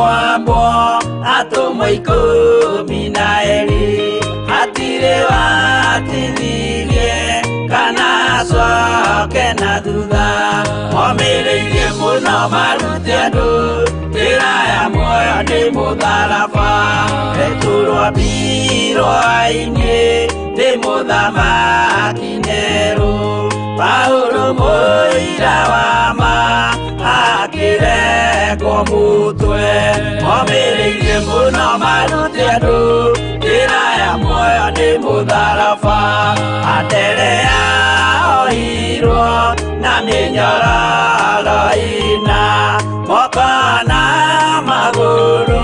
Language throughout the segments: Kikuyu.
Kwambwo atũmwo 12 hatirĩ watithirie kana acoke na thutha momĩrĩirie mũno marute andũ njĩra ya muoyo nĩ mũtharaba Petero ambirwo ainĩ nĩ mũthamaki Nero Paulo mũira wa ma akĩrekwo mũtwe momĩrĩirie mũno marute andũ njĩra ya muoyo nĩ mũtharaba Anderea ohirwo na mĩnyororo ĩna moko na magũrũ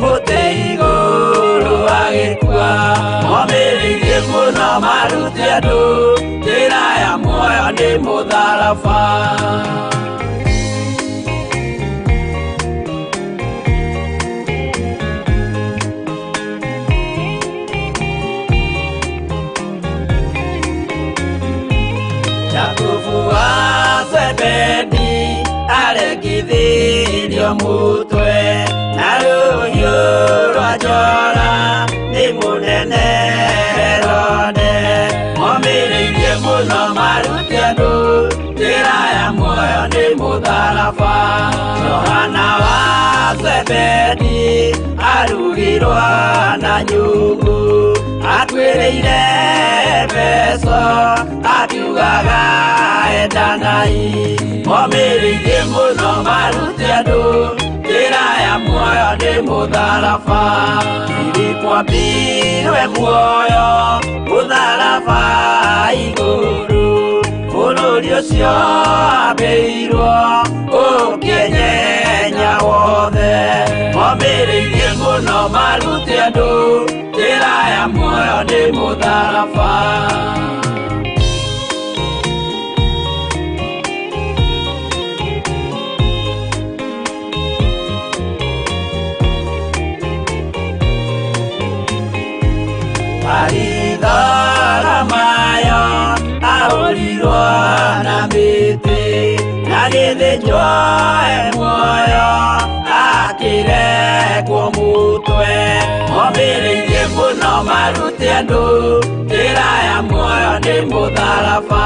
mũtĩ igũrũ agĩkua momĩrĩirie mũno marute andũ njĩra ya muoyo nĩ mũtharaba Jakubu wa Zebedi aregithirio mũtwe na rũhiũ rwa njora nĩ mũnene Herode momĩrĩirie mũno marute andũ njĩra ya muoyo nĩ mũtharaba Johana wa Zebedi arugirwo na nyũngũ akuĩrĩire mbeca akiugaga endanai momĩrĩirie mũno marute andũ njĩra ya muoyo nĩ mũtharaba Filipo ambirwe muoyo mũtharaba igũrũ bũrũri ũcio ambĩirwo ũkĩenyenya wothe momĩrĩirie mũno marute andũ njĩra ya muoyo nĩ mũtharaba Baritholomayo ahũrirwo na mĩtĩ agĩthĩnjwo e muoyo akĩrekwo mũtwe momĩrĩirie mũno marute andũ njĩra ya muoyo nĩ mũtharaba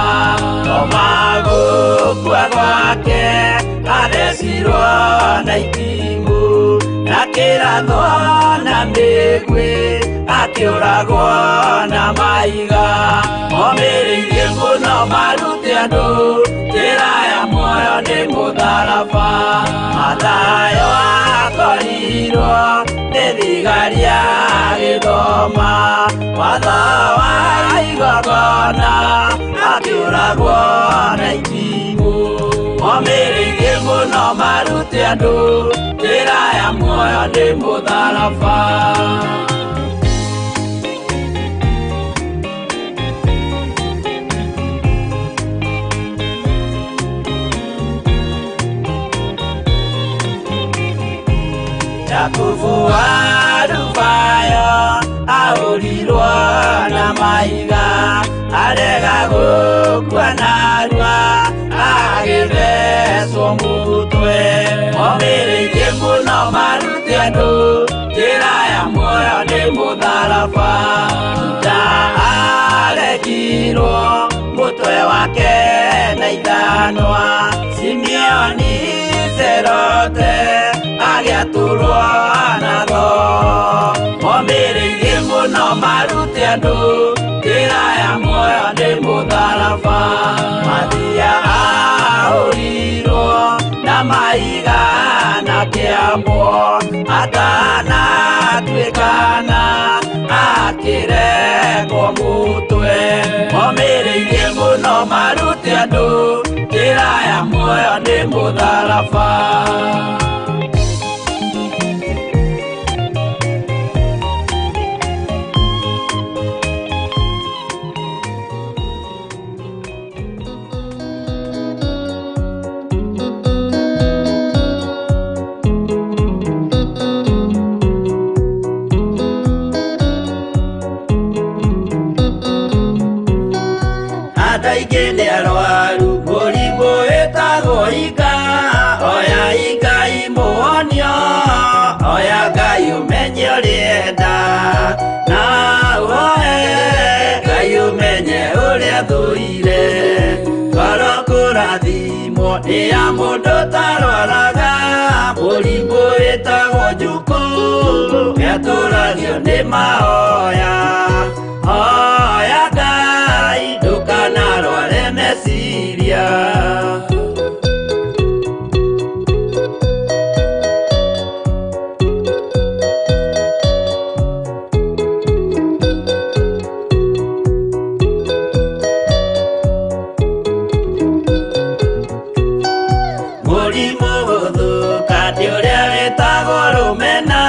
Toma gũkua gwake athecirwo na itimũ na kĩrathwo na mĩguĩ akĩũragwo na mahiga momĩrĩirie mũno marute andũ njĩra ya muoyo nĩ mũtharaba Mathayo akorirwo nĩ thigari agĩthoma watho wa igongona akĩũragwo na itimũ momĩrĩirie mũno marute andũ njĩra ya muoyo nĩ mũtharaba Jakubu wa Alufayo ahũrirwo na mahiga arega gũkua narua agĩthecwo mũtwe momĩrĩirie mũno marute andũ njĩra ya muoyo nĩ mũtharaba Juda aregirwo mũtwe wake na ithanwa Simeoni Zerote agĩatũrwo na thoo momĩrĩirie mũno marute andũ njĩra ya muoyo nĩ mũtharaba Mathia ahũrirwo na mahiga na kĩambwo atanatuĩkana akĩrekwo mũtwe momĩrĩirie mũno marute andũ njĩra ya muoyo nĩ mũtharaba Andũ aingĩ nĩ arwaru mũrimũ wĩtagwo ika oya ikai mũhonio ũrĩa enda na ũhoe Ngai ũmenye ũrĩa thũire ngoro kũrathimwo nĩ ya mũndũ ũtarwaraga mũrimũ wĩtagwo njukũ nĩatũragio nĩ mahoya hoya Ngai ndũkanarware meciria. Mũrimũ gũthũka nĩ ũrĩa wĩtagwo rũmena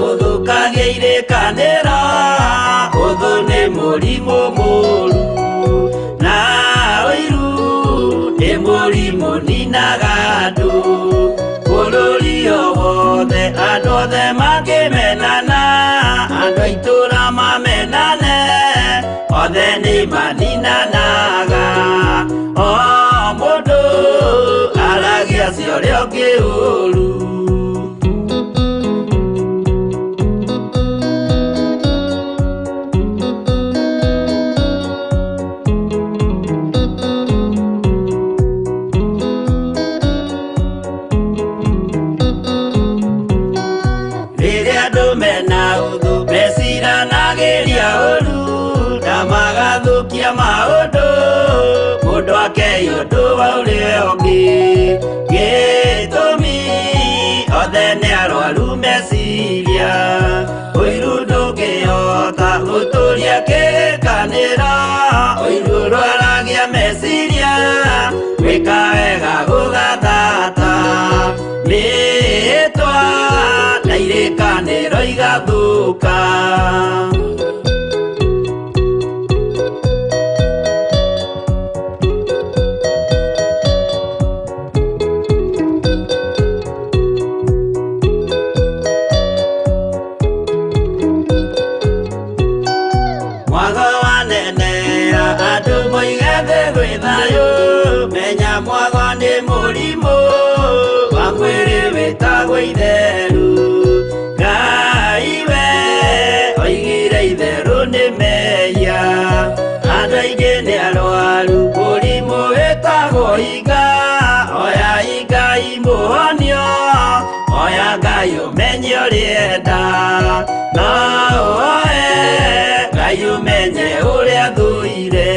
ũthũkagia irĩkanĩro ũthũ nĩ mũrimũ mũũru na ũiru nĩ mũrimũ ninaga andũ bũrũri o wothe andũ othe mangĩmenana andũ a itũũra mamenane othe nĩ maninanaga o mũndũ aragia cia ũrĩa ũngĩ ũũru. Rĩrĩa andũ mena ũthũ meciranagĩria ũũru na magathũkia maũndũ mũndũ akei ũndũ wa ũrĩa ũngĩ gĩtũmi othe nĩ arwaru meciria ũiru ndũngĩhota gũtũria kĩrĩkanĩro ũiru ũrwaragia meciria gwĩka wega gũgathata mĩĩtwa na irĩkanĩro igathũka. Mwago wanenea andũ moige thĩ gwĩ thayũ menya mwago nĩ mũrimũ wa mwĩrĩ wĩtagwo itheru Ngai we oigire itherũ nĩ mehia andũ aingĩ nĩ arwaru mũrimũ wĩtagwo iga oya Ngai mũhonio oya Ngai ũmenye ũrĩa enda na ũhoe Ngai ũmenye ũrĩa thũire.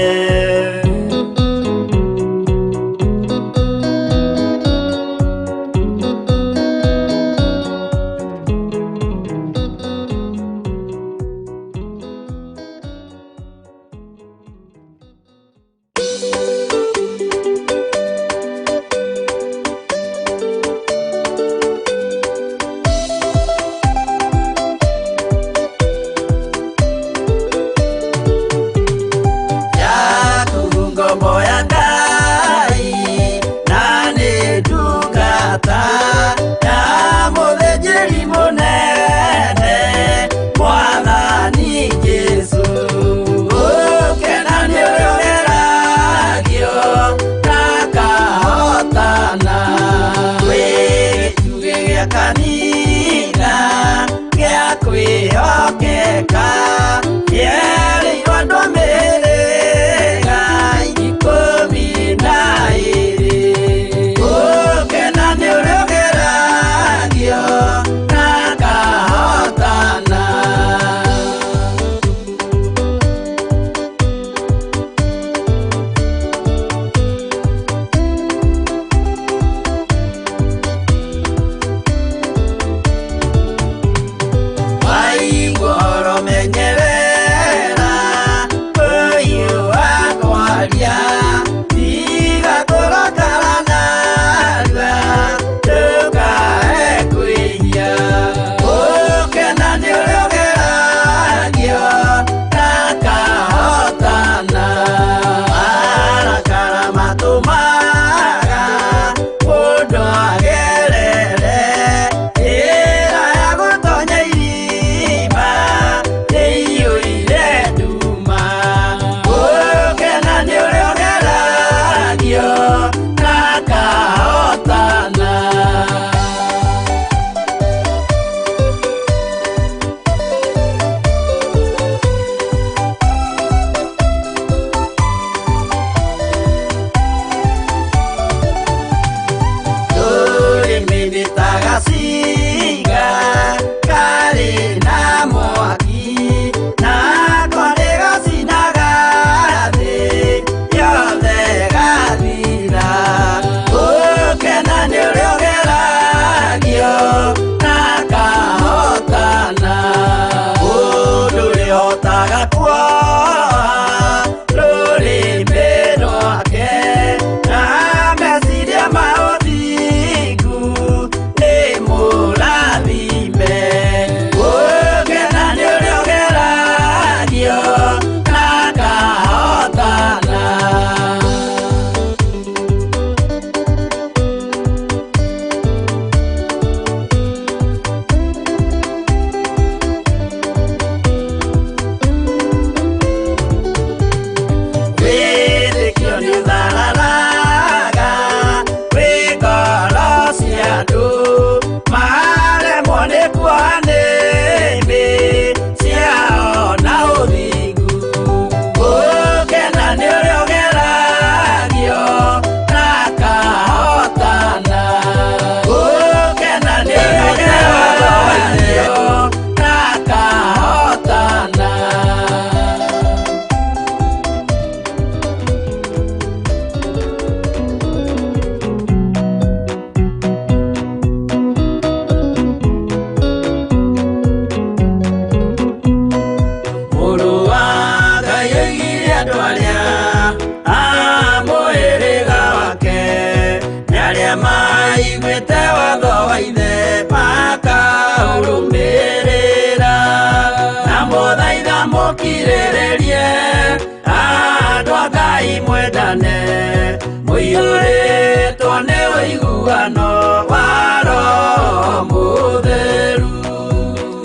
mwendane mũiyũrĩtwo nĩ ũiguano wa Roho Mũtheru.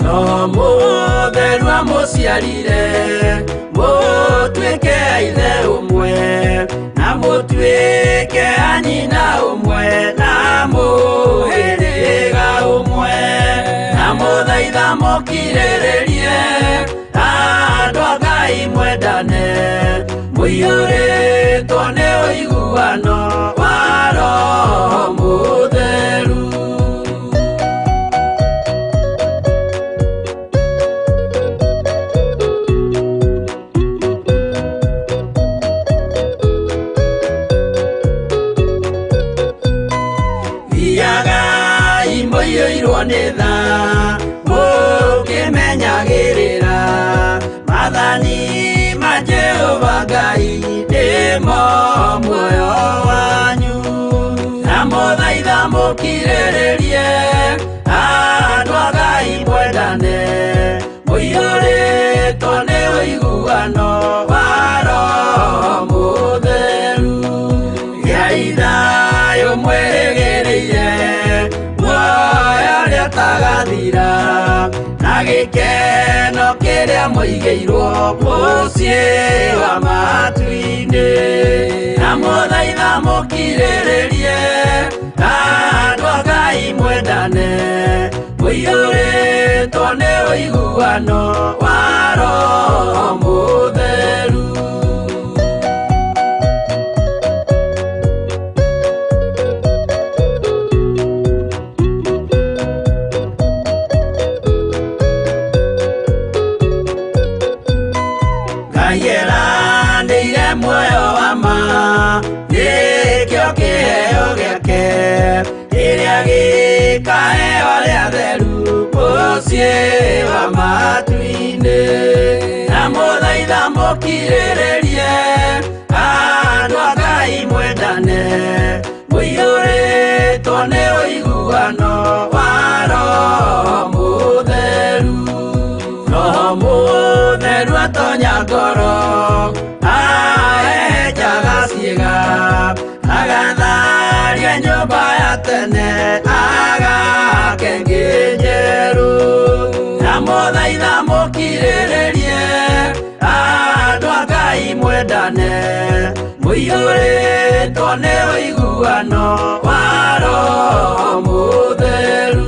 No Mũtheru amũciarire mũtuĩke a ithe ũmwe na mũtuĩke a nyina ũmwe na mũhĩrĩga ũmwe na mũthaitha mũkirĩrĩrie andũ a Ngai mwendane mũiyũrĩtwo nĩ ũiguano wa Roho Mũtheru. Thiagai mũiyũirwo nĩ tha mũkĩmenyagĩrĩra maathani ma Jehova Ngai nĩmo muoyo wanyu. Na mũthaitha mũkirĩrĩrie andũ a Ngai mwendane mũiyũrĩtwo nĩ ũiguano wa Roho Mũtheru. Gĩai thayũ mwĩrĩgĩrĩire muoyo ũrĩa ũtagathira na gĩkeno kĩrĩa mũigĩirwo mũciĩ wa matu-inĩ. Na mũthaitha mũkirĩrĩrie andũ a Ngai mwendane mũiyũrĩtwo nĩ ũiguano wa Roho Mũtheru. Ngai eranĩire muoyo wa ma nĩkĩo kĩheo gĩake kĩrĩa gĩkaheo arĩa atheru mũciĩ wa matu-inĩ. Na mũthaitha mũkirĩrĩrie andũ a Ngai mwendane mũiyũrĩtwo nĩ ũiguano wa Roho Mũtheru. Roho Mũtheru atonya ngoro ahehenjaga ciĩga agatharia nyũmba ya tene agake ĩngĩ njerũ. Na mũthaitha mũkirĩrĩrie andũ a Ngai mwendane mũiyũrĩtwo nĩ ũiguano wa Roho Mũtheru.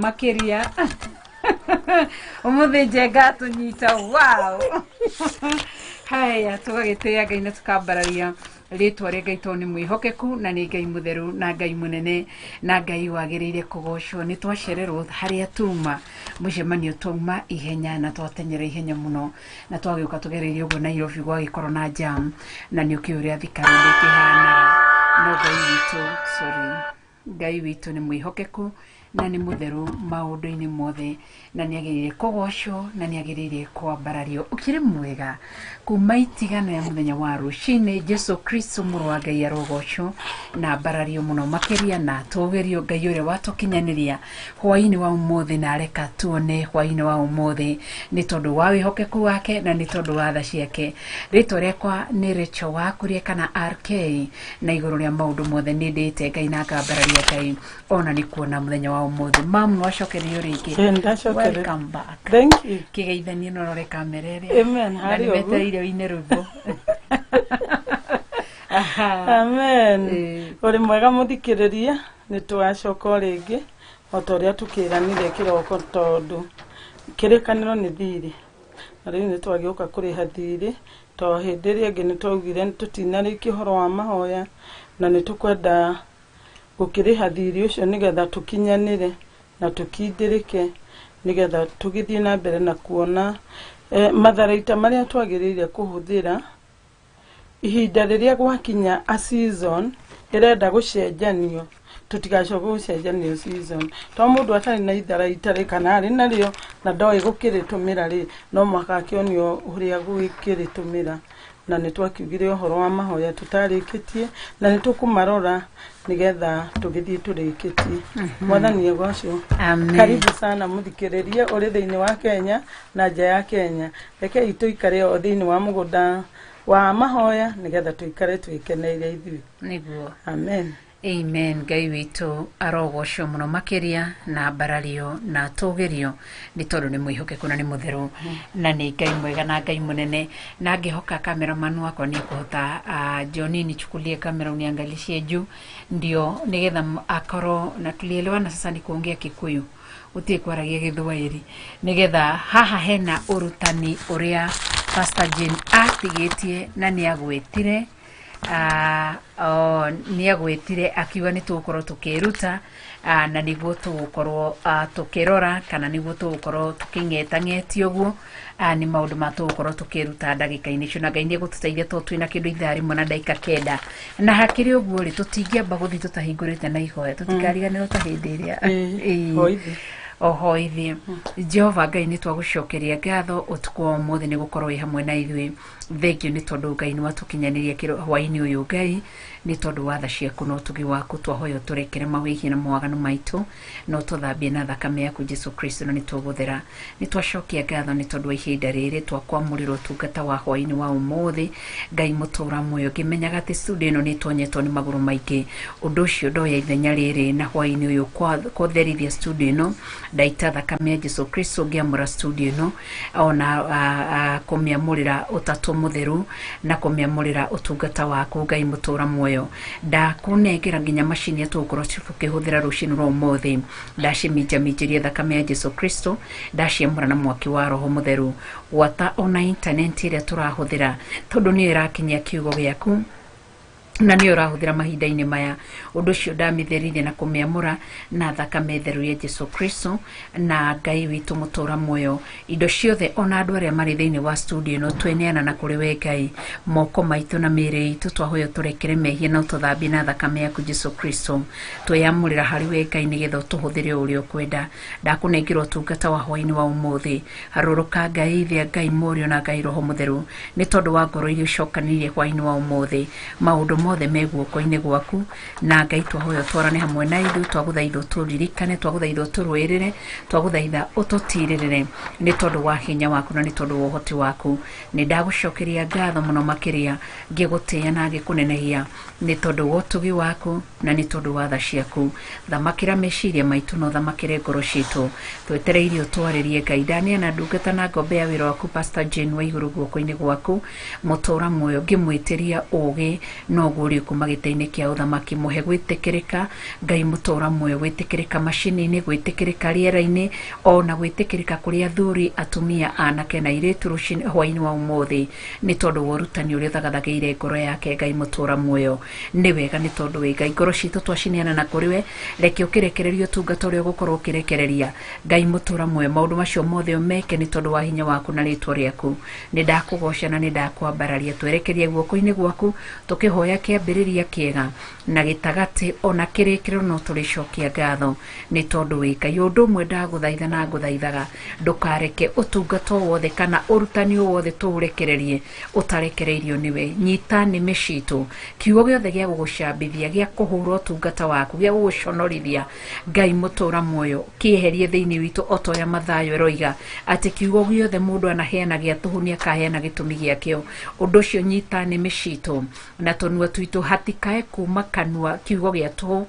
Makiria umuthi njenga tũnyita wow. Haya, tũgagĩtĩĩa Ngai na tũkambararia rĩtwa rĩa Ngai tondũ nĩ mwĩhokeku na nĩ Ngai mũtheru na Ngai mũnene na Ngai wagĩrĩire kũgocwo. Nĩ twacererwo harĩa tuma mũcemanio twauma ihenya na twatenyera ihenya mũno na twagĩũka tũgereirie ũguo Nairobi gwagĩkorwo na jam na nĩ ũkĩũĩ ũrĩa Thika Road ĩkĩhanaga. No Ngai witũ, sorry, Ngai witũ nĩ mwĩhokeku na nĩ mũtheru maũndũ-inĩ mothe na nĩ agĩrĩire kũgocwo na nĩ agĩrĩire kwambarario. Ũkĩrĩ mwega kuma itigano ya mũthenya wa rũcinĩ. Jesu Kristo mũrũ wa Ngai arogocwo na ambarario mũno makĩria na tũgerio Ngai ũrĩa watũkinyanĩria hwaĩ-inĩ wa ũmũthĩ na areka tuone hwaĩ-inĩ wa ũmũthĩ nĩ tondũ wa wĩhokeku wake na nĩ tondũ wa tha ciake. Rĩtwa rĩakwa nĩ Rachel Wakuria kana RK na igũrũ rĩa maũndũ mothe nĩ ndĩte Ngai na ngambararia Ngai ona nĩ kuona mũthenya wa ũmũthĩ. Mam, nĩwacokerio rĩngĩ. Ĩĩ, ndacokerio. Welcome back. Thank you. Kĩgeithanie na ũrore kamera ĩrĩa. Amen. Na Harĩ ũguo. nĩmetereire ũine rwĩmbo. Aha. Amen. Ĩĩ. Ũrĩ mwega mũthikĩrĩria, nĩ twacoka o rĩngĩ o ta ũrĩa tũkĩranire kĩroko tondũ kĩrĩkanĩro nĩ thirĩ. Na rĩu nĩ twagĩũka kũrĩha thirĩ to hĩndĩ ĩrĩa ĩngĩ nĩ twaugire tũtinarĩkia ũhoro wa mahoya na nĩ tũkwenda gũkĩrĩha thirĩ ũcio nĩgetha tũkinyanĩre na tũkindĩrĩke nĩgetha tũgĩthiĩ na mbere na kuona matharaita marĩa twagĩrĩire kũhũthĩra Ihinda rĩrĩa gwakinya a season ĩrenda gũcenjanio, tũtigacoke gũcenjanio season. To mũndũ atarĩ na itharaita rĩ, kana arĩ narĩo na ndoĩ gũkĩrĩtũmĩra rĩ, no mũhaka akĩonio ũrĩa gũkĩrĩtũmĩra. Na nĩ twakiugire ũhoro wa mahoya tũtarĩkĩtie, na nĩ tũkũmarora nĩgetha tũgĩthiĩ tũrĩkĩtie. Mwathani agocwo. Amen. Karibu sana mũthikĩrĩrie ũrĩ thĩinĩ wa Kenya na nja ya Kenya. Rekei tũikare o thĩinĩ wa mũgũnda wa mahoya nĩgetha tũikare twĩkeneire ithuĩ. Nĩguo. Amen. Amen. Ngai witũ arogocwo mũno makĩria na ambarario na atũgĩrio nĩ tondũ nĩ mwĩhokeku na nĩ mũtheru na nĩ Ngai mwega na Ngai mũnene. Na ngĩhoka cameraman wakwa nĩ ekũhota, John, nichukulie kamera uniangalishie juu ndio nĩgetha akorwo na tulielewana. Sasa ni kuongea Kikuyu, utie kwaragia Gĩthwaĩri, nĩgetha haha hena ũrutani ũrĩa Pastor Jane atigĩtie na nĩ agwĩtire nĩ agwĩtire akiuga nĩ tũgũkorwo tũkĩruta, na nĩguo tũgũkorwo tũkĩrora kana nĩguo tũgũkorwo tũkĩng'etang'etie ũguo, nĩ maũndũ ma tũgũkorwo tũkĩruta ndagĩka-inĩ icio. Na Ngai nĩ egũtũteithia tondũ twĩna kĩndũ ithaa rĩmwe na ndagĩka 9. Na hakĩrĩ ũguo rĩ, tũtingĩamba gũthiĩ tũtahingũrĩte na ihoya, tũtikariganĩrwo ta hĩndĩ ĩrĩa. Hoithi. Ohoithi. Jehova Ngai, nĩ twagũcokeria ngatho ũtukũ wa ũmũthĩ nĩ gũkorwo wĩ hamwe na ithuĩ. Thengiũ nĩ tondũ Ngai nĩ watũkinyanĩria hwaĩ-inĩ ũyũ. Ngai, nĩ tondũ wa tha ciaku na ũtugi waku, twahoya ũtũrekere mawĩhia na mawaganu maitũ na ũtũthambie na thakame yaku Jesu Kristo, na nĩ tũgũthera. Nĩ twacokia ngatho nĩ tondũ wa ihinda rĩrĩ twakwamũrĩra ũtungata wa hwaĩ-inĩ wa ũmũthĩ. Ngai mũtũra muoyo, ngĩmenyaga atĩ studio ĩno nĩ ĩtonyetwo nĩ magũrũ maingĩ, ũndũ ũcio ndoya ithenya rĩrĩ na hwaĩ-inĩ ũyũ kũtherithia studio ĩno, ndaita thakame ya Jesu Kristo ngĩamũra studio ĩno, ona kũmĩamũrĩra ũtatũ mũtheru na kũmĩamũrĩra ũtungata waku. Ngai mũtũra muoyo, ndakũnengera nginya macini tũgũkorwo tũkĩhũthĩra rũcinĩ rwa ũmũthĩ, ndaciminjaminjĩria thakame ya Jesu Kristo, ndaciamũra na mwaki wa Roho Mũtheru, gwata ona intaneti ĩrĩa tũrahũthĩra, tondũ nĩyo ĩrakinyia kiugo gĩaku na nĩyo ũrahũthĩra mahinda-inĩ maya. Ũndũ ũcio ndamĩtherithia na kũmĩamũra na thakame theru ya Jesu Kristo. Na Ngai witũ mũtũra muoyo, indo ciothe ona andũ arĩa marĩ thĩinĩ wa studio ĩno tweneana na kũrĩ we Ngai, moko maitũ na mĩĩrĩ itũ, twahoya ũtũrekere mehia na ũtũthambie na thakame yaku Jesu Kristo. Tweyamũrĩra harĩ we Ngai nĩgetha ũtũhũthĩre o ũrĩa ũkwenda. Ndakũnengera ũtungata wa hwaĩ-inĩ wa ũmũthĩ, harũrũka Ngai Ithe, Ngai Mũriũ na Ngai Roho Mũtheru, nĩ tondũ wa ngoro iria ũcokanĩrĩire hwaĩ-inĩ wa ũmũthĩ. Maũndũ mothe me guoko-inĩ gwaku, na Ngai twahoya ũtwarane hamwe na ithuĩ. Twagũthaitha ũtũririkane, twagũthaitha ũtũrũĩrĩre, twagũthaitha ũtũtirĩrĩre nĩ tondũ wa hinya waku na nĩ tondũ wa ũhoti waku. Nĩ ndagũcokeria ngatho mũno makĩria, ngĩgũtĩĩa na ngĩkũnenehia nĩ tondũ wa ũtugi waku na nĩ tondũ wa tha ciaku. Thamakĩra meciria maitũ na ũthamakĩre ngoro citũ, twetereire ũtwarĩrie. Ngai, ndaneana ndungata na ngombe ya wĩra waku Pastor Jane wa igũrũ guoko-inĩ gwaku mũtũra muoyo, ngĩmwĩtĩria ũgĩ na ũguũrio kuma gĩtĩ-inĩ kĩa ũthamaki. Mũhe gwĩtĩkĩrĩka, Ngai mũtũra muoyo, gwĩtĩkĩrĩka macini-inĩ, gwĩtĩkĩrĩka rĩera-inĩ, ona gwĩtĩkĩrĩka kũrĩ athuri, atumia, anake na airĩtu rũcinĩ hwaĩ-inĩ wa ũmũthĩ, nĩ tondũ wa ũrutani ũrĩa ũthagathagĩire ngoro yake. Ngai mũtũra muoyo, nĩ wega nĩ tondũ wĩ Ngai. Ngoro citũ twacineana na kũrĩ we, reke ũkĩrekereria ũtungata ũrĩa ũgũkorwo ũkĩrekereria. Ngai mũtũra muoyo, maũndũ macio mothe ũmeke nĩ tondũ wa hinya waku na rĩtwa rĩaku. Nĩ ndakũgoca na nĩ ndakwambararia, twerekeria guoko-inĩ gwaku, tũkĩhoya kĩambĩrĩria kĩega na gĩtagatĩ ona kĩrĩkĩrĩro, no tũrĩcokia ngatho nĩ tondũ wĩ Ngai. Ũndũ ũmwe ndagũthaitha na ngũthaithaga, ndũkareke ũtungata o wothe kana ũrutani o wothe tũũrekererie ũtarekereirio nĩwe. Nyita nĩmĩ citũ, kiugo gĩothe gĩa gũgũcambithia, gĩa kũhũra ũtungata waku, gĩa gũgũconorithia, Ngai mũtũra muoyo, kĩeherie thĩinĩ witũ, o ta ũrĩa Mathayo ĩroiga atĩ kiugo gĩothe mũndũ anaheana gĩa tũhũ nĩ akaheana gĩtũmi gĩakĩo. Ũndũ ũcio nyita nĩmĩ citũ na tũnua twitũ, hatikae kuma kanua kiugo gĩa tũhũ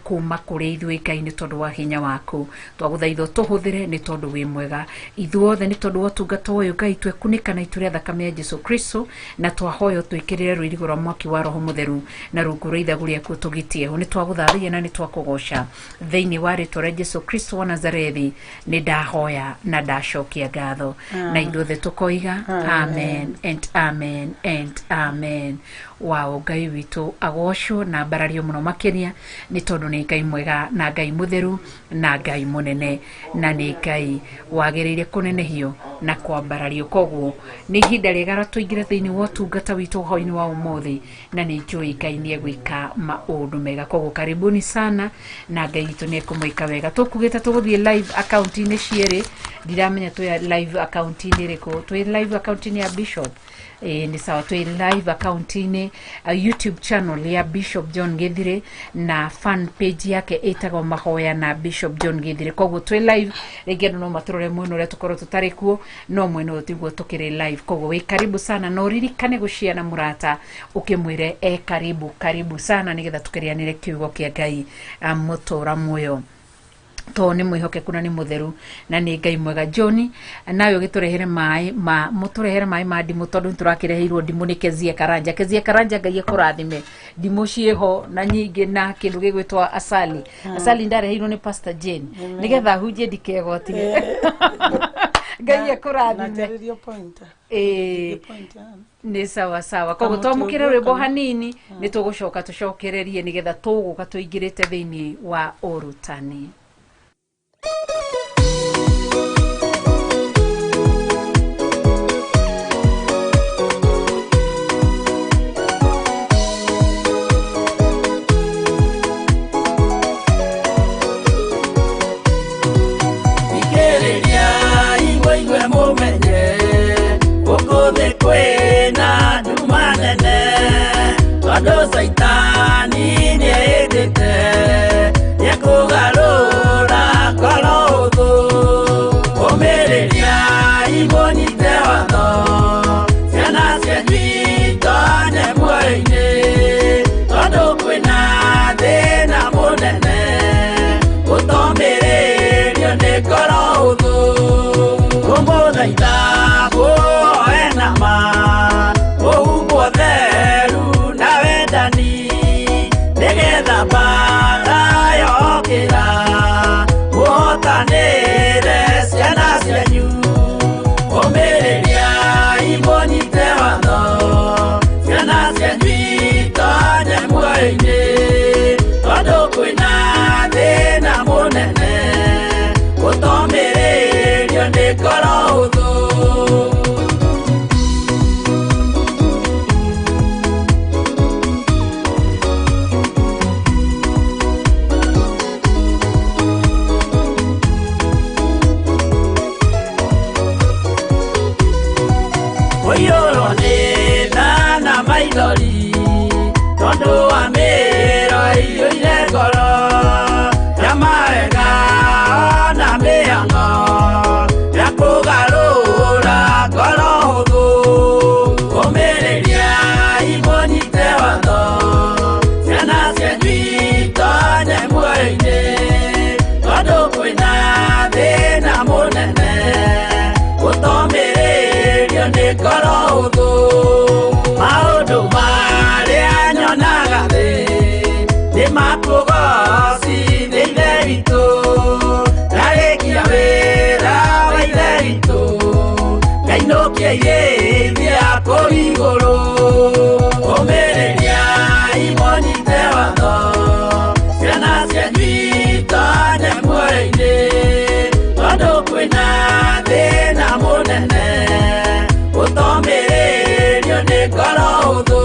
kuma kũrĩ ithuĩ. Ngai, nĩ tondũ wa hinya waku, twagũthaitha ũtũhũthĩre nĩ tondũ wĩ mwega. Ithuothe nĩ tondũ wa ũtungata ũyũ, Ngai, twekunĩka na itu rĩa thakame ya Jesu Kristo, na twahoya ũtwĩkĩrĩre rũirigo rwa mwaki wa Roho Mũtheru na rungu rwa ithagu rĩaku ũtũgitie ho. Nĩ twagũthathaiya na nĩ twakũgoca thĩinĩ wa rĩtwa rĩa Jesu Kristo wa Nazarethi. Nĩ ndahoya na ndacokia ngatho, na ithuothe tũkoiga amen and amen and amen. Wow, Ngai. Ngai witũ agocwo na mbarario mũno makĩria nĩ tondũ nĩ Ngai mwega na Ngai mũtheru na Ngai mũnene na nĩ Ngai wagĩrĩire kũnenehio na kwambarario. Koguo nĩ ihinda rĩega tũingĩre thĩinĩ wa ũtungata witũ hwaĩ-inĩ wa ũmũthĩ na nĩ njũĩ Ngai nĩ egwĩka maũndũ mega. Koguo karibuni sana na Ngai witũ nĩ ekũmwĩka wega. Tũkugĩte tũgũthiĩ live account-inĩ cierĩ, ndiramenya twĩ live account-inĩ ĩrĩkũ. Twĩ live account-inĩ ya Bishop. Nĩ sawa, twĩ live account-inĩ YouTube channel ya Bishop John Githire na fan page yake ĩtagwo Mahoya na Bishop John Githire. Koguo twĩ live, rĩngĩ andũ no matũrore mwena ũrĩa tũkorwo tũtarĩ kuo, no mwena ũyũ tiguo tũkĩrĩ live. Koguo wĩ karibu sana na ũririkane gũshare na mũrata ũkĩmwĩre e karibu karibu sana nĩgetha tũkĩrĩanĩre kiugo kĩa Ngai mũtũra muoyo to nĩ mwĩhokeku na nĩ mũtheru na nĩ Ngai mwega. John, nawe ũgĩtũrehere maĩ ma mũtũrehere maĩ ma ndimũ tondũ nĩtũrakĩreheirwo ndimũ nĩ Kezia Karanja. Kezia Karanja, Ngai ekũrathime, ndimũ ciĩho na nyingĩ na kĩndũ gĩgwĩtwo asali. Asali ndareheirwo nĩ Pastor Jane nĩgetha hunjie ndikegwatire. Ngai ekũrathime. Najarĩrio pointer. Ĩĩ. Pointer. Nĩ sawa sawa. Koguo Kamũtĩ twamũkĩre ũguo rwĩmbo kana- hanini nĩ tũgũcoka tũcokererie nĩgetha tũgũka tũingĩrĩte thĩinĩ wa ũrutani. Thikĩrĩria imũigue mũmenye gũkũ thĩ kwĩna nduma nene tondũ Caitani nĩehĩtĩte nĩekũgarũra ngoro ũthũ. Ũmĩrĩria imũnyite watho ciana cianyu itonye muoyo-inĩ tondũ kwĩna thĩna mũnene gũtomĩrĩrio nĩ ngoro ũthũ. Kũmũthaitha mũhoe na ma mũhumbwo theru na wendani nĩgetha mbaara yokĩra mũhotanĩre ciana cianyu. Ũmĩrĩria imũnyite watho ciana cianyu itonye muoyo-inĩ tondũ kwĩna thĩna mũnene gũtomĩrĩrio nĩ ngoro ũthũ. Kũiyũrwo nĩ tha na maithori tondũ wa mĩro ĩiyũire ngoro ya mawega na mĩhang'o ya kũgarũra ngoro hũthũ. Ũmĩrĩria imũnyite watho ciana cianyu itonye muoyo-inĩ tondũ kwĩna thĩna mũnene gũtomĩrĩrio nĩ ngoro hũthũ. Maũndũ marĩa nyonaga thĩ nĩ makũgocithia Ithe witũ, ndarĩkia wĩra wa Ithe witũ ngainũkia irĩithia kũu igũrũ. Ũmĩrĩria imũnyite watho ciana cianyu itonye muoyo-inĩ tondũ kwĩna thĩna mũnene gũtomĩrĩrio nĩ ngoro hũthũ.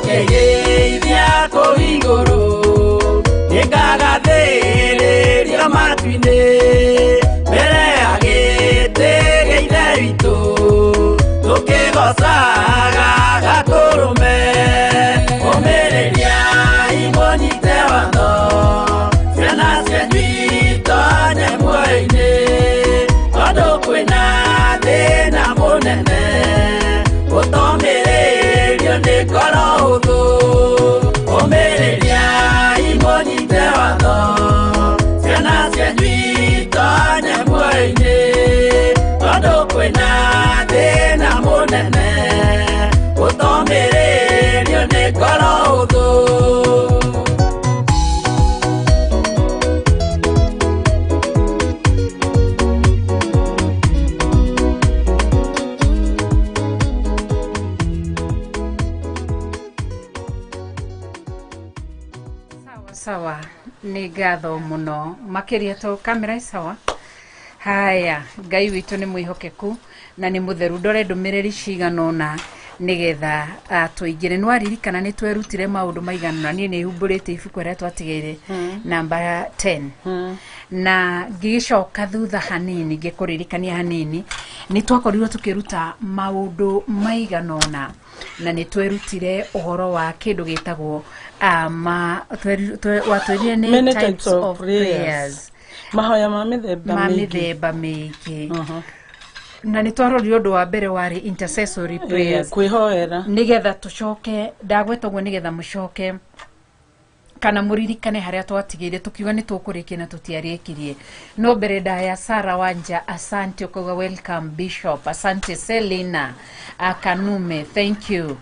Ngainũkĩgeithia kũu igũrũ nĩngagathĩrĩrio matu-inĩ mbere ya gĩtĩ gĩa Ithe witũ tũkĩgocaga Gatũrũme. Ũmĩrĩria imũnyite watho ciana cianyu itonye muoyo-inĩ tondũ kwĩna thĩna mũnene gũtomĩrĩrio nĩ ngoro hũthũ. Ũmĩrĩria imũnyite watho ciana cianyu itonye Nĩ ngatho mũno makĩria to kamera sawa. Haya, Ngai witũ nĩ mwĩhokeku na nĩ mũtheru. Ndore ndũmĩrĩri cigana ũna nĩgetha tũingĩre. Nĩ waririkana nĩ twerutire maũndũ maigana ũna. Niĩ nĩ humbũrĩte ibuku rĩrĩa twatigĩire namba 10 na ngĩgĩcoka thutha hanini ngĩkũririkania hanini nĩ twakorirwo tũkĩruta maũndũ maigana ũna na nĩ twerutire ũhoro wa kĩndũ gĩtagwo watwĩrire nĩ Many types of prayers. Mahoya ma mĩthemba ma mĩingĩ. Mĩthemba mĩingĩ. Na nĩ twarorire ũndũ wa mbere warĩ intercessory prayers. Kwĩhoera. Nĩgetha tũcoke ndagweta ũguo nĩgetha mũcoke kana mũririkane harĩa twatigĩire tũkiuga nĩ tũkũrĩkia na tũtiarĩkirie. No mbere ndaya, Sara Wanja, asante. Ũkauga welcome Bishop, asante. Selina Kanume, thank you.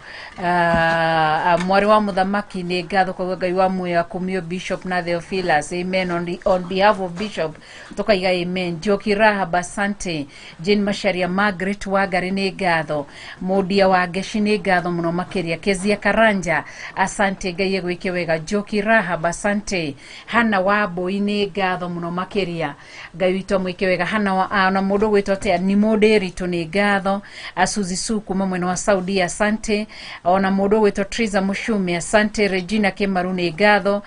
Mwarĩ wa mũthamaki nĩ ngatho, kauga Ngai wa muoyo akumio Bishop na Theophilus, amen. On behalf of Bishop tukaiga amen. Njoki Rahab, asante. Jane Macharia, Margaret Wangari nĩ ngatho. Mũndia wa Ngeci nĩ ngatho mũno makĩria. Kezia Karanja, asante, Ngai egwĩke wega. Njoki Rahab, asante. Hana wa Mbui nĩ ngatho mũno makĩria, Ngai witũ amwĩke wega. Hana wa, na mũndũ gwĩtwo atĩa ni mũndĩritũ nĩ ngatho. Asuzi Su kuma mwena wa Saudi, asante. Ona mũndũ gwĩtwo Triza Mushumi, asante. Regina Kimaru nĩ ngatho.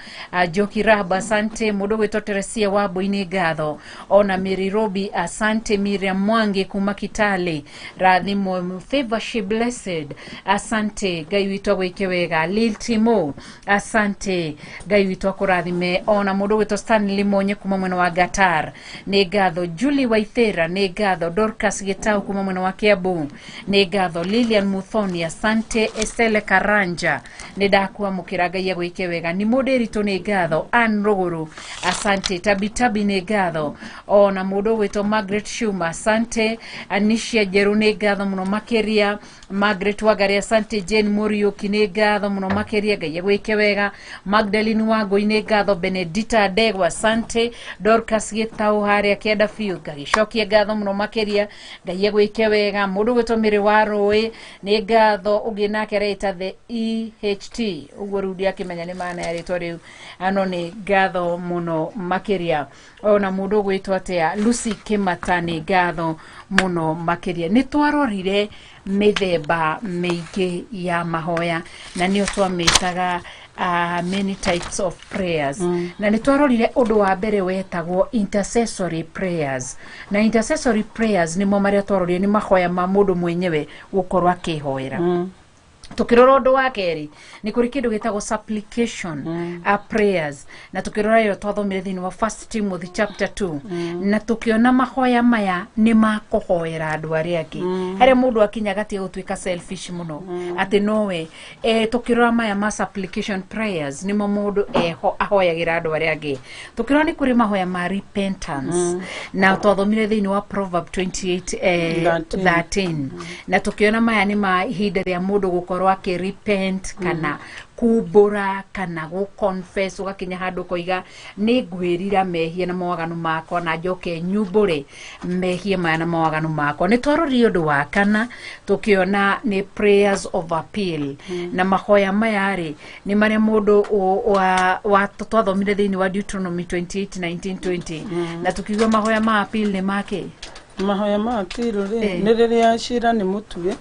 Njoki Rahab, asante. Mũndũ gwĩtwo Teresia wa Mbui nĩ ngatho. Ona Mary Robi, asante. Miriam Mwangi kuma Kitale, rathimwo. Favor she blessed, asante, Ngai witũ agwĩke wega. Lil Timo, asante, Ngai witũ akũrathime. Ona mũndũ gwĩtwo Stanley Monye kuma mwena wa Gatar nĩ ngatho. Julie Waithera nĩ ngatho. Dorcas Gitau kuma mwena wa Kiambu nĩ ngatho. Lilian Muthoni, asante. Estelle Karanja nĩ ndakwamũkĩra, Ngai agwĩke wega. Ni mũndĩritũ nĩ ngatho. Ann Rũgũrũ, asante. Tabitabi nĩ ngatho. Ona mũndũ ũgwĩtwo Margaret Shuma, asante. Anisia Njerũ nĩ ngatho mũno makĩria. Margaret Wangari, asante. Jane Muriuki nĩ ngatho mũno makĩria, Ngai agwĩke wega. Magdalene Wangũi nĩ ngatho. Benedita Ndegwa, asante. Dorcas Gĩtaũ harĩa kĩanda biũ, ngagĩcokia ngatho mũno makĩria, Ngai agwĩke wega. Mũndũ ũgwĩtwo Mĩrĩ wa Rũĩ nĩ ngatho. Ũngĩ nake areita the EHT ũguo rĩu ndiakĩmenya nĩ maana ya rĩtwa rĩu ano, nĩ ngatho mũno makĩria. Ona mũndũ ũgwĩtwo atĩa Lucy Kĩmata nĩ ngatho mũno makĩria. Nĩ twarorire mĩthemba mĩingĩ ya mahoya na nĩyo twamĩtaga many types of prayers. Na nĩ twarorire ũndũ wa mbere wetagwo intercessory prayers, na intercessory prayers nĩmo marĩa twarorire nĩ mahoya ma mũndũ mwenyewe gũkorwo akĩhoera. Tukirora ũndũ wa kerĩ nĩ kũrĩ kĩndũ gĩtagwo supplication prayers, na tukirora ĩyo twathomire thĩinĩ wa First Timothy chapter 2, na tukiona mahoya maya nĩ makũhoera andũ arĩa angĩ, harĩa mũndũ akinya gatige gũtuĩka selfish mũno atĩ nowe. Tukirora maya ma supplication prayers nĩmo mũndũ eho ahoyagĩra andũ arĩa angĩ. Tukirora nĩ kũrĩ mahoya ma repentance, na twathomire thĩinĩ wa Proverb 28 13. 13, na tukiona maya nĩ ma ihinda rĩa mũndũ gũkorwo akĩ repent kana kumbũra kana gũ confess, ũgakinya handũ ũkoiga nĩ ngwĩrira mehia na mawaganu makwa na njoke nyumbũre mehia maya na mawaganu makwa. Nĩ twarorire ũndũ wa kana tũkĩona nĩ prayers of appeal, na mahoya maya rĩ nĩ marĩa mũndũ wa twathomire thĩinĩ wa Deuteronomy 28 19 20, na tukiuga mahoya ma appeal nĩ make Mahoya ma appeal rĩ, nĩ rĩrĩa cira nĩ mũtue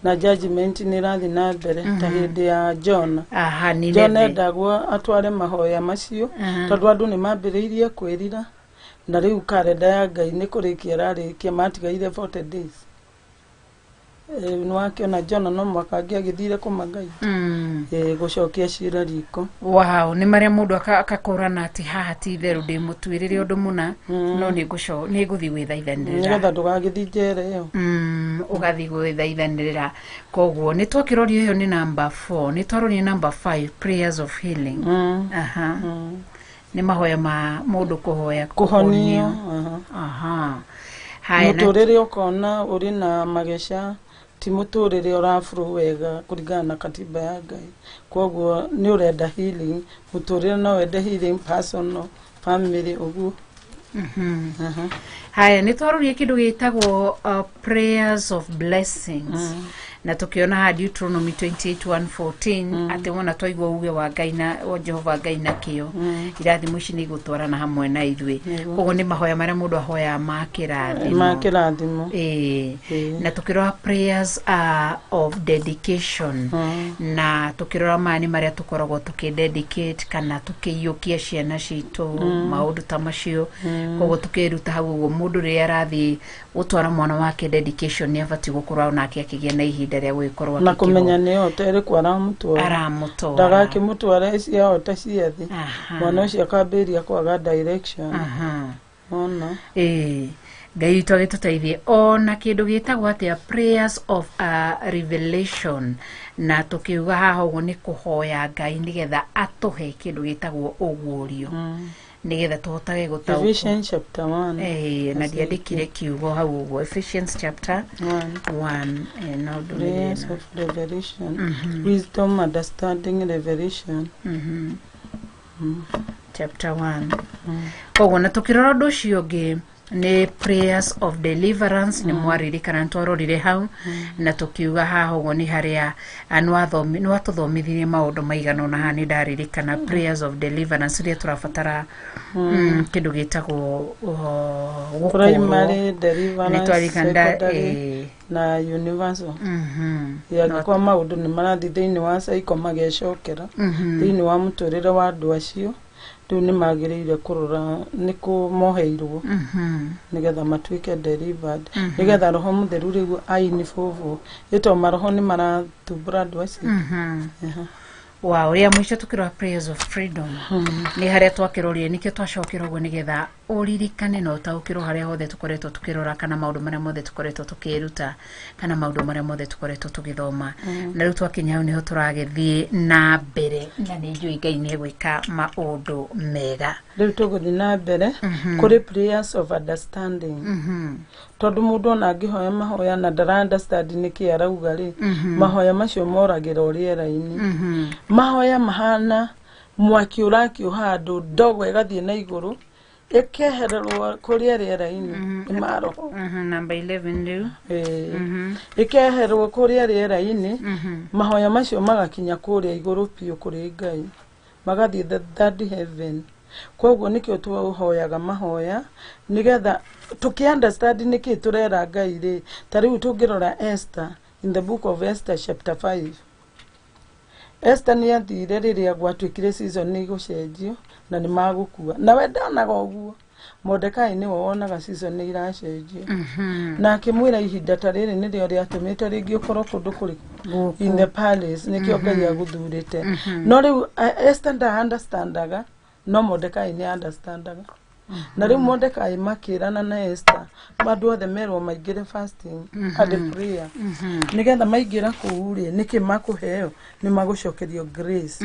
na judgment nĩ ĩrathiĩ na mbere, ta hĩndĩ ya Jona. Aha, nĩ Jona nene. Endagwo atware mahoya macio tondũ andũ nĩ mambĩrĩirie kwĩrira na rĩu karenda ya Ngai nĩ kũrĩkia ĩrarĩkia, matigaire 40 days. Nĩ wakĩona Jona no mwaka angĩagĩthire kũmagai gũcokia cira riko. Wow, nĩ marĩa mũndũ akakũrana atĩ haha ti itherũ ndĩ mũtuĩrĩre ũndũ mũna, no nĩ ngũthiĩ gwĩthaithanĩrĩra nĩgetha ndũgagĩthiĩ njera ĩyo. Ũgathiĩ gwĩthaithanĩrĩra. Koguo nĩ twakĩroria ĩyo nĩ number 4, nĩ twaroria number 5, prayers of healing. Aha. Nĩ mahoya ma mũndũ kũhoya kũhonio, aha. Aha, haya Mũtũrĩre ũkona ũrĩ na mageca, ti mũtũrĩre ũraburu wega kũringana na katiba ya Ngai, koguo nĩ ũrenda healing mũtũrĩre, no wende healing personal, family, ũguo. Aha. Haya, nĩ twaroria kĩndũ gĩtagwo prayers of blessings. Na tũkĩona haha Deuteronomy 28:1-14 atĩ wona twaigua uge wa Ngai na wa Jehova Ngai na kĩo, irathimo ici nĩ igũtwarana hamwe na ithuĩ. Koguo nĩ mahoya marĩa mũndũ ahoyaga ma kĩrathimo. Ma kĩrathimo. Ĩĩ. Ĩĩ. Na tũkĩrora prayers of dedication, na tũkĩrora maya nĩ marĩa tũkoragwo tũkĩdedicate kana tũkĩiyũkia ciana citũ, maũndũ ta macio. Koguo tũkĩruta hau ũguo, mũndũ rĩrĩa arathiĩ gũtwara mwana wake dedication nĩ abatiĩ gũkorwo onake akĩgĩa na ihinda rĩa gũgĩkorwo na kũmenya nĩ ota ĩrĩkũ aramũtwara. Aramũtwara. Ndagakĩmũtwara cia ota cia thĩ, mwana ũcio akambĩrĩria kwaga direction. Ona. Ĩĩ, Ngai witũ agĩtũteithie. Ona kĩndũ gĩtagwo atĩa, prayers of revelation, na tũkiuga haha ũguo nĩ kũhoya Ngai nĩgetha atũhe kĩndũ gĩtagwo ũguũrio, nĩgetha tũhotage gũtaũkwo. Ephesians chapter 1. Ĩĩ, na ndiandĩkire kiugo hau ũguo, Ephesians chapter 1. 1, no ndũmĩrĩre. Prayers of revelation, wisdom, understanding, revelation. Chapter 1. Koguo na tukirora ũndũ ũcio ũngĩ nĩ prayers of deliverance, nĩ mwaririkana nĩ twarorire hau na tũkiuga haha ũguo nĩ harĩa nĩ watũthomithirie maũndũ maigana ũna. Haha nĩ ndaririkana prayers of deliverance rĩrĩa tũrabatara kĩndũ gĩtagwo gũkũrwo. Primary nĩ deliverance, twaririkana secondary na universal. Angĩkorwo maũndũ nĩ marathiĩ thĩinĩ wa cycle magecokera thĩinĩ wa mũtũrĩre wa andũ acio, rĩu nĩ magĩrĩire kũrora nĩ kũ moheirwo nĩgetha matuĩke delivered, nĩgetha Roho Mũtheru rĩu ainibũbũ ĩto maroho nĩ marathumbũra andũ acio. Aha. Wa ũrĩa mũico tũkĩrora prayers of freedom nĩ harĩa twakĩrorire, nĩkĩo twacokera ũguo nĩgetha ũririkane na ũtaũkĩrwo harĩa hothe tũkoretwo tũkĩrora, kana maũndũ marĩa mothe tũkoretwo tũkĩruta, kana maũndũ marĩa mothe tũkoretwo tũgĩthoma. Na rĩu twakinya hau nĩho tũragĩthiĩ na mbere, na nĩ njũĩ Ngai nĩ egwĩka maũndũ mega. Rĩu tũgũthiĩ na mbere kũrĩ prayers of understanding, tondũ mũndũ ona angĩhoya mahoya na ndara understand nĩkĩ arauga rĩ, mahoya macio moragĩra o rĩera-inĩ. Mahoya mahana mwaki ũrakio handũ, ndogo ĩgathiĩ na igũrũ ĩkehererwo kũrĩa rĩera-inĩ, nĩ maroho. Number 11 rĩu. Ĩĩ. Ĩkehererwo kũrĩa rĩera-inĩ, mahoya macio magakinya kũrĩa igũrũ biũ kũrĩ Ngai, magathiĩ the third heaven. Koguo nĩkĩo tũhoyaga mahoya nĩgetha tũkĩ understand nĩkĩ tũrera Ngai rĩ. Ta rĩu tũngĩrora Esther, in the book of Esther chapter 5, Esther nĩ athire rĩrĩa gwatuĩkire season nĩ igũcenjio na nĩ magũkua, nawe ndonaga ũguo. Mordekai nĩwe wonaga season nĩ iracenjio, na akĩmwĩra ihinda ta rĩrĩ nĩrĩo rĩatũmĩte rĩngĩ ũkorwo kũndũ kũrĩ in the palace, nĩkĩo Ngai agũthurĩte. No rĩu Esther nda understandaga, no Mordekai nĩ understandaga. Na rĩu Mordekai makĩrana na Esther, andũ othe merwo maingĩre fasting and prayer, nĩgetha maingĩra kũu rĩ, nĩkĩ makũheo? Nĩ magũcokerio grace,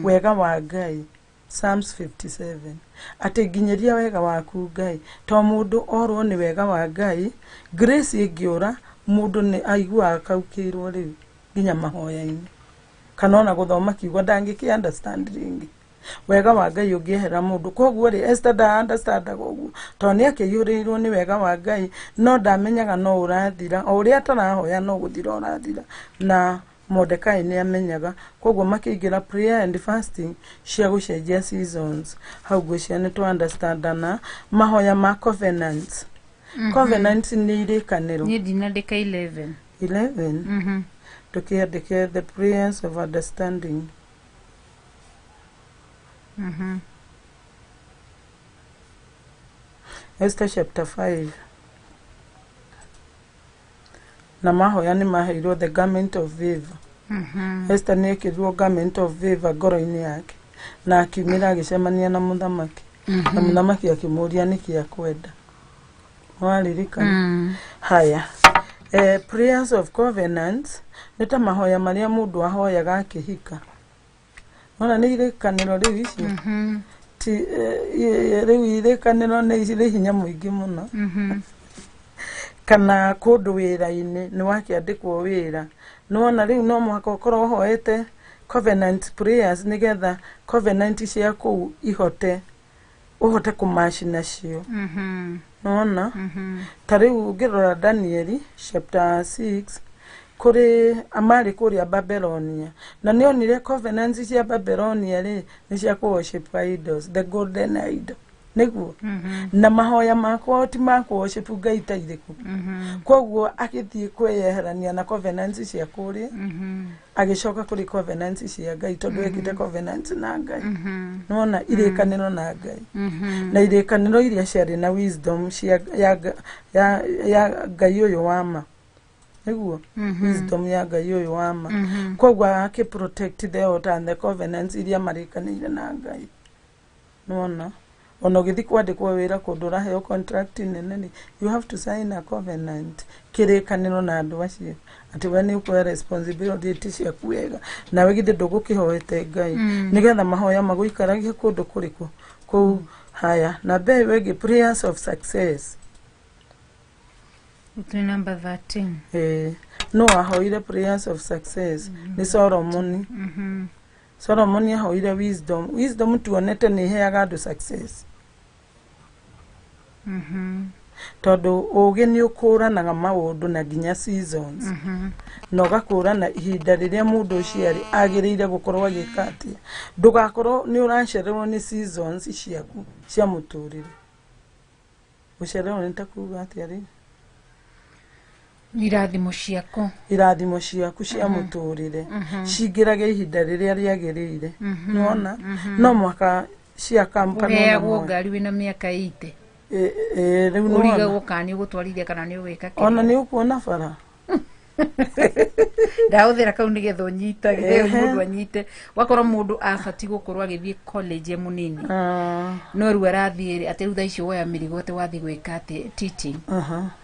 wega wa Ngai. Psalms 57 atĩ nginyĩria wega waku Ngai, to mũndũ orwo nĩ wega wa Ngai, grace ĩngĩũra, mũndũ nĩ aiguaga kaukĩirwo rĩu nginya mahoya-inĩ kana ona gũthoma kiugo ndangĩkĩ understand rĩngĩ, wega wa Ngai ũngĩehera mũndũ. Koguo rĩ, Esther nda understandaga ũguo, tondũ nĩ akĩiyũrĩrwo nĩ wega wa Ngai, no ndamenyaga no ũrathira. O ũrĩa atarahoya no gũthira ũrathira, na Mordekai nĩ amenyaga. Koguo makĩingĩra prayer and fasting cia gũcenjia seasons. Hau ngwĩciria nĩ twa understandana mahoya ma covenants. Covenants nĩ irĩkanĩro. Niĩ ndinandĩka 11. 11. Tũkĩandĩke the prayers of understanding. Esther chapter 5, na mahoya nĩ maheirwo the garment of favor. Esther nĩ ekĩrirwo garment of favor ngoro-inĩ yake, na akiumĩra agĩcemania na mũthamaki, na mũthamaki akĩmũũria nĩkĩ akwenda. Waririkana? Haya, prayers of covenants nĩ ta mahoya marĩa mũndũ ahoyaga akĩhika. Ona nĩ irĩkanĩro rĩu icio. Ti rĩu irĩkanĩro nĩ irĩ hinya mũingĩ mũno. Kana kũndũ wĩra-inĩ nĩ wakĩandĩkwo wĩra, nĩwona rĩu no mũhaka ũkorwo ũhoete covenant prayers nĩgetha covenant cia kũu ihote ũhote kũmaci nacio. Nĩwona ta rĩu ũngĩrora Danieli chapter 6, Kũrĩ marĩ kũrĩa Babelonia, na nĩ onire covenants cia Babelonia rĩ, nĩ cia kũ worship idols, the golden idol, nĩguo na mahoya makwa ti ma kũ worship ngai ta irĩkũ. Koguo agĩthiĩ kwĩyeherania na covenants cia kũrĩa, agĩcoka kũrĩ covenants cia Ngai, tondũ ekĩte covenants na Ngai. Nĩwona irĩkanĩro na Ngai, na irĩkanĩro iria ciarĩ na wisdom cia ya Ngai ũyũ wa ma, nĩguo wisdom ya Ngai ũyũ wa ma. Koguo akĩ protect the altar and the covenants iria marĩkanĩire na Ngai. Nĩwona ona ũgĩthiĩ kwandĩkwo wĩra kũndũ, ũraheo contract nene rĩ, you have to sign a covenant, kĩrĩkanĩro na andũ acio, atĩ we nĩ ũkuoya responsibility ciaku wega, nawe githĩ ndũgũkĩhoete Ngai nĩgetha mahoya magũikaragie kũndũ kũrĩkũ kũu. Haya, namba ĩyo ĩngĩ, prayers of success. Tũ number 13. Eh, no ahoire prayers of success nĩ Solomoni. Solomoni ahoire wisdom. Wisdom tuonete nĩ ĩheaga andũ success, tondũ ũũgĩ nĩ ũkũranaga maũndũ na nginya seasons, na ũgakũrana ihinda rĩrĩa mũndũ ũcio arĩ agĩrĩire gũkorwo agĩka atĩa, ndũgakorwo nĩ ũracererwo nĩ seasons ciaku cia mũtũrĩre. Gũcererwo nĩ ta kuga atĩa rĩ? Irathimo ciaku. Irathimo ciaku cia mũtũrĩre cingĩrage ihinda rĩrĩa rĩagĩrĩire. Nĩwona no mwaka cia kampani. Ũheagwo ngari wĩna mĩaka 80. Rĩu nĩwona. Ũrigagwo kana nĩ ũgũtwarithia kana nĩ ũgwĩka. Ona nĩ ũkuona bara. Ndahũthĩra kau nĩgetha ũnyitage. Mũndũ anyite, wakorwo mũndũ abati gũkorwo agĩthiĩ college e mũnini, no rĩu arathiĩ atĩ rĩu thaa ici woya mĩrigo, atĩ wathiĩ gwĩka atĩ teaching,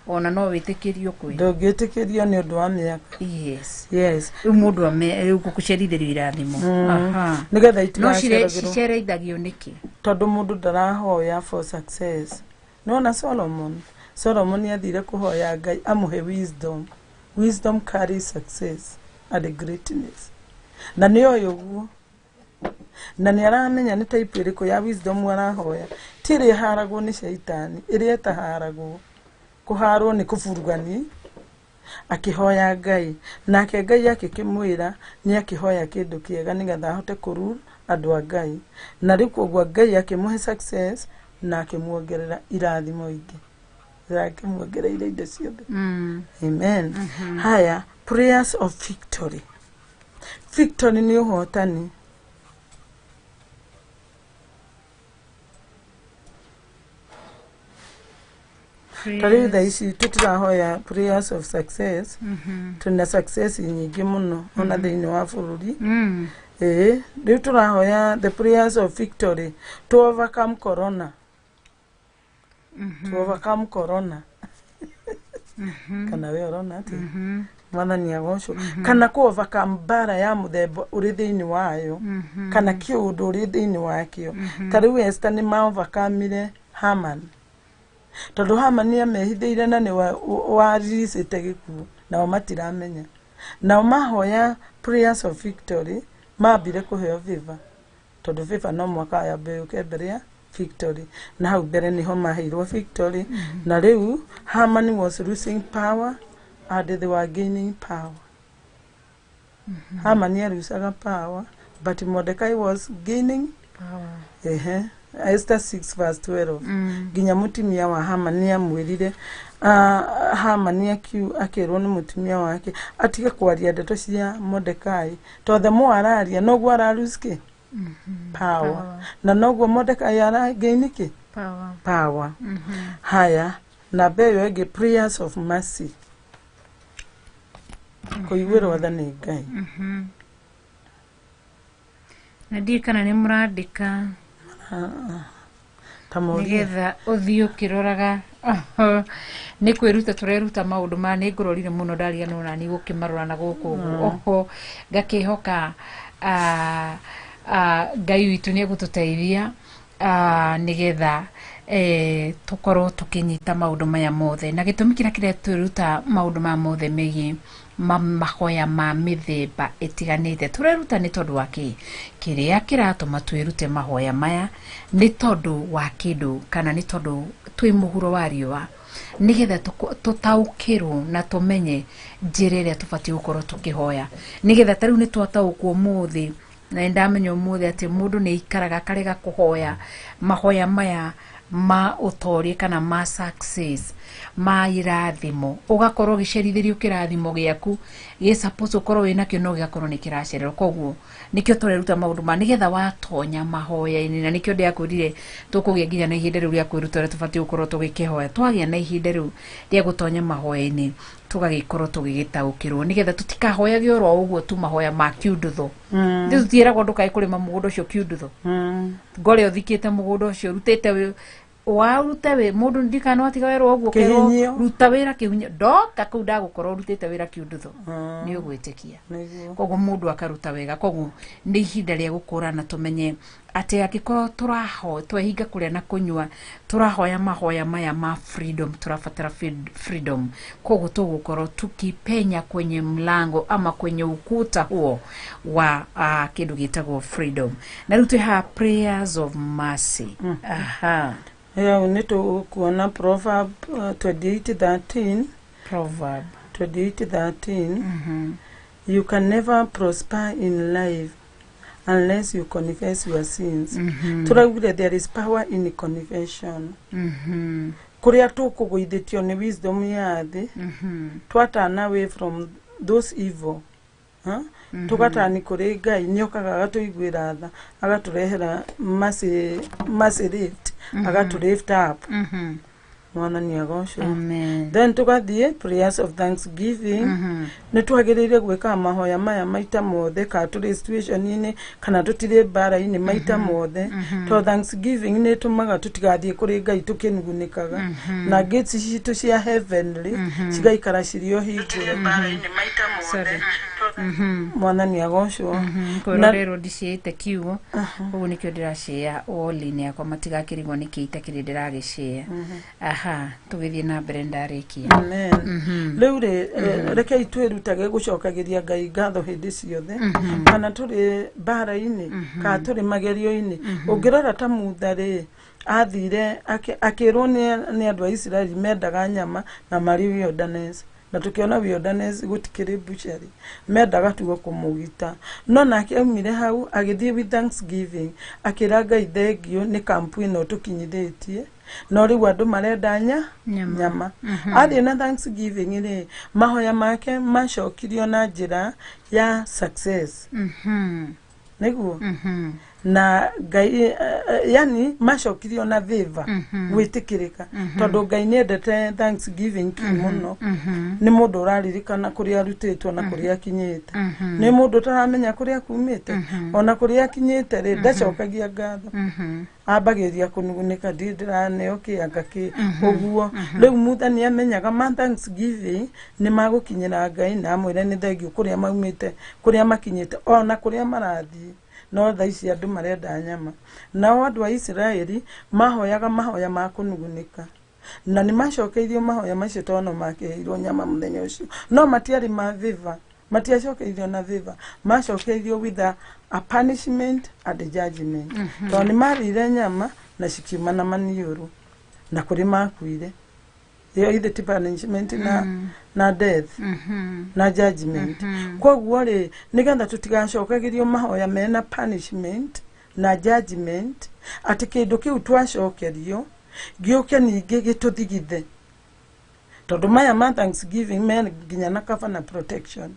ona no wĩtĩkĩrio kwĩ Ndũngĩtĩkĩrio nĩ ũndũ wa mĩaka. Yes. Yes. Rĩu mũndũ ame rĩu gũcerithĩrio irathimo. Aha. Nĩgetha No itigaceragĩrwo. cicerithagio nĩkĩ? Tondũ mũndũ ndarahoya for success. Nĩwona Solomon, Solomon athire kũhoya Ngai amũhe wisdom. Wisdom carries success and greatness, na nĩ oĩ ũguo, na nĩ aramenya nĩ type ĩrĩkũ ya wisdom arahoya, ti ĩrĩa ĩharagwo nĩ caitani, ĩrĩa ĩtaharagwo. Kũharwo nĩ kũburugani. Akĩhoya Ngai, nake Ngai akĩkĩmwĩra nĩ akĩhoya kĩndũ kĩega nĩgetha ahote kũrule andũ a Ngai. Na rĩu koguo Ngai akĩmũhe success na akĩmuongerera irathimo ingĩ, akĩmuongereire indo ciothe. Amen. Haya, prayers of victory. Victory nĩ ũhotani. Ta rĩu thaa ici tũtirahoya prayers of success, twĩna success nyingĩ mũno ona thĩinĩ wa bũrũri. Ĩĩ, rĩu tũrahoya the prayers of victory to overcome corona, to overcome corona. Kana we ũrona atĩ Mwathani agocwo, kana kũ overcome mbara ya mũthemba ũrĩ thĩinĩ wayo, kana kĩũndũ ũrĩ thĩinĩ wakĩo. Ta rĩu Esther nĩ ma overcome Haman, tondũ Haman nĩ amehithĩire na nĩ wariricĩte gĩkuũ, nao matiramenya. Nao mahoya prayers of victory, mambire kũheo favor, tondũ favor no mwaka yambe yũke mbere ya victory, na hau mbere nĩho maheirwo victory. Na rĩu Haman was losing power and they were gaining power. Haman arucaga power, but Mordecai was gaining. Ehe, Esther 6 verse 12. Nginya mũtumia wa Haman nĩ amwĩrire, Haman akĩrwo nĩ mũtumia wake atige kwaria ndeto cia Mordecai, tondũ the more araria noguo aralose kĩ? Power. Na noguo Mordecai aragain kĩ? Power. Power. Haya, namba ĩyo ĩngĩ, prayers of mercy, kũiguĩrwo tha nĩ Ngai. Na ndiĩ kana nĩ mũrandĩka. Ta moria. Nĩgetha ũthiĩ ũkĩroraga, nĩ kwĩruta tũreruta maũndũ ma nĩ ngũrorire mũno, ndariganĩrwo nani gũkĩmarora na gũkũ ũguo. Oho ngakĩhoka Ngai witũ nĩ egũtũteithia, nĩgetha tũkorwo tũkĩnyita maũndũ maya mothe, na gĩtũmi kĩrĩa kĩrĩa twĩruta maũndũ maya mothe megiĩ mahoya ma mĩthemba ĩtiganĩte tũreruta nĩ tondũ wa kĩ? Kĩrĩa kĩratũma twĩrute mahoya maya nĩ tondũ wa kĩndũ, kana nĩ tondũ twĩ mũhuro wa riũa, Nĩgetha tũtaũkĩrwo na tũmenye njĩra ĩrĩa tũbatiĩ gũkorwo tũkĩhoya, nĩgetha ta rĩu nĩ twataũkwo ũmũthĩ, na nĩ ndamenya ũmũthĩ atĩ mũndũ nĩ aikaraga akarega kũhoya mahoya maya ma ũtoria kana ma success, ma irathimo. Ũgakorwo ũgĩcerithĩrio kĩrathimo gĩaku gĩ suppose ũkorwo wĩnakĩo, no gĩgakorwo nĩ kĩracererwo. Koguo nĩkĩo tũreruta maũndũ ma nĩgetha watonya mahoya-inĩ, na nĩkĩo ndĩrakwĩrire tũkũgĩa nginya na ihinda rĩu rĩa kwĩruta ũrĩa tũbatiĩ gũkorwo tũgĩkĩhoya. Twagĩa na ihinda rĩu rĩa gũtonya mahoya-inĩ, tũgagĩkorwo tũgĩgĩtaũkĩrwo, nĩgetha tũtikahoyage oro ũguo tu mahoya ma kiundutho. Ndĩ tũtiĩragwo ndũkae kũrĩma mũgũnda ũcio kiundutho, ngore ũthikĩte mũgũnda ũcio ũrutĩte warute wĩ mũndũ ndikana watiga werwo ũguo ũkerwo. Kĩhinyio. Ruta wĩra kĩhinyio, ndoka kũu ndagũkorwo ũrutĩte wĩra kiundutho, nĩ ũgwĩtĩkia? Nĩguo. Koguo mũndũ akaruta wega. Koguo nĩ ihinda rĩa gũkũrana, tũmenye atĩ angĩkorwo tũraho twehinga kũrĩa na kũnyua, tũrahoya mahoya maya ma freedom, tũrabatara freedom. Koguo tũgũkorwo tukipenya kwenye mlango ama kwenye ukuta huo wa kĩndũ gĩtagwo freedom. Na rĩu twĩ haha prayers of mercy. Aha. Hau nĩ tũkuona Proverb 28:13. Proverb 28:13. You can never prosper in life unless you confess your sins. Tũraugire there is power in confession. Kũrĩa tũkũgũithĩtio nĩ wisdom ya thĩ, twatana away from those evil, huh? Tũgatani kũrĩ Ngai, nĩ okaga agatũiguĩra tha, agatũrehera mercy, mercy lift, agatũ lift up. Mwathani agocwo. Amen. Then tũgathiĩ prayers of thanksgiving. Nĩ twagĩrĩire gwĩkaga mahoya maya maita mothe, kana tũrĩ situation-inĩ kana tũtirĩ mbara-inĩ, maita mothe, tondũ thanksgiving nĩ ĩtũmaga tũtigathiĩ kũrĩ Ngai tũkĩnugunĩkaga, na gates citũ cia heavenly cigaikara cirĩ o hingũre. Sorry. Mwathani agocwo. Kwĩrorerwo ndiciĩte kiugo, koguo nĩkĩo ndĩracĩa wall-inĩ yakwa, matigakĩrigwo nĩkĩ itakĩrĩ ndĩragĩcĩa. Aha, tũgĩthiĩ na mbere, ndarĩkia. Amen. Rĩu rĩ, rekei twĩrutage gũcokagĩria Ngai ngatho hĩndĩ ciothe, kana tũrĩ mbara-inĩ kana tũrĩ magerio-inĩ. Ũngĩrora ta Mutha rĩ, athire akĩrwo nĩ andũ a Isiraeli mendaga nyama na marĩ wilderness, na tũkĩona wilderness gũtikĩrĩ butchery, mendaga tu o kũmũgita. No nake aumire hau agĩthiĩ with thanksgiving, akĩra Ngai thengio nĩ kampu ĩno tũkinyithĩtie, no rĩu andũ marenda Nyama. nyama. Athiĩ na thanksgiving rĩ, mahoya make macokirio na njĩra ya success. Nĩguo na Ngai, yani macokirio na favor, gwĩtĩkĩrĩka, tondũ Ngai nĩ endete thanksgiving ki mũno. Nĩ mũndũ ũraririkana kũrĩa arutĩtwo na kũrĩa akinyĩte. Nĩ mũndũ ũtaramenya kũrĩa kumĩte ona kũrĩa akinyĩte rĩ, ndacokagia ngatho, ambagĩria kũnugunĩka, ndirĩ ndĩraneo kĩanga kĩ ũguo. Rĩu Mutha nĩ amenyaga ma thanksgiving nĩ magũkinyĩra Ngai na amwĩre nĩ thengio kũrĩa maumĩte, kũrĩa makinyĩte, ona kũrĩa marathiĩ. No thaa ici andũ marenda nyama. Nao andũ a Isiraeli mahoyaga mahoya ma kũnugunĩka, na nĩ macokeirio mahoya macio, tondũ no makĩheirwo nyama mũthenya ũcio, no matiarĩ ma favor, matiacokeirio na favor, macokeirio with a punishment and a judgment, tondũ nĩ marĩire nyama na cikiuma na maniũrũ na kũrĩ makuire. Ĩyo ithe ti punishment na death na judgment? Koguo rĩ, nĩgetha tũtigacokagĩrio mahoya mena punishment na judgment, atĩ kĩndũ kĩu twacokerio gĩũke ningĩ gĩtũthigithe, tondũ maya ma thanksgiving me nginya na cover na protection,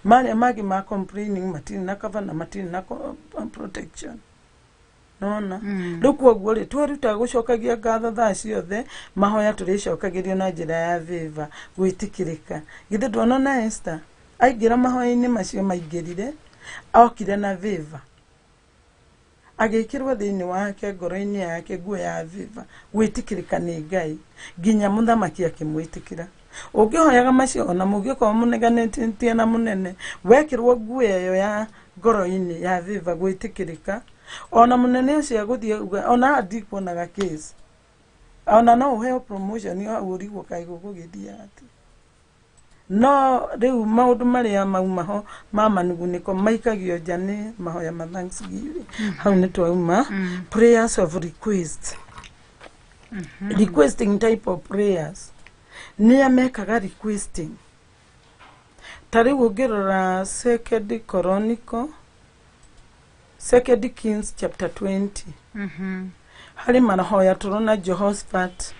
marĩa mangĩ ma complaining matirĩ na cover na matirĩ na protection. Nona rĩu koguo rĩ, tweruta gũcokagia ngatho thaa ciothe, mahoya tũrĩcokagĩrio na njĩra ya favor, gwĩtĩkĩrĩka. Githĩ ndwona na Esther aingĩra mahoya-inĩ macio maingĩrire, okire na favor, agĩkĩrwo thĩinĩ wake, ngoro-inĩ yake, nguo ya favor, gwĩtĩkĩrĩka nĩ Ngai, nginya mũthamaki akĩmwĩtĩkĩra. Ũngĩhoyaga macio, ona mũngĩkorwo mũneganĩtie na mũnene, wekĩrwo nguo ĩyo ya ngoro-inĩ ya favor, gwĩtĩkĩrĩka, ona mũnene ũcio agũthiĩ uga ona haha ndikuonaga case, ona no ũheo promotion o hau, ũrigwo kaĩ gũgũgĩthiĩ atĩa. No rĩu maũndũ marĩa mauma ho ma manugunĩko maikagio nja nĩ mahoya ma thanksgiving. Hau nĩ twauma prayers of request, requesting type of prayers. Nĩa mekaga requesting? Ta rĩu ũngĩrora Second Chronicle, Second Kings chapter 20, harĩ mahoya tũrona Jehoshaphat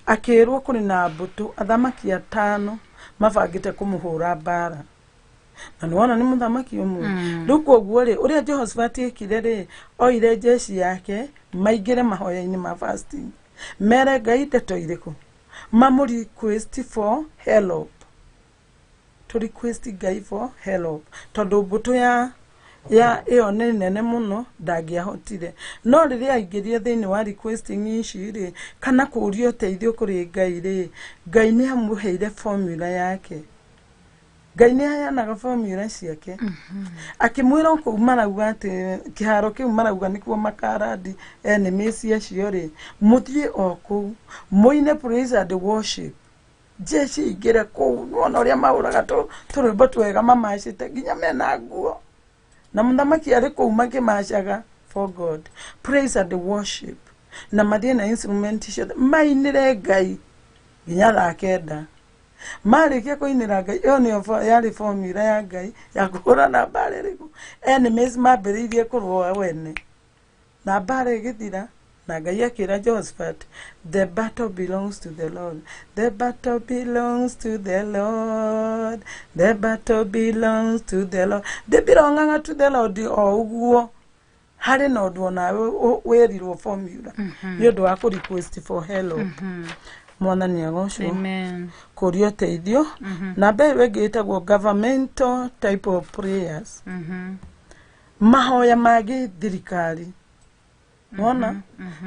akĩrwo kũrĩ na mbũtũ athamaki atano mabangĩte kũmũhũra mbara, na nĩwona nĩ mũthamaki ũmwe. Rĩu koguo rĩ, ũrĩa Jehoshaphat ekire rĩ, oire jeshi yake maingĩre mahoya-inĩ ma fasting, mere Ngai ndeto irĩkũ, mamũ request for help, to request Ngai for help, tondũ mbũtũ ya ĩyo nĩ nene mũno, ndangĩahotire. No rĩrĩa aingĩrire thĩinĩ wa requesting ici rĩ, kana kũũria ũteithio kũrĩ Ngai rĩ, Ngai nĩ amũheire formula yake. Ngai nĩ aheanaga formula ciake. Akĩmwĩra kũu marauga atĩ kĩharo kĩu marauga nĩkuo makarandi enemies acio rĩ, mũthiĩ o kũu mũine praise and worship, jeshi ingĩre kũu. Nĩwona ũrĩa mahũraga tũrwĩmbo twega, mamacĩte nginya mena nguo, na mũthamaki arĩ kũu makĩmacaga for God, praise and worship, na mathiĩ na instrument ciothe mainĩre Ngai nginya thaa 9. Marĩkia kũinĩra Ngai, ĩyo nĩyo yarĩ formula ya Ngai ya kũhũrana mbara ĩrĩkũ enemies mambĩrĩirie kũrũa wene, na mbara ĩgĩthira, na Ngai akĩra Jehoshaphat, "The battle belongs to the Lord, the battle belongs to the Lord, the battle belongs to the Lord." Ndĩbelongaga to the Lord o ũguo, harĩ na ũndũ onawe wĩrirwo formula nĩ ũndũ wa kũ request for help. Mwathani agocwo. Amen. Kũria ũteithio. Namba ĩyo ĩngĩ ĩtagwo governmental type of prayers, mahoya ma gĩthirikari. Nona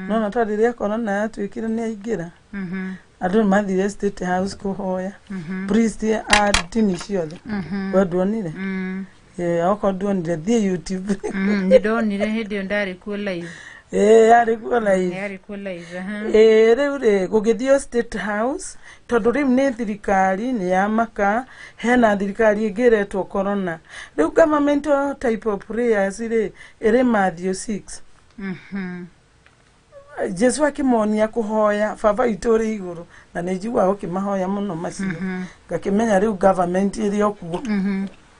nona ta rĩrĩa corona yatuĩkire nĩ aingĩra, andũ nĩ mathire State House kũhoya, priest a ndini ciothe. We nduonire? Eh, okorwo nduonire, thiĩ YouTube. Nĩ ndonire hĩndĩ ĩyo, ndarĩ kuo live. Ĩĩ, yarĩ kuo live. Yarĩ kuo live, aha. Ĩĩ, rĩu rĩ, gũgĩthio State House tondũ rĩu nĩ thirikari nĩ yamaka, hena thirikari ĩngĩ ĩretwo corona. Rĩu governmental type of prayers rĩ, ĩrĩ Matthew 6. Jesu akĩmonia kũhoya Baba witũ ũrĩ igũrũ, na nĩ njiguaga ũkĩmahoya mũno macio, ngakĩmenya rĩu government ĩrĩ o kuo,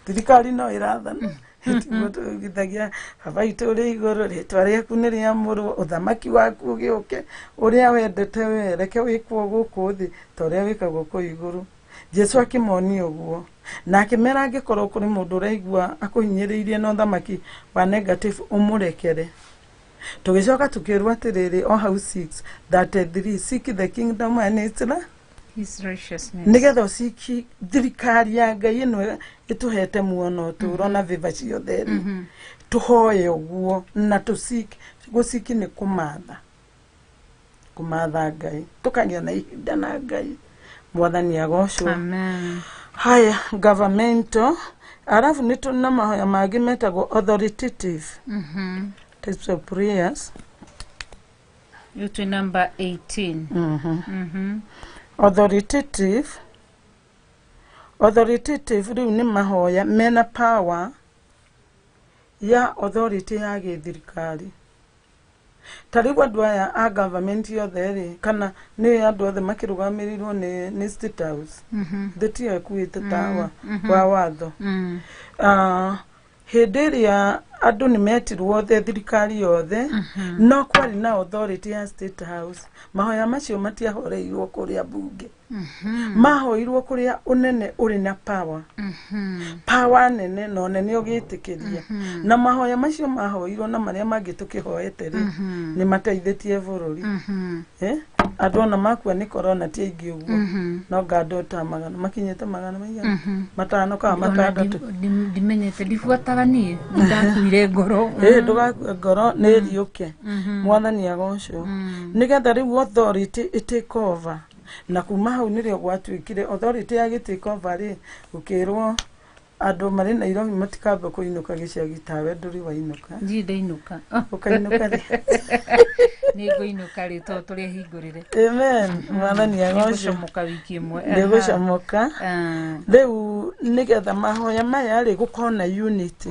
thirikari no ĩrathana. Tiguo tũgithagia Baba witũ ũrĩ igũrũ, rĩtwa rĩaku nĩ rĩamũrwo, ũthamaki waku ũgĩũke, ũrĩa wendete we reke wĩkwo gũkũ thĩ ta ũrĩa wĩkagwo kũu igũrũ. Jesu akĩmonia ũguo na akĩmera angĩkorwo kũrĩ mũndũ ũraigua akũhinyĩrĩirie na ũthamaki wa negative, ũmũrekere. Tũgĩcoka tũkĩrwo atĩrĩrĩ, o hau 6:33, seek the kingdom and its His righteousness. Nĩgetha ũciki thirikari ya Ngai ĩno ĩtũhete muono ũtũũro na viva ciothe rĩ, tũhoe ũguo na tũciki. Gũciki nĩ kũmatha, kũmatha Ngai, tũkagĩa na ihinda na Ngai. Mwathani agocwo. Amen. Haya, governmental, arabu nĩ tũrĩ na mahoya mangĩ metagwo authoritative types of prayers. Rĩu twĩ number 18. Authoritative, authoritative rĩu nĩ mahoya mena power ya authority ya gĩthirikari. Ta rĩu andũ aya a government yothe rĩ, kana nĩ andũ othe makĩrũgamĩrĩirwo nĩ State House, thĩ ĩkuĩte tawa wa watho. Ah, hĩndĩ ĩrĩa andũ nĩ metirwo othe, thirikari yothe, no kwarĩ na authority ya State House, mahoya macio matiahoreirwo kũrĩa bunge, mahoirwo kũrĩa ũnene ũrĩ na power, power nene na ũnene ũgĩtĩkĩria. Na mahoya macio mahoirwo na marĩa mangĩ tũkĩhoete rĩ, nĩ mateithĩtie bũrũri. Eh? Andũ ona makua nĩ corona ti aingĩ ũguo, no nga andũ ta magana makinyĩte magana maigana 5 kana 6. Ndimenyete, ndibuataga niĩ, ndakuire ngoro. Ĩ, ndũgakue ngoro, nĩ riũke. Mwathani agocwo. Nĩgetha rĩu authority ĩ take over, na kuma hau nĩrĩo gwatuĩkire authority ya gĩ take over rĩ, gũkĩrwo andũ marĩ Nairobi matikambe kũinũka gĩcagi. Tawe ndũrĩ wainũka? Ndirĩ ndainũka. Ũkainũka rĩ? Nĩ ngũinũka rĩ, tondũ tũrĩ ahingũrĩre. Amen, Mwathani agocwo. Nĩngũcomoka wiki ĩmwe. Ndĩgũcomoka. Ah. Rĩu nĩgetha mahoya maya rĩ, gũkorwo na unity.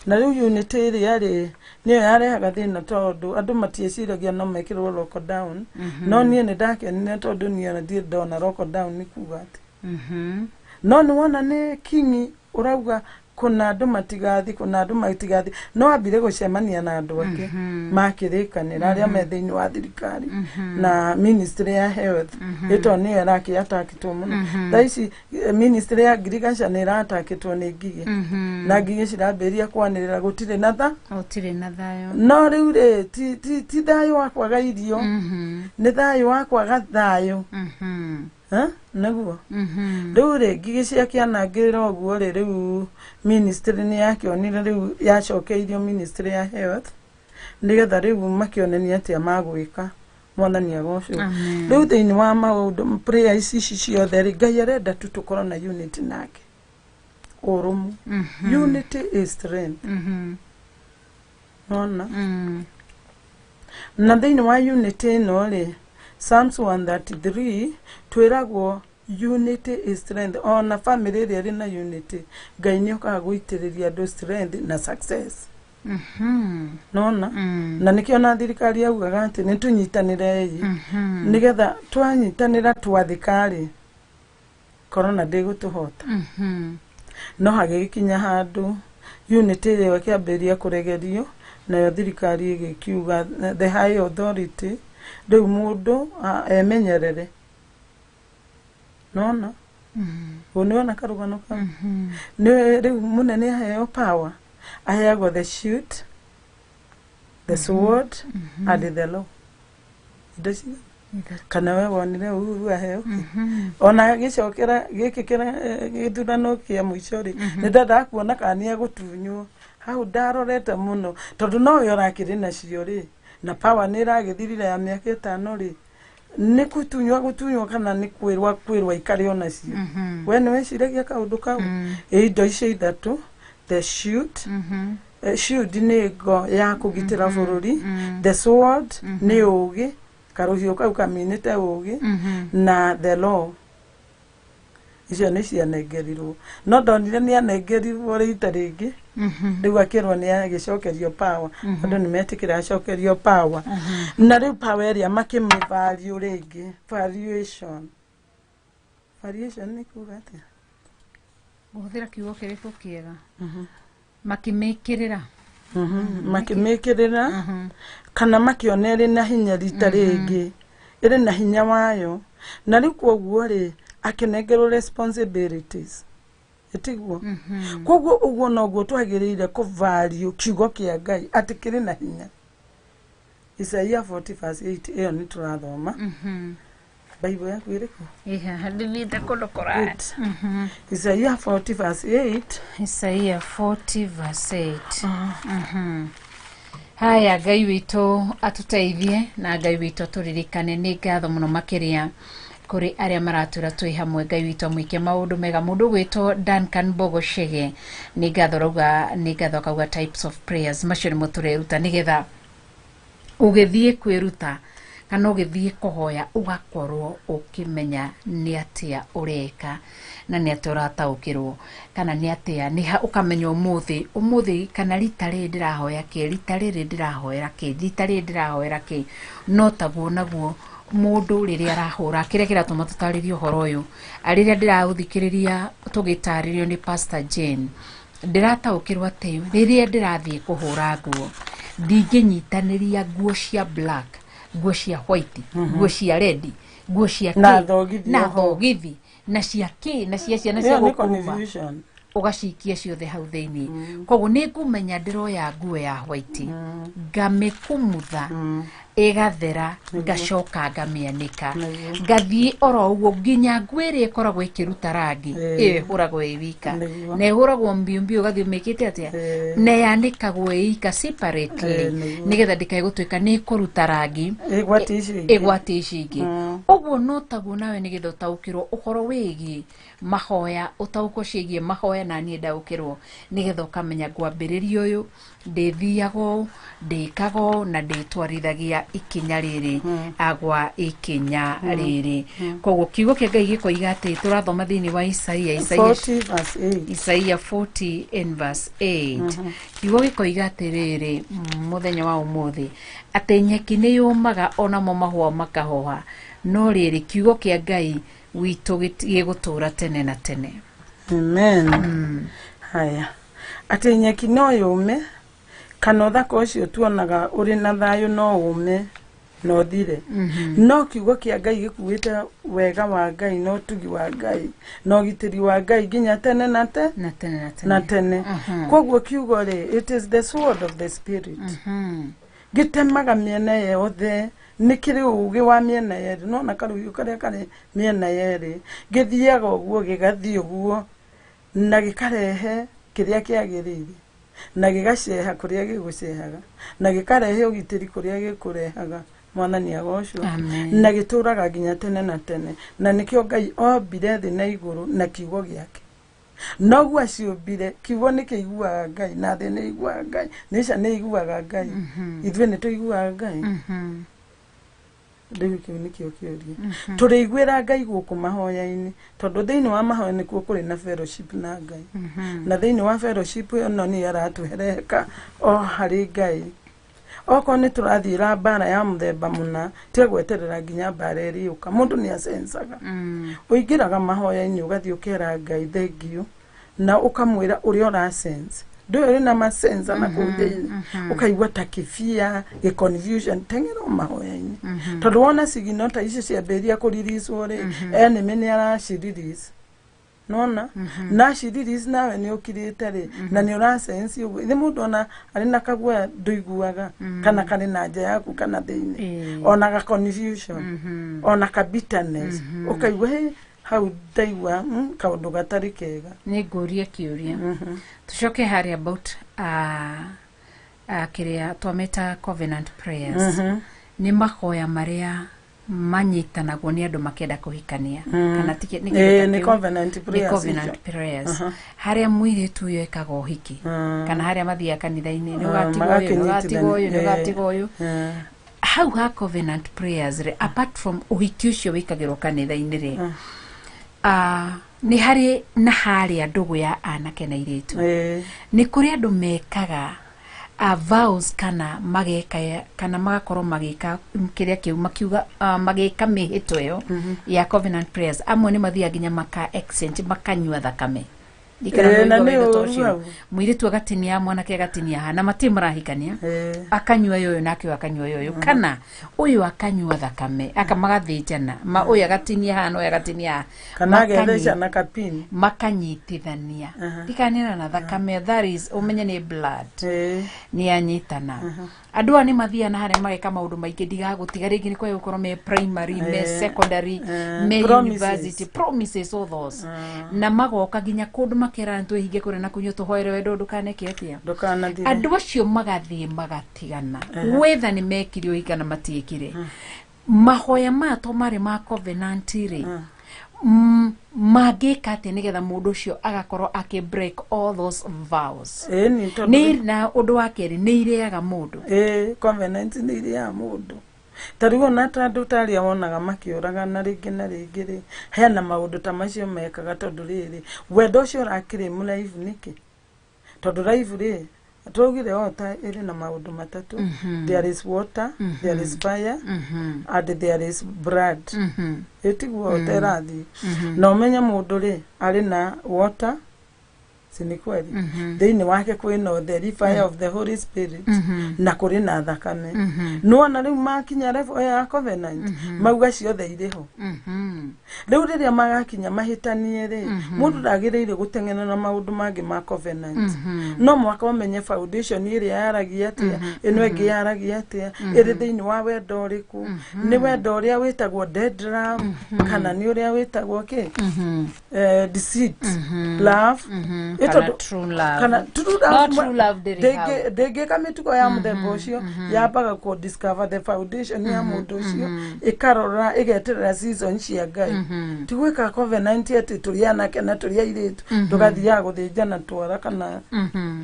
Na rĩu unity ĩrĩa rĩ nĩyo yarehaga thĩna, tondũ andũ matiĩciragia no mekĩrwo lockdown. No niĩ nĩ ndakenire, tondũ niĩ ona ndirĩ ndona lockdown nĩ kuga atĩ. No nĩ wona nĩ kinyi ũrauga kũna andũ matigathi, kũna andũ matigathi, no ambire gũcemania na andũ ake makĩrĩkanĩra arĩa me thĩinĩ wa thirikari na ministry ya health, ĩto nĩyo ĩrakĩatakĩtwo mũno thaa ici. Ministry ya agriculture nĩ ĩratakĩtwo nĩ ngigĩ, na ngigĩ cirambĩrĩria kwanĩrĩra gũtirĩ na tha. Gũtirĩ na thayũ. No rĩu rĩ, ti thayũ wa kwaga irio, nĩ thayũ wa kwaga thayũ. Eh, nĩguo. Rĩu rĩ, ngigĩ ciakĩanangĩrĩra ũguo rĩ, rĩu ministry nĩ yakĩonire, rĩu yacokeirio ministry ya health, nĩgetha rĩu makĩonania atĩa magwĩka. Mwathani agocwo. Amen. Rĩu thĩinĩ wa maũndũ prayer ici ciothe rĩ, Ngai arenda tu tũkorwo na unity nake, ũrũmu. Unity is strength. Nona na thĩinĩ wa unity ĩno rĩ, Psalms 133 twĩragwo unity is strength. Ona family ĩrĩa ĩrĩ na unity, Ngai nĩ okaga gũitĩrĩria andũ strength na success. Nona na nĩkĩo na thirikari yaugaga atĩ nĩ tũnyitanĩrei, nĩgetha twanyitanĩra twathĩka-rĩ, corona ndĩgũtũhota. No hagĩgĩkinya handũ unity ĩyo ĩkĩambĩrĩria kũregerio, nayo thirikari ĩgĩkiuga, the high authority, rĩu mũndũ emenyerere. Nona ũũ nĩwona karũgano kau nĩ rĩu mũnene aheo power, aheagwo the shield, the sword and the law. Indo cigana kana we wonire Uhuru aheo kĩ? Ona gĩcokera gĩkĩ gĩthurano kĩa mũico rĩ, nĩ ndendaga kuona kana nĩ egũtunywo hau. Ndarorete mũno, tondũ nowe ũrakĩrĩ nacio rĩ, na power nĩ ĩragĩthirire ya mĩaka 5 rĩ, nĩ gũtunywo gũtunywo kana nĩ kwĩrwo aikare onacio. We nĩ weciragia kaũndũ kau? Ĩ indo icio ithatũ, the shield, shield nĩ ngo ya kũgitĩra bũrũri, the sword nĩ ũgĩ, karũhiũ kau kaminĩte ũgĩ, na the law, icio nĩ cianengerirwo. No ndonire nĩ anengerirwo rita rĩngĩ, rĩu akĩrwo nĩ agĩcokerio power. Andũ nĩ metĩkĩra acokerio power, na rĩu power ĩrĩa makĩmĩ value rĩngĩ, valuation. Variation nĩ kuga atĩa? Ngũhũthĩra kiugo kĩrĩkũ kĩega? Makĩmĩkĩrĩra. Makĩmĩkĩrĩra kana makĩona ĩrĩ na hinya rita rĩngĩ, ĩrĩ na hinya wayo, na rĩu koguo rĩ, akĩnengerwo responsibilities, ĩtiguo? Koguo ũguo noguo twagĩrĩire kũvalue kiugo kĩa Ngai atĩ kĩrĩ na hinya. Isaia 40 verse 8, ĩyo nĩ tũrathoma. Bible yaku ĩrĩkũ? Ĩhaha, ndĩthiĩte kũndũ kũraya. Good. Isaia 40 verse 8. Isaia 40 verse 8. Haya, Ngai witũ atũteithie na Ngai witũ atũririkane. Nĩ ngatho mũno makĩria kũrĩ arĩa maratwĩra twĩ hamwe. Ngai witũ amwĩke maũndũ mega. Mũndũ ũgwĩtwo Duncan Bogoshege, nĩ ngatho, rauga nĩ ngatho, akauga types of prayers macio nĩmo tũreruta, nĩgetha ũgĩthiĩ kwĩruta kana ũgĩthiĩ kũhoya ũgakorwo ũkĩmenya nĩ atĩa ũreka na nĩ atĩa ũrataũkĩrwo kana nĩ atĩa nĩ ha ũkamenya ũmũthĩ kana rita rĩrĩ ndĩrahoya kĩ, rita rĩrĩ ndĩrahoera kĩ, rita rĩrĩ ndĩrahoera kĩ. No taguo naguo mũndũ rĩrĩa arahũra kĩrĩa kĩratũma tũtarĩrie ũhoro ũyũ, rĩrĩa ndĩraũthikĩrĩria tũgĩtarĩrio nĩ Pastor Jane, ndĩrataũkĩrwo atĩ rĩrĩa ndĩrathiĩ kũhũra nguo, ndingĩnyitanĩria nguo cia black, nguo cia white, nguo cia red, nguo cia Na kĩ, thogithi na oho. Thogithi na cia kĩ, na cia ciana cia Ĩyo nĩ gũkuruma, confusion. Ũgacikia ciothe hau thĩinĩ. Koguo nĩ ngũmenya ndĩroya nguo ya white, ngamĩkumutha ĩgathera, ngacoka ngamĩanĩka, ngathiĩ oro ũguo nginya nguo ĩrĩa ĩkoragwo ĩkĩruta rangi. Ĩyo ĩhũragwo ĩ wika. Na ĩhũragwo mbiũ mbiũ, ũgathiĩ ũmĩkĩte atĩa, na yanĩkagwo ĩ ika separately, nĩgetha ndĩkae gũtuĩka nĩ ĩkũruta rangi Ĩgwati icio ingĩ. Ĩgwati ici ingĩ. Ũguo no taguo nawe, nĩgetha ũtaũkĩrwo ũhoro wĩgiĩ mahoya, ũtaũkwo ciĩgiĩ mahoya, na niĩ ndaũkĩrwo, nĩgetha ũkamenya ngwambĩrĩria ũyũ, ndĩthiaga ũũ, ndĩkaga ũũ, na ndĩtwarithagia kuoya ikinya rĩrĩ agwa ikinya rĩrĩ. Koguo kiugo kĩa Ngai gĩkoiga atĩ tũrathoma thĩinĩ wa Isaia 40 verse 8. Isaia 40 and verse 8. Kiugo gĩkoiga atĩrĩrĩ mũthenya wa ũmũthĩ atĩ nyeki nĩ yũmaga onamo mahũa makahoha, no rĩrĩ kiugo kĩa Ngai witũ gĩgũtũũra tene na tene. Amen. Haya, atĩ nyeki no yũme kana ũthaka ũcio tuonaga ũrĩ na thayũ no ũme na ũthire, no kiugo kĩa Ngai gĩkuĩte wega wa Ngai na ũtugi wa Ngai na ũgitĩri wa Ngai nginya tene na na tene na tene. Koguo kiugo rĩ, it is the sword of the spirit. Gĩtemaga mĩena yothe, nĩ kĩrĩ ũgĩ wa mĩena yerĩ, nona karũhiũ karĩa karĩ mĩena yerĩ gĩthiaga ũguo gĩgathiĩ ũguo na gĩkarehe kĩrĩa kĩagĩrĩire na gĩgaceha kũrĩa gĩgũcehaga na gĩkarehe ũgitĩri kũrĩa gĩkũrehaga. Mwathani agocwo. Na gĩtũraga nginya tene na tene, na nĩkĩo Ngai ombire thĩ na igũrũ na kiugo gĩake. Noguo aciũmbire, kiugo nĩ kĩiguaga Ngai na thĩ nĩ iguaga Ngai, nĩca nĩ iguaga Ngai, ithuĩ nĩ tũiguaga Ngai. Rĩu kĩu nĩkĩo kĩũria. Tũrĩiguĩra Ngai gũkũ mahoya-inĩ, tondũ thĩinĩ wa mahoya nĩkuo kũrĩ na fellowship na Ngai, na thĩinĩ wa fellowship ĩno nĩ aratũhereka o harĩ Ngai. Okorwo nĩ tũrathiĩra mbara ya mũthemba mũna, tiga gweterera nginya mbara ĩrĩũka. Mũndũ nĩ acencaga. Ũingĩraga mahoya-inĩ ũgathiĩ ũkera Ngai thengiũ na ũkamwĩra ũrĩa ũrasense. Ndũĩ ũrĩ na masensa na kũu thĩinĩ, ũkaigua ta kĩbia, gĩ confusion, teng'era o mahoya-inĩ. Tondũ wona cigino ta icio ciambĩrĩria kũriricwo rĩ, enemy nĩ aracirelease. Nona na cirelease nawe nĩ ũkirĩte rĩ, na nĩ ũrasense ũguo. Ithe mũndũ ona arĩ na kaguoya ndũiguaga kana karĩ na nja yaku kana thĩinĩ, ona ga confusion, ona ka bitterness, ũkaigua hĩ hau ndaigua kaũndũ gatarĩ kega. Nĩ ngũrie kĩũria tũcoke harĩa about kĩrĩa twameta covenant prayers. Nĩ mahoya marĩa manyitanagwo nĩ andũ makĩenda kũhikania, kana nĩ covenant prayers. Covenant prayers harĩa mũirĩtu ũyũ ekaga ũhiki, kana harĩa mathiaga kanitha-inĩ, nĩ ũgatiga ũyũ, nĩ ũgatiga ũyũ, nĩ ũgatiga ũyũ. Hau ha covenant prayers rĩ, apart from ũhiki ũcio wĩkagĩrwo kanitha-inĩ rĩ, nĩ harĩ na harĩa ndũgũ ya anake na airĩtu. Nĩ kũrĩ andũ mekaga vows kana mageka kana magakorwo magĩka kĩrĩa kĩu makiuga, magĩka mĩhĩto ĩyo ya covenant prayers. Amwe nĩ mathiaga nginya maka exchange, makanyua thakame. Mũirĩtu agatinia, mwanake agatinia haha, na matirĩ marahikania, akanyua ũyũ nake ũyũ akanyua ũyũ, kana ũyũ akanyua thakame akamagathĩnjana, ũyũ agatinia haha na ũyũ agatinia haha, kana agetheca na kapini, makanyitithania tikanĩra na thakame, that is ũmenye nĩ blood nĩ anyitana. Andũ aya nĩ mathiaga na harĩa mageka maũndũ maingĩ, ndigagũtiga rĩngĩ nĩ kwaya gũkorwo me primary, me secondary, me university, promises all those, na magoka nginya kũndũ makerana twĩhinge kũrĩa na kũnyua tũhoere wendo ndũkaneke atĩa, andũ acio magathiĩ magatigana, wetha nĩ mekire ũhiki kana matiĩkire. Mahoya maya to marĩ ma covenant rĩ, mangĩka atĩa nĩgetha mũndũ ũcio agakorwo akĩ break all those vows? Nĩ na ũndũ wa kerĩ, nĩ irĩaga mũndũ. Covenant nĩ irĩaga mũndũ. Ta rĩu ona ta andũ ta arĩa wonaga makĩũragana rĩngĩ na rĩngĩ rĩ, hena maũndũ ta macio mekaga, tondũ rĩrĩ wendo ũcio ũrakĩrĩ mũraibu nĩkĩ? Tondũ raibu rĩ, twaugire water ĩrĩ na maũndũ matatũ. There is water, there is fire, and there is blood. Ĩtiguo water ĩrathiĩ. Na ũmenye mũndũ rĩ, arĩ na water, si ni kweli? Thĩinĩ wake kwĩna ũtheri, fire of the Holy Spirit, na kũrĩ na thakame. Nĩwona rĩu makinya level ya covenant, mauga ciothe irĩ ho. Rĩu rĩrĩa magakinya mahĩtanie rĩ, mũndũ ndagĩrĩire gũteng'era na maũndũ mangĩ ma covenant. No mũhaka ũmenye foundation ĩrĩa yaragia atĩa, ĩno ĩngĩ yaragia atĩa, ĩrĩ thĩinĩ wa wendo ũrĩkũ, nĩ wendo ũrĩa wĩtagwo dead love, kana nĩ ũrĩa wĩtagwo kĩ? Deceit love. Kana true love. Kana true love. No true love ndĩrĩ hau. Ndĩngĩka mĩtugo ya mũthemba ũcio, yambaga kũ discover the foundation ya mũndũ ũcio, ĩkarora, ĩgeterera season cia Ngai. Ti gwĩka covenant atĩ tũrĩ anake na tũrĩ airĩtu, tũgathiaga gũthĩnjana twara kana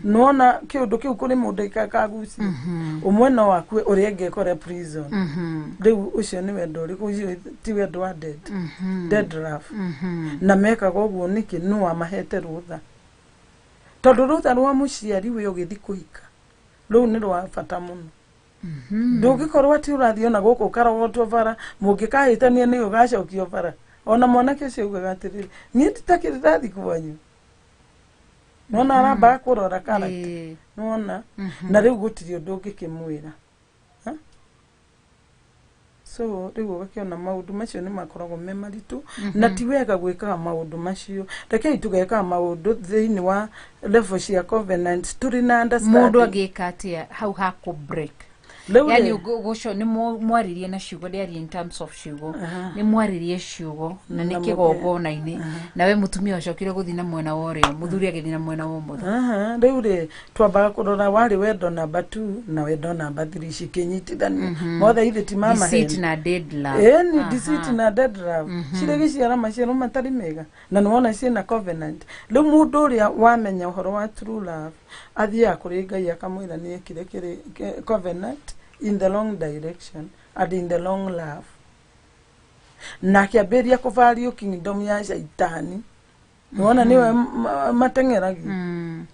nĩwona kĩũndũ kĩu kũrĩ mũndũ ĩkakagucia ũmwe no akue, ũrĩa ũngĩ ekore prison. Rĩu ũcio nĩ wendo ũrĩkũ ũcio? Ti wendo wa dead, dead love. Na mekaga ũguo nĩkĩ? Nũ wamahete rũtha? Tondũ rũtha rwa mũciari we ũgĩthiĩ kũhika rũu nĩ rwa bata mũno. Ndũngĩkorwo atĩ ũrathiĩ ona gũkũ ũkarogotwo bara, mũngĩkahĩtania nĩ ũgacokio bara. Ona mwanake ũcio augaga atĩrĩrĩ, niĩ nditakĩrĩ ndathi kwanyu, nona arambaga kũrora character. Nona na rĩu gũtirĩ ũndũ ũngĩkĩmwĩra. Ha? So rĩu ũgakĩona maũndũ macio nĩ makoragwo me maritũ na ti wega gwĩkaga maũndũ macio. Rekei tũgekaga maũndũ thĩinĩ wa level cia covenant tũrĩ na Mũndũ understanding. Angĩka atĩa hau hakũ break? Rĩu Yani rĩ, gũcio nĩ mwaririe na ciugo, ndĩarie in terms of ciugo. Nĩ mwaririe ciugo na nĩ Na kĩgongona-inĩ, nawe mũtumia ũcokire gũthiĩ na mwena wa ũrĩo, mũthuri agĩthiĩ na mwena wa ũmotho. Aha, rĩu rĩ, twambaga kũrora warĩ wendo namba 2 na wendo namba 3 cikĩnyitithanio mothe ithe ti Deceit mamaheni. Na dead love. Ĩni deceit na dead love cirĩ gĩciara maciaro matarĩ mega, na nĩwona ciĩna covenant. Rĩu mũndũ ũrĩa wamenya ũhoro wa true love athiaga kũrĩ Ngai akamwĩra nĩ ekire covenant in the wrong direction and in the wrong love, na akĩambĩrĩria kũvario kingdom ya Shaitani. Nĩwona nĩwe mateng'eragia.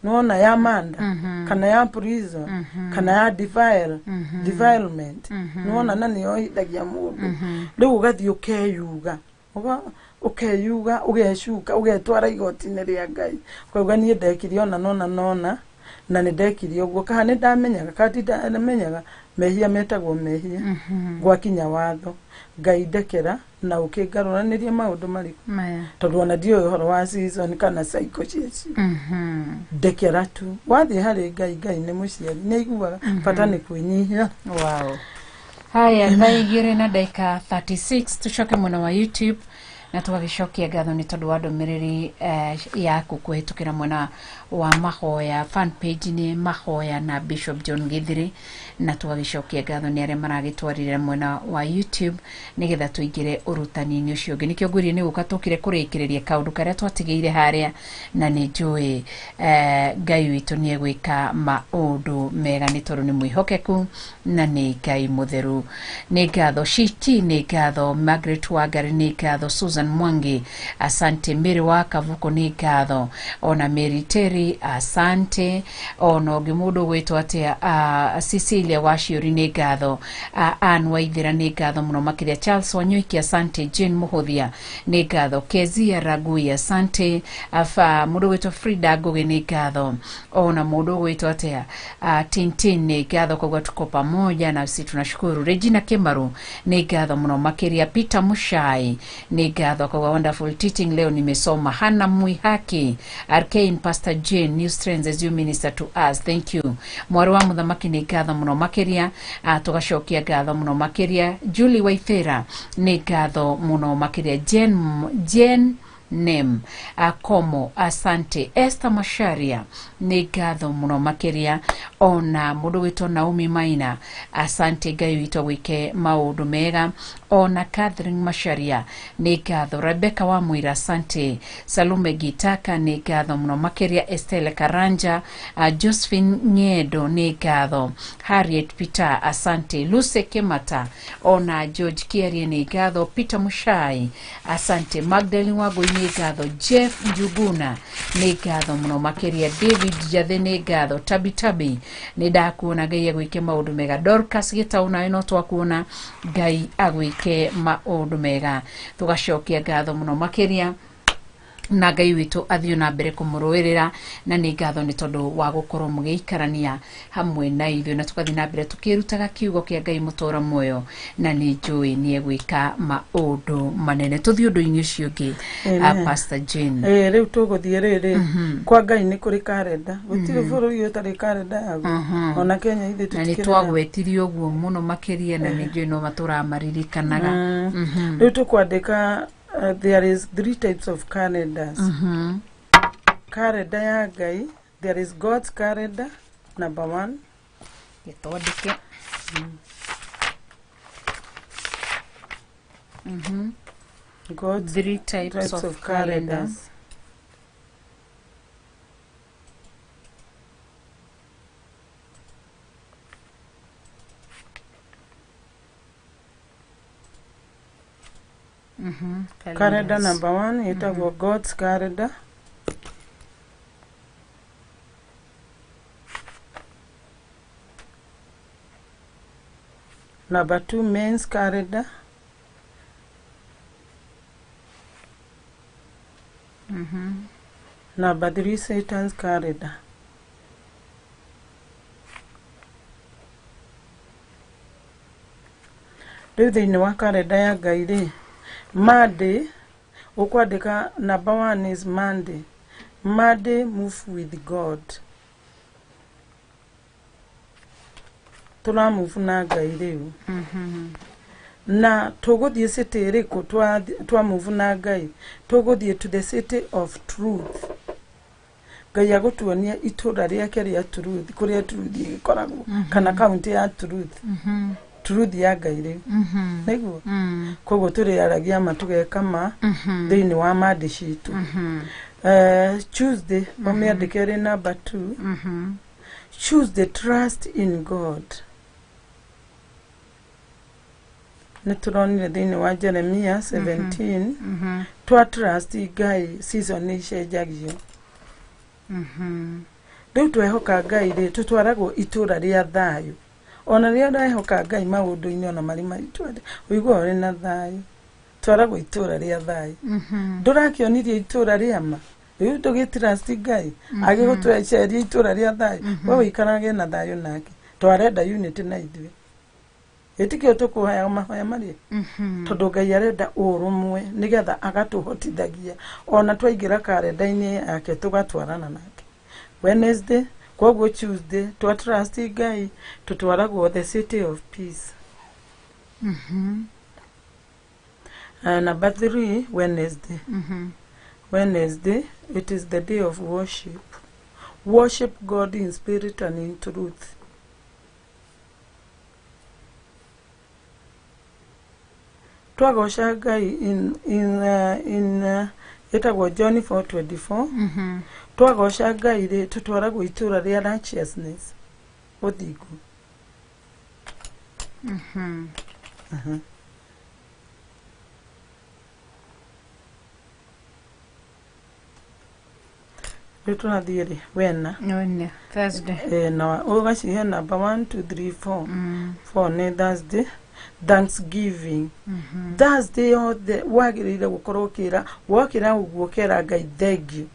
Nĩwona ya manda kana ya prison kana ya defilement. Nĩwona na nĩyo hithagia mũndũ. Rĩu ũgathiĩ ũkeyuga, ũkeyuga, ũgecuka, ũgetwara igoti-inĩ rĩa Ngai, ũkauga niĩ ndekire ona nona nona na nĩ ndekire ũguo, kana nĩ ndamenyaga kana ti ndamenyaga. Mehia metagwo mehia gwakinya watho. Ngai ndekera na ũkĩngarũranĩrie maũndũ marĩkũ? Maya. Tondũ ona ndiũĩ ũhoro wa season kana cycle ciacio. Ndekera tu. Wathiĩ harĩ Ngai, Ngai nĩ mũciari, nĩ aiguaga. Bata nĩ kwĩnyihia. Wow. Haya, thaa 2:36, tucoke mwena wa YouTube na tũgagĩcokia ngatho nĩ tondũ wa ndũmĩrĩri yaku kũhĩtũkĩra mwena wa mahoya fan page nĩ mahoya na Bishop John Githiri, na tũgagĩcokia ngatho nĩ arĩa maragĩtwarĩra mwena wa YouTube nĩgetha tũingĩre ũrutani-inĩ ũcio ũngĩ. Nĩkĩo ngwĩrire nĩ gũka tũkire kũrĩkĩrĩria kaũndũ karĩa twatigĩire harĩa, na nĩ njũĩ Ngai witũ nĩ egwĩka maũndũ mega nĩ tondũ nĩ mwĩhokeku na nĩ Ngai mũtheru. Nĩ ngatho Shiti, nĩ ngatho Margaret Wangari, nĩ ngatho Susan Mwangi, asante. Mary wa Kavuko, nĩ ngatho. Ona Mary Terry, asante. Ona ũngĩ mũndũ ũgwĩtwo atĩa, Cecilia Waciũri, nĩ ngatho. Ann Waithera, nĩ ngatho mũno makĩria. Charles Wanyoiki, asante. Jane Mũhũthia, nĩ ngatho. Kezia Ragui, asante. Afa mũndũ ũgwĩtwo Frida Ngugi, nĩ ngatho. Ona mũndũ ũgwĩtwo atĩa, Tintin, nĩ ngatho. Koguo tuko pamoja na sisi tunashukuru. Regina Kimaru, nĩ ngatho mũno makĩria. Peter Mushai, nĩ ngatho. Koguo wonderful teaching, leo nimesoma. Hana Mwihaki, Arcane Pastor Jane, new strength as you minister to us, thank you. Mwarĩ wa mũthamaki, nĩ ngatho mũno makĩria. Tũgacokia ngatho mũno makĩria. Julie Waithera, nĩ ngatho mũno makĩria. Jen Nem Komo, asante. Esther Masharia, nĩ ngatho mũno makĩria. Ona mũndũ gwĩtwo Naomi Maina, asante. Ngai witũ gwĩke maũndũ mega. Ona Catherine Masharia, nĩ ngatho. Rebecca wa Mwira, asante. Salome Gitaka, nĩ ngatho mũno makĩria. Estelle Karanja, Josephine Ng'endo, nĩ ngatho. Harriet Peter, asante. Lucy Kimata, ona George Kiarie, nĩ ngatho. Peter Mushai, asante. Magdalene Wangui, nĩ ngatho. Jeff Njuguna, nĩ ngatho mũno makĩria. David Jathe, nĩ ngatho. Tabi Tabi, nĩ ndakuona. Ngai agwĩke maũndũ mega. Dorcas Gĩtaũ, nawe no twakuona. Ngai agwĩke maũndũ mega. Tũgacokia ngatho mũno makĩria na Ngai witũ athiĩ na mbere kũmũrũĩrĩra, na nĩ ngatho nĩ tondũ wa gũkorwo mũgĩikarania hamwe na ithuĩ na tũgathiĩ na mbere tũkĩrutaga kiugo kĩa Ngai mũtũra muoyo, na nĩ njũĩ nĩ egwĩka maũndũ manene. Tũthiĩ ũndũ-inĩ ũcio ũngĩ. Amen. Pastor Jane. Ĩĩ, rĩu tũgũthiĩ rĩrĩ kwa Ngai nĩ kũrĩ karenda. Gũtirĩ bũrũri ũtarĩ karenda yaguo, ona Kenya ithuĩ Na nĩ tũtikĩrĩ nayo. Twagwetirie ũguo mũno makĩria na nĩ njũĩ no matũramaririkanaga. Rĩu tũkwandĩka, there is three types of calendars. Calendar ya Ngai, there is God's calendar, number one. Gĩtwandĩke. God's Three types, types of calendars. Mhm. Calendar Calendars. number one ĩtagwo God's calendar. Number two, men's calendar. Mhm. Number three, Satan's calendar. Rĩu thĩinĩ wa karenda ya Ngai rĩ, Monday ũkwandĩka number one is Monday. Monday move with God. Tũramove na Ngai rĩu. Mhm. Na tũgũthiĩ city ĩrĩkũ twa move na Ngai? Tũgũthiĩ to the city of truth. Ngai agũtuonia itũra rĩake rĩa truth, kũrĩa truth ĩgĩkoragwo, kana kaunti ya truth. Mhm. Truth ya Ngai rĩu. Mhm. Nĩguo? Mm. Koguo tũrĩaragia ma tũgeka ma Mhm. thĩinĩ wa mandi citũ. Mhm. Tuesday ũmĩandĩke ĩrĩ number two. Mhm. Choose the trust in God. Nĩ tũronire thĩinĩ wa Jeremia 17. Mhm. Twa trust Ngai season nĩ icenjagio. Mhm. Rĩu twehoka Ngai rĩ, tũtwaragwo itũra rĩa thayũ. Ona rĩrĩa ũrehoka Ngai maũndũ-inĩ ona marĩ maritũ atĩa, ũiguaga ũrĩ na thayũ. Twaragwo itũra rĩa thayũ. Mhm. Ndũrakĩonirie itũra rĩa ma, rĩu ndũgĩ trust Ngai agĩgũtweceria itũra rĩa thayũ, we ũikarage na thayũ nake, to arenda unity na ithuĩ. Ĩtikĩo tũkũhoya mahoya marĩa? Mhm. Tondũ Ngai arenda ũrũmwe nĩgetha agatũhotithagia ona twaingĩra karenda-inĩ yake tũgatwarana nake. Wednesday, koguo Tuesday twa trust Ngai tũtwaragwo the city of peace. Mhm. Number three, Wednesday. Mhm. Wednesday, it is the day of worship. Worship God in spirit and in truth. Twagoca Ngai in ĩtagwo John 4:24. Mhm. Twagoca Ngai rĩ, tũtwaragwo itũra rĩa righteousness, ũthingu. Mhm. Rĩu tũrathiĩ rĩ wena. Wena, Thursday. Na ũgacihe number 1 2 3 4. Mm. 4 nĩ Thursday, Thanksgiving. Mhm. Thursday yothe wagĩrĩire gũkorwo ũkĩra wokĩra ũguo ũkera Ngai thengiũ.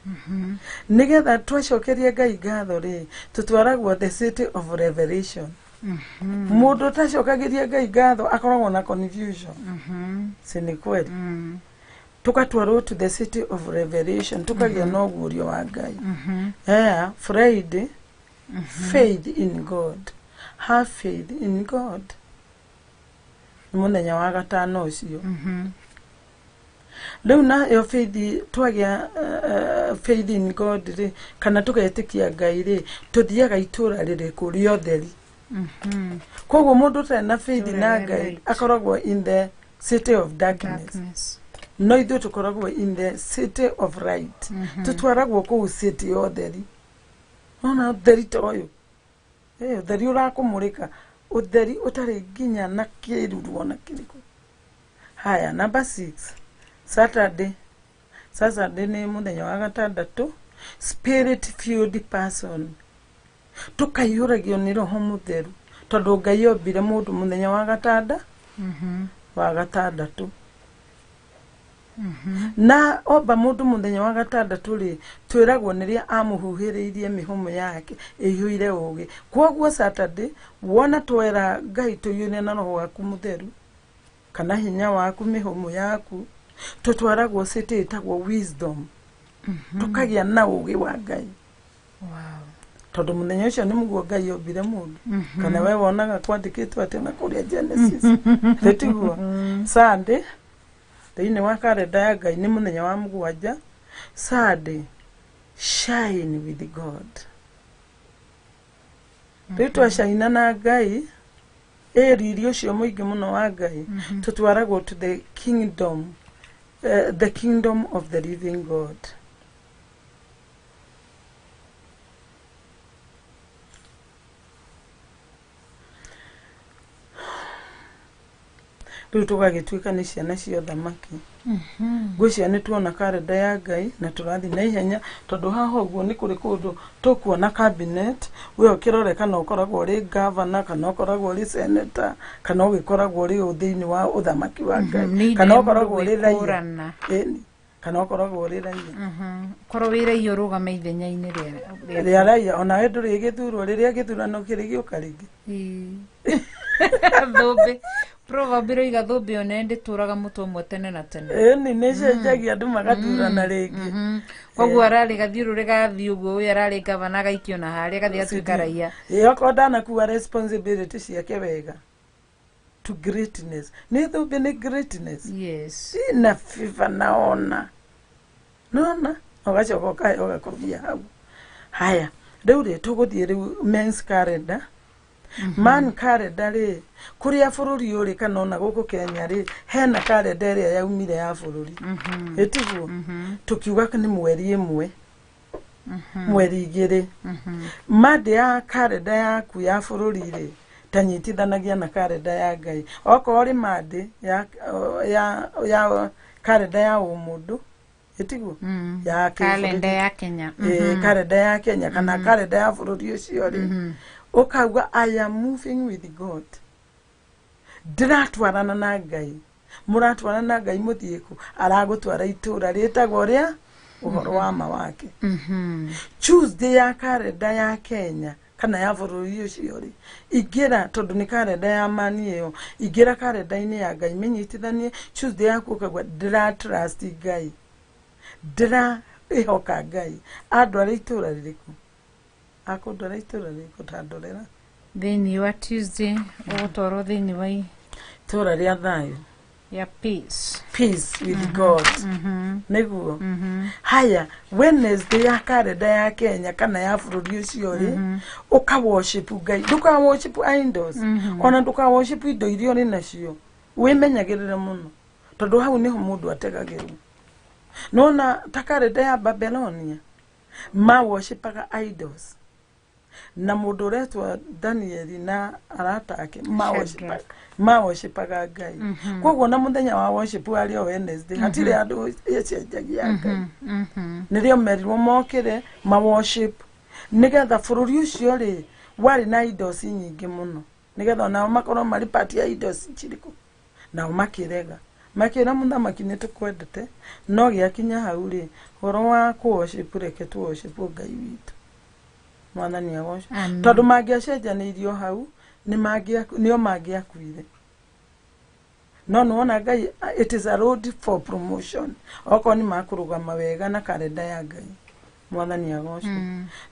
Mhm. Nĩgetha twacokeria Ngai ngatho rĩ, tũtwaragwo the city of revelation. Mhm. Mũndũ ũtacokagĩria Ngai ngatho akoragwo na confusion. Mhm. Si nĩ kweli? Mm. Tũgatwarwo to the city of revelation, tũkagĩa na ũguũrio wa Ngai. Mhm. Yeah, Friday, Mhm. faith in God. Have faith in God. Nĩ mũthenya wa gatano ũcio. Mhm. Rĩu nayo faith twagĩa faith in God rĩ, kana tũgetĩkia Ngai rĩ, tũthiaga itũra rĩrĩkũ rĩa ũtheri. Mhm. Koguo mũndũ ũtarĩ na faith Itũra na rĩa Ngai light. akoragwo in the city of darkness. Darkness. No ithuĩ tũkoragwo in the city of light. Mhm. Tũtwaragwo kũu city ya ũtheri. Nona ũtheri ta ũyũ, ũtheri ũrakũmũrĩka, ũtheri ũtarĩ nginya na kĩruru ona kĩrĩkũ. Haya, number 6, Saturday. Saturday nĩ mũthenya wa gatandatũ, spirit filled person. Tũkaihũragio nĩ Roho Mũtheru, tondũ Ngai ombire mũndũ mũthenya wa gatanda Mhm. wa gatandatũ. Mhm. Na omba mũndũ mũthenya wa gatandatũ rĩ, twĩragwo nĩrĩa amũhuhĩrĩirie mĩhũmũ yake ĩiyũire ũgĩ. Koguo Saturday wona twera Ngai tũiyũre na Roho waku Mũtheru kana hinya waku, mĩhũmũ yaku, tũtwaragwo city ĩtagwo wisdom. Mhm. Tũkagĩa na ũgĩ wa Ngai. Wow. Tondũ mũthenya ũcio nĩ mũguo Ngai ombire mũndũ. Mhm. Kana we wonaga kwandĩkĩtwo atĩ na kũrĩa Genesis? Tĩtiguo? Sunday thĩinĩ wa karenda ya Ngai nĩ mũthenya wa mũgwanja. Sunday, shine with God. Rĩu twacaina na Ngai Ĩ riri ũcio mũingĩ mũno wa Ngai tũtwaragwo to the kingdom, the kingdom of the living God. Rĩu tũgagĩtuĩka nĩ ciana cia ũthamaki. Ngwĩciria nĩ tuona karenda ya Ngai na tũrathiĩ na ihenya tondũ haha ũguo nĩ kũrĩ kũndũ tũkuona cabinet. We ũkĩrore kana ũkoragwo ũrĩ gavana, kana ũkoragwo ũrĩ senator, kana ũgĩkoragwo ũrĩ ũ thĩinĩ wa ũthamaki wa Ngai, Nĩ kana ihinda rĩa ũkoragwo mũndũ ũrĩ raia. gwĩkũrana. Ĩni, kana ũkoragwo ũrĩ raia. Korwo wĩ raia ũrũgame ithenya-inĩ rĩa rĩa raia. Onawe ndũrĩ gĩthurwo rĩrĩa gĩthurano kĩrĩ gĩũka rĩngĩ. Ĩĩ. Thũmbĩ, proverb ĩroiga thũmbĩ one ndĩtũraga mũtwe ũmwe tene na tene. Ĩni, nĩ cenjagia, andũ magathurana rĩngĩ. Koguo ararĩ gathiũrũrĩ gathiĩ ũguo, ũyũ ararĩ gavana agaikio na harĩa agathiĩ atuĩka raia. Ĩ, okorwo ndanakua responsibility ciake wega to greatness, nĩ thũmbĩ, nĩ greatness. Yes. Ina fifa naona nona ũgacoka ũkaheo gakobia hau. Haya, rĩu rĩ, tũgũthiĩ rĩu men's calendar, man calendar rĩ, kũrĩa bũrũri ũrĩ kana ona gũkũ Kenya rĩ, hena calendar ĩrĩa yaumire ya bũrũri, ĩtiguo tũkiuga nĩ mweri ĩmwe, mweri igĩrĩ. Mande ya karenda yaku ya bũrũri rĩ, ta nyitithanagia na karenda ya Ngai. Okorwo rĩ mande ya karenda ya ũmũndũ, ĩtiguo ya Kalenda kĩbũrũri. ya Kenya. Ĩ, karenda ya Kenya kana karenda ya bũrũri ũcio rĩ, ũkauga I am moving with God, ndĩratwarana na Ngai. Mũratwarana na Ngai mũthiĩ kũ? Aragũtwara itũra rĩtagwo rĩa ũhoro wa ma wake. Tuesday ya karenda ya Kenya kana ya bũrũri ũcio rĩ, ingĩra, tondũ nĩ karenda ya mani ĩyo, ingĩra karenda-inĩ ya Ngai, mĩnyitithanie Tuesday yaku, ũkauga ndĩra trust Ngai, ndĩra ĩhoka Ngai andwara itũra rĩrĩkũ, akũndwara itũra rĩrĩkũ, tandorera. Thĩinĩ wa Tuesday ũgũtwarwo thĩinĩ wa Itũra rĩa thayũ. Ya peace. Peace with God, nĩguo. Haya, Wednesday ya karenda ya Kenya kana ya bũrũri ũcio rĩ, ũka worship Ngai. Ndũka worship idols, ona ndũka worship indo iria ũrĩ nacio. Wĩmenyagĩrĩre mũno tondũ hau nĩho mũndũ ategagĩrwo. Nona ta karenda ya Babelonia ma worshipaga idols, na mũndũ ũretwo Danieli na arata ake Shadrach. ma worshipaga Ngai. Koguo na mũthenya wa worship arĩ o Wednesday, hatirĩ andũ ĩcenjagia Ngai. Nĩrĩo merirwo mokĩre ma worship nĩgetha bũrũri ũcio rĩ warĩ na idols nyingĩ mũno, nĩgetha onao makorwo marĩ part ya idols cirĩkũ. Nao makĩrega, makĩra mũthamaki, nĩ tũkwendete, no gĩakinya hau rĩ, ũhoro wa kũ worship, reke tũ worship Ngai witũ. Mwathani agocwo. Amen. Tondũ mangĩacenjanĩirio hau nĩo mangĩakuire. No nĩwona Ngai, it is a road for promotion okorwo nĩ makũrũgama wega na karenda ya Ngai. Mwathani agocwo.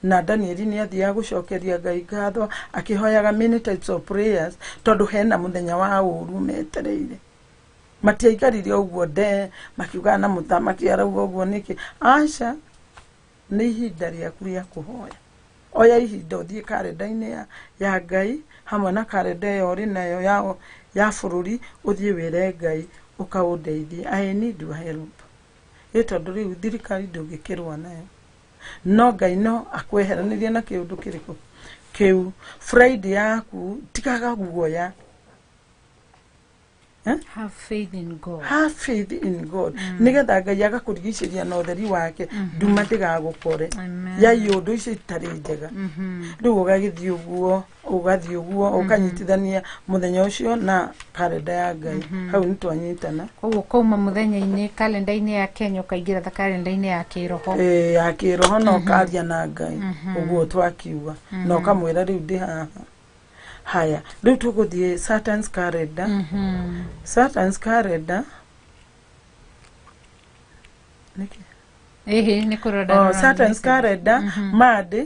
Na Danieli nĩ athiaga gũcokeria Ngai ngatho akĩhoyaga many types of prayers, tondũ hena mũthenya wa ũru metereire. Matiaikarire ũguo nde makiuga na mũthamaki arauga ũguo nĩkĩ. Aca, nĩ ihinda rĩaku rĩa kũhoya. Oya ihinda ũthiĩ karenda-inĩ ya Ngai hamwe na karenda ĩyo ũrĩ nayo ya bũrũri, ũthiĩ wĩre Ngai, ũkaũndeithie, I need your help. Ĩ tondũ rĩu thirikari ndũngĩkĩrũa nayo, no Ngai no akweheranĩrie na kĩũndũ kĩrĩkũ kĩu. Friday yaku, tigaga guoya. Have faith in God. Have faith in God, nĩgetha Ngai agakũrigicĩria na ũtheri wake, nduma ndĩgagũkore. Amen. Ya iũndũ icio itarĩ njega. Rĩu ũgagĩthiĩ ũguo, ũgathiĩ ũguo, ũkanyitithania mũthenya ũcio na karenda ya Ngai. Hau nĩ twanyitana. Koguo kauma mũthenya-inĩ kalenda-inĩ ya Kenya ũkaingĩra ta kalenda-inĩ ya kĩroho. Ĩ, ya kĩroho, na ũkaria na Ngai ũguo twakiuga na ũkamwĩra rĩu ndĩ haha. Haya, rĩu tũgũthiĩ Satan's calendar. Satan's calendar nĩkĩ? Ĩhĩ, nĩ kũrora Oh, ndarora Satan's message. calendar, Monday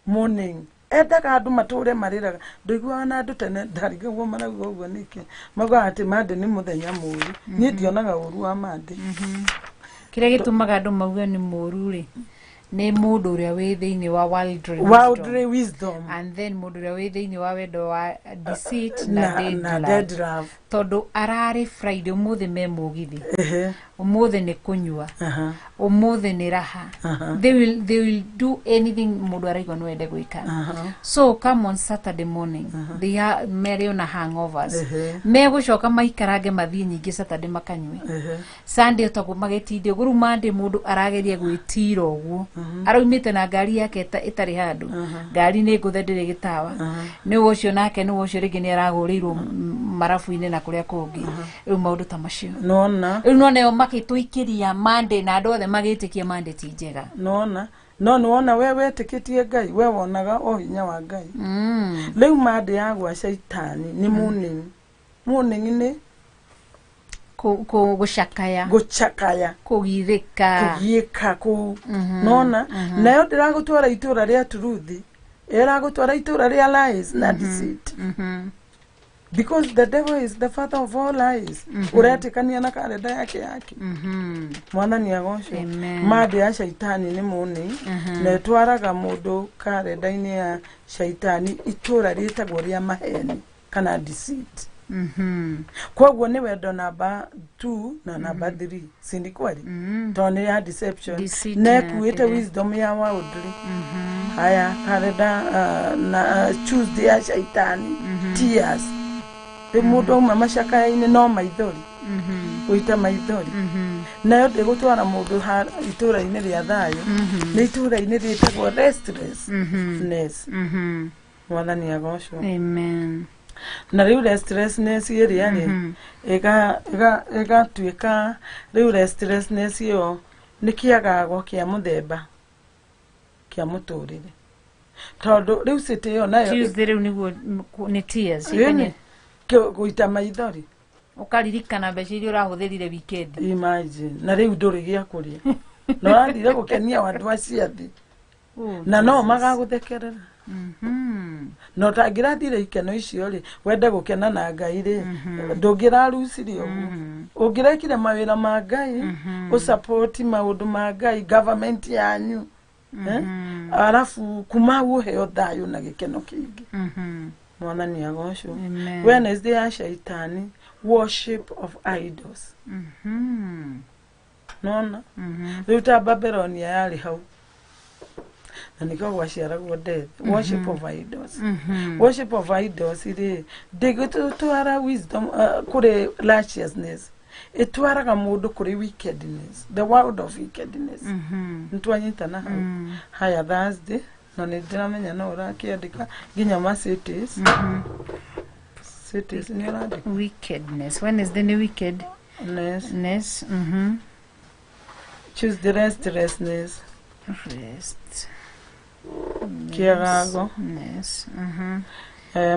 morning, endaga andũ matũre marĩraga. Ndũiguaga na andũ tene, ndarigagwo marauga ũguo nĩkĩ, maugaga atĩ Monday nĩ mũthenya mũru. Niĩ ndionaga ũru wa Monday. Kĩrĩa gĩtũmaga andũ mauge nĩ mũru rĩ, Nĩ mũndũ ũrĩa wĩ thĩinĩ wa worldly wisdom. Worldly wisdom. And then mũndũ ũrĩa wĩ thĩinĩ wa wendo wa deceit na na, dead na love. dead love. Tondũ ararĩ Friday, ũmũthĩ me mũgithi, Ehe. ũmũthĩ nĩ kũnyua, Aha. ũmũthĩ nĩ raha. Aha. They will do anything mũndũ araigua no ende gwĩka. Aha. So come on Saturday morning, they are merĩ ona hangovers. Ehe. Megũcoka maikarange mathiĩ nyingĩ Saturday makanyue. Ehe. Sunday ũtagwo magĩtinde ũguo. Rĩu Monday mũndũ arageria gwĩtira ũguo, araumĩte na ngari yake ĩtarĩ handũ, ngari nĩ ngũthe, ndĩrĩ gĩtawa, nĩ ũcio nake nĩ ũcio rĩngĩ nĩ aragũrĩirwo marabu-inĩ na kũrĩa kũngĩ. Rĩu maũndũ ta macio. Nona. Rĩu noneo magĩtũikĩria Monday na andũ othe magĩtĩkia Monday ti njega. Nona, no nĩwona we wetĩkĩtie Ngai, we wonaga o hinya wa Ngai. Rĩu Monday ya gwa caitani nĩ morning. Morning nĩ Gũcakaya. Gũcakaya. Kũgirĩka. Kũgiĩka kũu. Nona nayo ndĩragũtwara itũra rĩa truth, ĩragũtwara itũra rĩa lies na deceit, because the devil is the father of all lies. Ũretĩkania na karenda yake yake. Mwathani agocwo. Amen. Monday ya caitani nĩ morning, na ĩtwaraga mũndũ karenda-inĩ ya caitani, itũra rĩtagwo rĩa maheni kana deceit. Koguo nĩ wendo namba 2 na namba 3, si ni kweli? Tondũ nĩ ya deception. Deceit na na ĩkuĩte kĩrĩa. Wisdom ya worldly. Haya, karenda na Tuesday ya caitani, tears. Rĩu mũndũ auma macakaya-inĩ no maithori, gũita maithori. Nayo ndĩgũtwara mũndũ itũra-inĩ rĩa thayũ, nĩ itũra-inĩ rĩtagwo restlessness. Mwathani agocwo. Amen. Na rĩu restlessness ĩrĩa rĩ ĩgatuĩka, rĩu restlessness ĩyo nĩ kĩagago kĩa mũthemba kĩa mũtũrĩre, tondũ rĩu city ĩyo nayo Tuesday rĩu nĩguo nĩ tears. Ĩni, gũita maithori. Ũkaririkana mbeca iria ũrahũthĩrire weekend. Imagine, na rĩu ndũrĩ gĩa kũrĩa na ũrathire gũkenia andũ acio athĩ Oh, na no Jesus. magagũthekerera. Na ũtangĩrathire ikeno icio rĩ, wende gũkena na Ngai rĩ, ndũngĩrarucirie ũguo, ũngĩrekire mawĩra ma Ngai, ũsapoti maũndũ ma Ngai, government yanyu, eh? Arabu kuma hau ũheo thayũ na gĩkeno kĩingĩ. Mwathani agocwo. Amen. Wednesday ya caitani, worship of idols. Nona rĩu ta Babelonia yarĩ hau na nĩkĩo gwaciaragwo death, worship of idols. Worship of idols rĩ ndĩgũtwara wisdom kũrĩ righteousness, ĩtwaraga mũndũ kũrĩ wickedness, the world of wickedness. Nĩtwanyitana hau? Haya, Thursday, na nĩ ndĩramenya no ũrakĩandĩka nginya ma cities. Cities nĩ ũrandĩka. Wickedness. Wednesday nĩ wicked Ness. ness. Tuesday, restlessness. Rest. Kĩagago. Ness.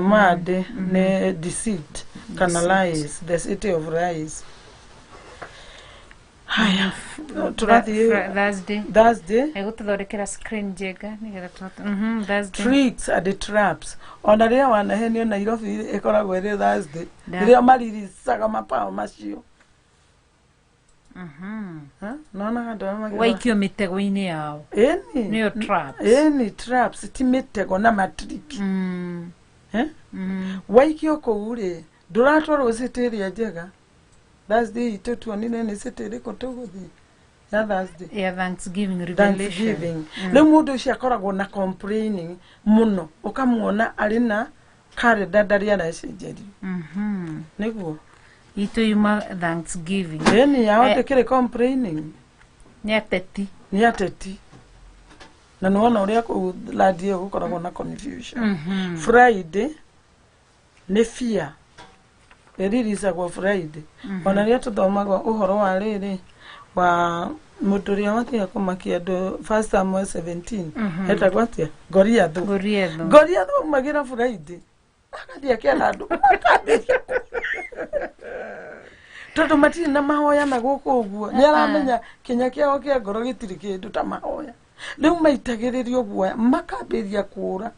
Monday nĩ deceit kana Deceit. lies, the city of lies. Haya, tũrathiĩ. Thursday. Thursday. Egũtũthondekera screen njega nĩgetha tũhote. Thursday. Tricks and traps. Ona rĩrĩa wanahenio Nairobi ĩkoragwo ĩrĩ Thursday, rĩrĩa mariricaga mapao macio. Ha? Nonaga andũ arĩa Waikio mĩtego-inĩ yao. Ĩni. Nĩyo traps. Ĩni, traps ti mĩtego na matriki. Eh? Waikio kũu rĩ, ndũratwarwo city ĩrĩa njega. Thursday itũ tuonire nĩ city ĩrĩkũ tũgũthiĩ ya Thursday? Ya Thanksgiving, revelation. Thanksgiving. Rĩu mũndũ ũcio akoragwo na complaining mũno, ũkamuona arĩ na karenda ndarĩ aracenjerio. Nĩguo. Itũ yuma Thanksgiving. Ĩni, yao Eh. ndĩkĩrĩ complaining. Nĩ ateti. Nĩ ateti, na nĩwona ũrĩa kũu land ĩyo gũkoragwo na confusion. Friday nĩ fear, ĩriricagwo Friday. Ona rĩrĩa tũthomaga ũhoro wa rĩrĩ wa mũndũ ũrĩa wathiaga kũmakia andũ, First Samuel 17, etagwo atĩa? Goriathũ. Goriathũ. Goriathũ aumagĩra Friday, agathiĩ akera andũ makambĩria, tondũ matirĩ na mahoya na gũkũ ũguo nĩ aramenya kinya kĩao kĩa ngoro gĩtirĩ kĩndũ ta mahoya. Rĩu maitagĩrĩrio guoya makambĩria kũũra.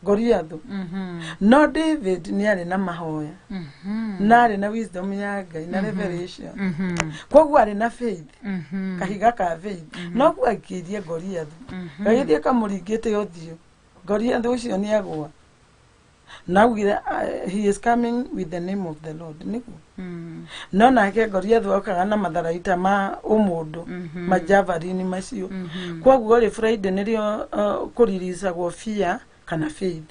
Goliathu. No David nĩ arĩ na mahoya na arĩ na wisdom ya Ngai na revelation, koguo arĩ na faith, kahiga ka faith, no gwakĩrie Goliathu gagĩthiĩ kamũringĩte ũthiũ. Goliathu ũcio nĩ agwa na augire, "He is coming with the name of the Lord," nĩguo. No nake Goliathu okaga na matharaita ma ũmũndũ, majavelin macio. Koguo rĩ, Friday nĩrĩo kũriricagwo fear kana faith.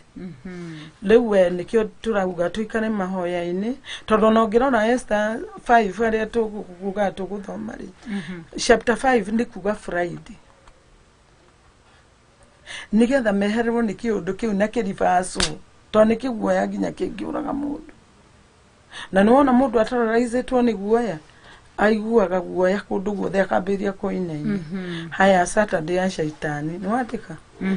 Rĩu we nĩkĩo tũrauga tũikare mahoya-inĩ, tondũ ona ũngĩrora Esther 5 harĩa tũkuga tũgũthoma rĩ, chapter 5 nĩ kuga Friday nĩgetha mehererwo nĩ kĩũndũ kĩu na kĩribacũ, tondũ nĩ kĩguoya nginya kĩngĩũraga mũndũ. Na nĩ wona mũndũ aterrorizĩtwo nĩ guoya, aiguaga guoya kũndũ guothe, akambĩrĩria kũinaina. Haya, Saturday ya shaitani nĩ wandĩka,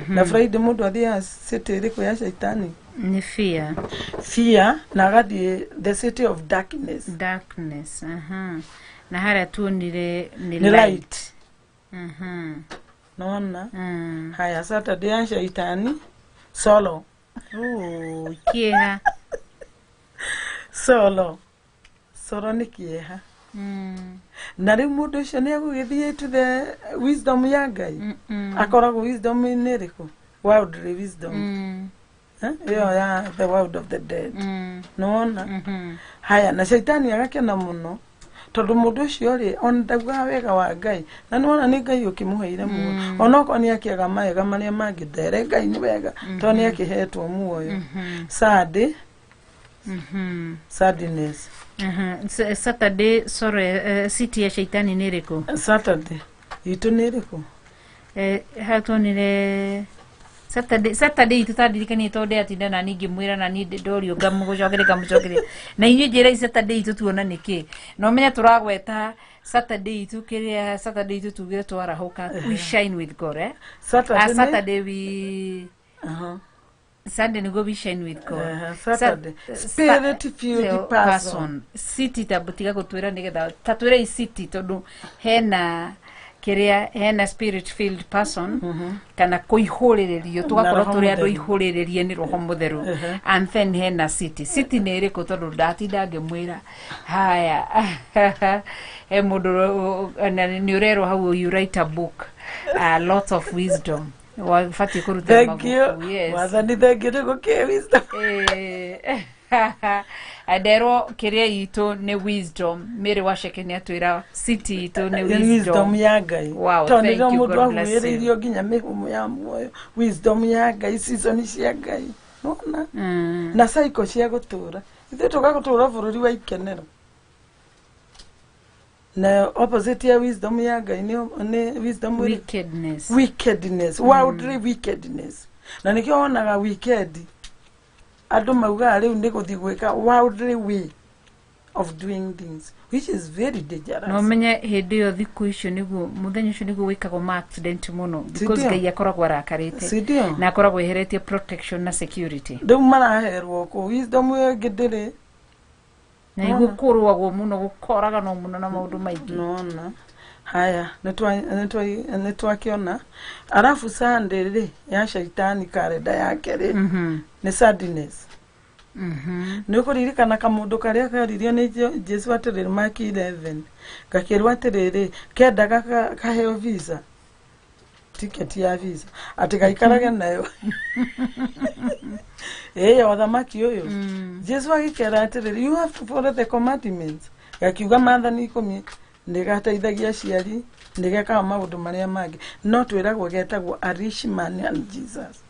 na Friday mũndũ athiaga city ĩrĩkũ ya shaitani? Nĩ fear. Fear, na agathiĩ the city of darkness. Darkness, aha. Na harĩa tuonire nĩ nĩ light. Nona. Haya, Saturday ya shaitani, sorrow. Oh, kĩeha. Sorrow, sorrow nĩ kĩeha. Na rĩu mũndũ ũcio nĩ egũgĩthiĩ to the wisdom ya Ngai. Akoragwo wisdom-inĩ ĩrĩkũ? Worldly wisdom. Eh, ĩyo ya the world of the dead. Nĩwona? Haya, na shaitani agakena mũno tondũ mũndũ ũcio rĩ, ona ndaugaga wega wa Ngai, na nĩwona nĩ Ngai ũkĩmũheire muoyo, onokorwo nĩ akĩaga mawega marĩa mangĩ, ndere Ngai nĩ wega tondũ nĩ akĩhetwo muoyo. Sunday, sadness. Aha. Saturday, sorry, city ya shaitani nĩ ĩrĩkũ? Saturday itũ nĩ ĩrĩkũ? Haha tuonire Saturday itũ tandirikanie, tondũ ndĩratinda na niĩ ngĩmwĩra na niĩ ndorio ngamũcokeria ngamũcokeria na inyuĩ njĩrai Saturday itũ tuona nĩkĩ. Na ũmenye tũragweta Saturday itũ kĩrĩa Saturday itũ tugire twarahũka, we shine with God, eh? Saturday Ah, Saturday we Sunday nĩguo we shine with God. Saturday. Spirit filled person. City tambu tiga gũtwĩra nĩgetha ta twĩre city, tondũ hena kĩrĩa, hena spirit filled person kana kũihũrĩrĩrio, tũgakorwo Roho tũrĩ andũ Mũtheru. ihũrĩrĩrie nĩ Roho Mũtheru. And then hena city. City nĩ ĩrĩkũ? Tondũ ndatinda ngĩmwĩra haya, he mũndũ na nĩ ũrerwo hau, you write a book, a lot of wisdom wabatiĩ kũruta Thank you. mabuku, yes. Mwathani, thank you nĩ gũkĩ wisdom. Nderwo kĩrĩa itũ nĩ wisdom. Mary Waceke nĩ atwĩra city itũ nĩ wisdom wisdom. Ya Ngai. Wow, tondũ thank nĩrĩo you, mũndũ God bless you. ahuhĩrĩirio nginya mĩhũmũ ya muoyo, wisdom ya Ngai, season cia Ngai, nona na cycle cia gũtũra. Ithuĩ tũgagũtũra bũrũri wa ikenero, na opposite ya wisdom ya Ngai nĩ wisdom ĩrĩkũ? Wickedness. Wickedness, worldly wickedness. Na nĩkĩo wonaga weekend andũ maugaga rĩu nĩ gũthiĩ gwĩka worldly way of doing things, which is very dangerous. Na ũmenye hĩndĩ ĩyo, thikũ icio nĩguo, mũthenya ũcio nĩguo wĩkagwo ma accident mũno, because Sindio? Ngai akoragwo arakarĩte Si ndio? na akoragwo eheretie protection na security. Rĩu maraherwo kũ wisdom ĩyo ĩngĩ ndĩrĩ. Na nĩguo kũrũagwo mũno, gũkoraganwo mũno na maũndũ maingĩ. Nona. Haya, nĩ twakĩona. Arabu Sunday rĩ, ya shaitani, karenda yake rĩ, nĩ sadness. Nĩ ũkũririkana kamũndũ karĩa karirio nĩ Jesu atĩrĩrĩ, Mark 11, gakĩrwo atĩrĩrĩ, kendaga kaheo visa, ticket ya visa, atĩ gaikarage nayo ĩĩ ya ũthamaki ũyũ. Jesu agĩkera atĩrĩrĩ, "You have to follow the commandments." Gakiuga maathani 10, nĩ gateithagia aciari, nĩ gekaga maũndũ marĩa mangĩ, no twĩragwo getagwo a rich man and Jesus,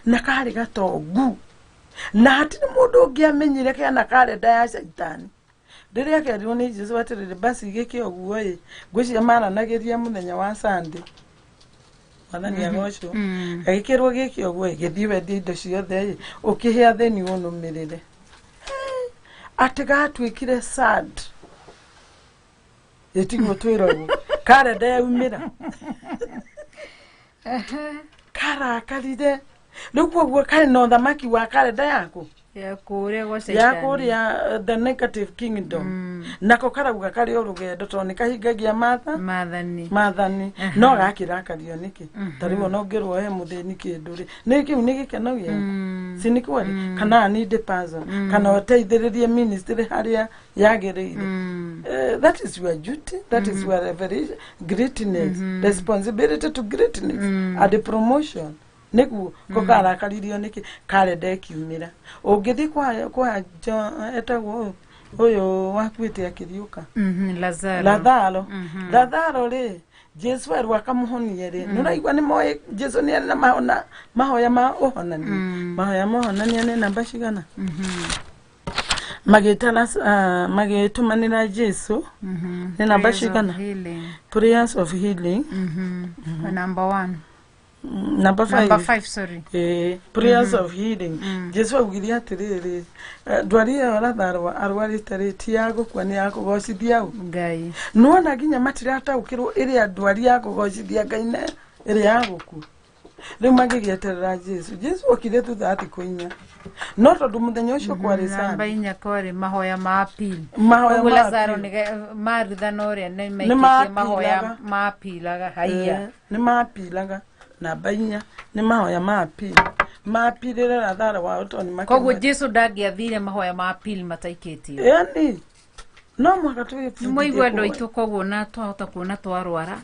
na karĩ gatongu, na hatirĩ mũndũ ũngĩ amenyire kena karenda ya caitani. Rĩrĩa kerirwo nĩ Jesu atĩrĩrĩ, basi gĩke ũguo ĩ, ngwĩciria maranagĩria mũthenya wa Sunday, Mwathani agocwo. Gagĩkĩrwo gĩke ũguo ĩ, gĩthiĩ wendie indo ciothe ĩ, ũkĩhe athĩni, ũnũmĩrĩre. Atĩ gatuĩkire sad, ĩtiguo twĩragwo karenda yaumĩra karakarire. Rĩu koguo karĩ na ũthamaki wa karenda yaku. Ya kũrĩa gwa ya Shaitani. kũrĩa the negative kingdom, nako karauga karĩ o rũgendo tondũ nĩ kahingagia matha Maathani. Maathani. No gakĩrakario nĩkĩ? Ta rĩu ona ũngĩrwo he mũthĩni kĩndũ rĩ, nĩ kĩu nĩ gĩkeno gĩaku, si nĩ kweli? Kana a needy person, kana ũteithĩrĩrie ministry harĩa yagĩrĩire. That is your duty, that is your revelation, greatness, responsibility to greatness and promotion. Nĩguo ko karakaririo nĩkĩ karenda ĩkiumĩra ũngĩthiĩ kwa etagwo ũyũ wakuĩte akĩriũka. Lazaro. Lazaro. Lazaro rĩ, Jesu erwo akamũhonie rĩ, nĩ ũraigua nĩ moĩ Jesu nĩ arĩ na mahona, mahoya ma ũhonania. Mahoya ma ũhonania nĩ namba cigana? Magĩtana magĩtũmanĩra Jesu nĩ namba Prayers of cigana? Healing. Prayers of healing. Number one. Number five. Number five, sorry. Prayers of healing. Jesu augire atĩrĩrĩ, ndwari ĩyo Lazaro arwarĩte rĩ, ti ya gũkua, nĩ ya kũgocithia ũ? Ngai. Nĩwona nginya matirataũkĩrwo ĩrĩa ndwari ya kũgocithia Ngai na ĩrĩa ya gũkua. Rĩu magĩgĩeterera Jesu. Jesu okire thutha wa thikũ 4, no tondũ mũthenya ũcio kwarĩ Namba Sunday, 4 kwarĩ mahoya ma appeal. Mahoya Koguo ma Lazaro appeal. nĩ Marutha na ũrĩa nĩ maikĩtie mahoya Nĩ maapilaga haiya. Nĩ mapilaga. Namba 4 nĩ mahoya ma appeal, mapirĩre Lazaro wao tondũ nĩ Koguo makĩmwe- Jesu ndangĩathire mahoya ma appeal mataikĩtio. Yani no mũhaka Nĩ mwaigua andũ aitũ, koguo na twahota kuona twarwara,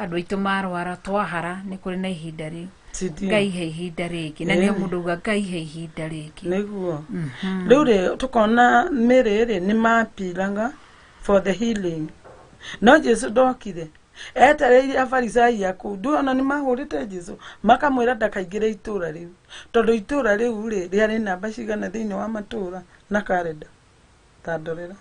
andũ aitũ marwara, twahara, nĩ kũrĩ na ihinda rĩu. Ngai he ihinda rĩngĩ, na nĩo mũndũ uga Ngai he ihinda rĩngĩ. Nĩguo rĩu rĩ tũkona mĩrĩ rĩ nĩ mapilaga for the healing, no Jesu ndokire, etereire afarisai akũu. Ndũona nĩ mahũrĩte Jesu makamwĩra ndakaingĩre itũra rĩu, tondũ itũra rĩu rĩ rĩarĩ namba cigana thĩinĩ wa matũra na karenda? Tandorera.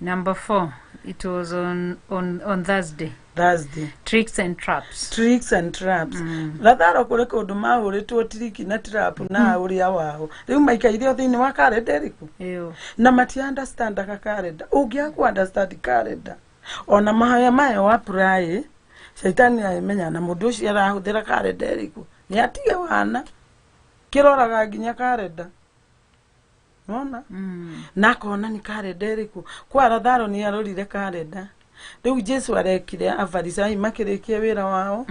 Number four, it was on Thursday. Thursday. Tricks and traps. Tricks and traps. Lazaro kũrĩ kũndũ mahũrĩtwo trick na trap na ũrĩa wao rĩu maikaire o thĩinĩ wa karenda ĩrĩkũ? Ĩyo. Na mati understandaga karenda. Ũngĩaga ku understand karenda, ona mahoya maya wa pray, caitani amenya na mũndũ ũcio arahũthĩra karenda ĩrĩkũ, nĩ atige wana kĩroraga nginya karenda nona na akona nĩ karenda ĩrĩkũ. Kwa Lazaro nĩ arorire karenda. Rĩu Jesu arekire afarisai makĩrĩkia wĩra wao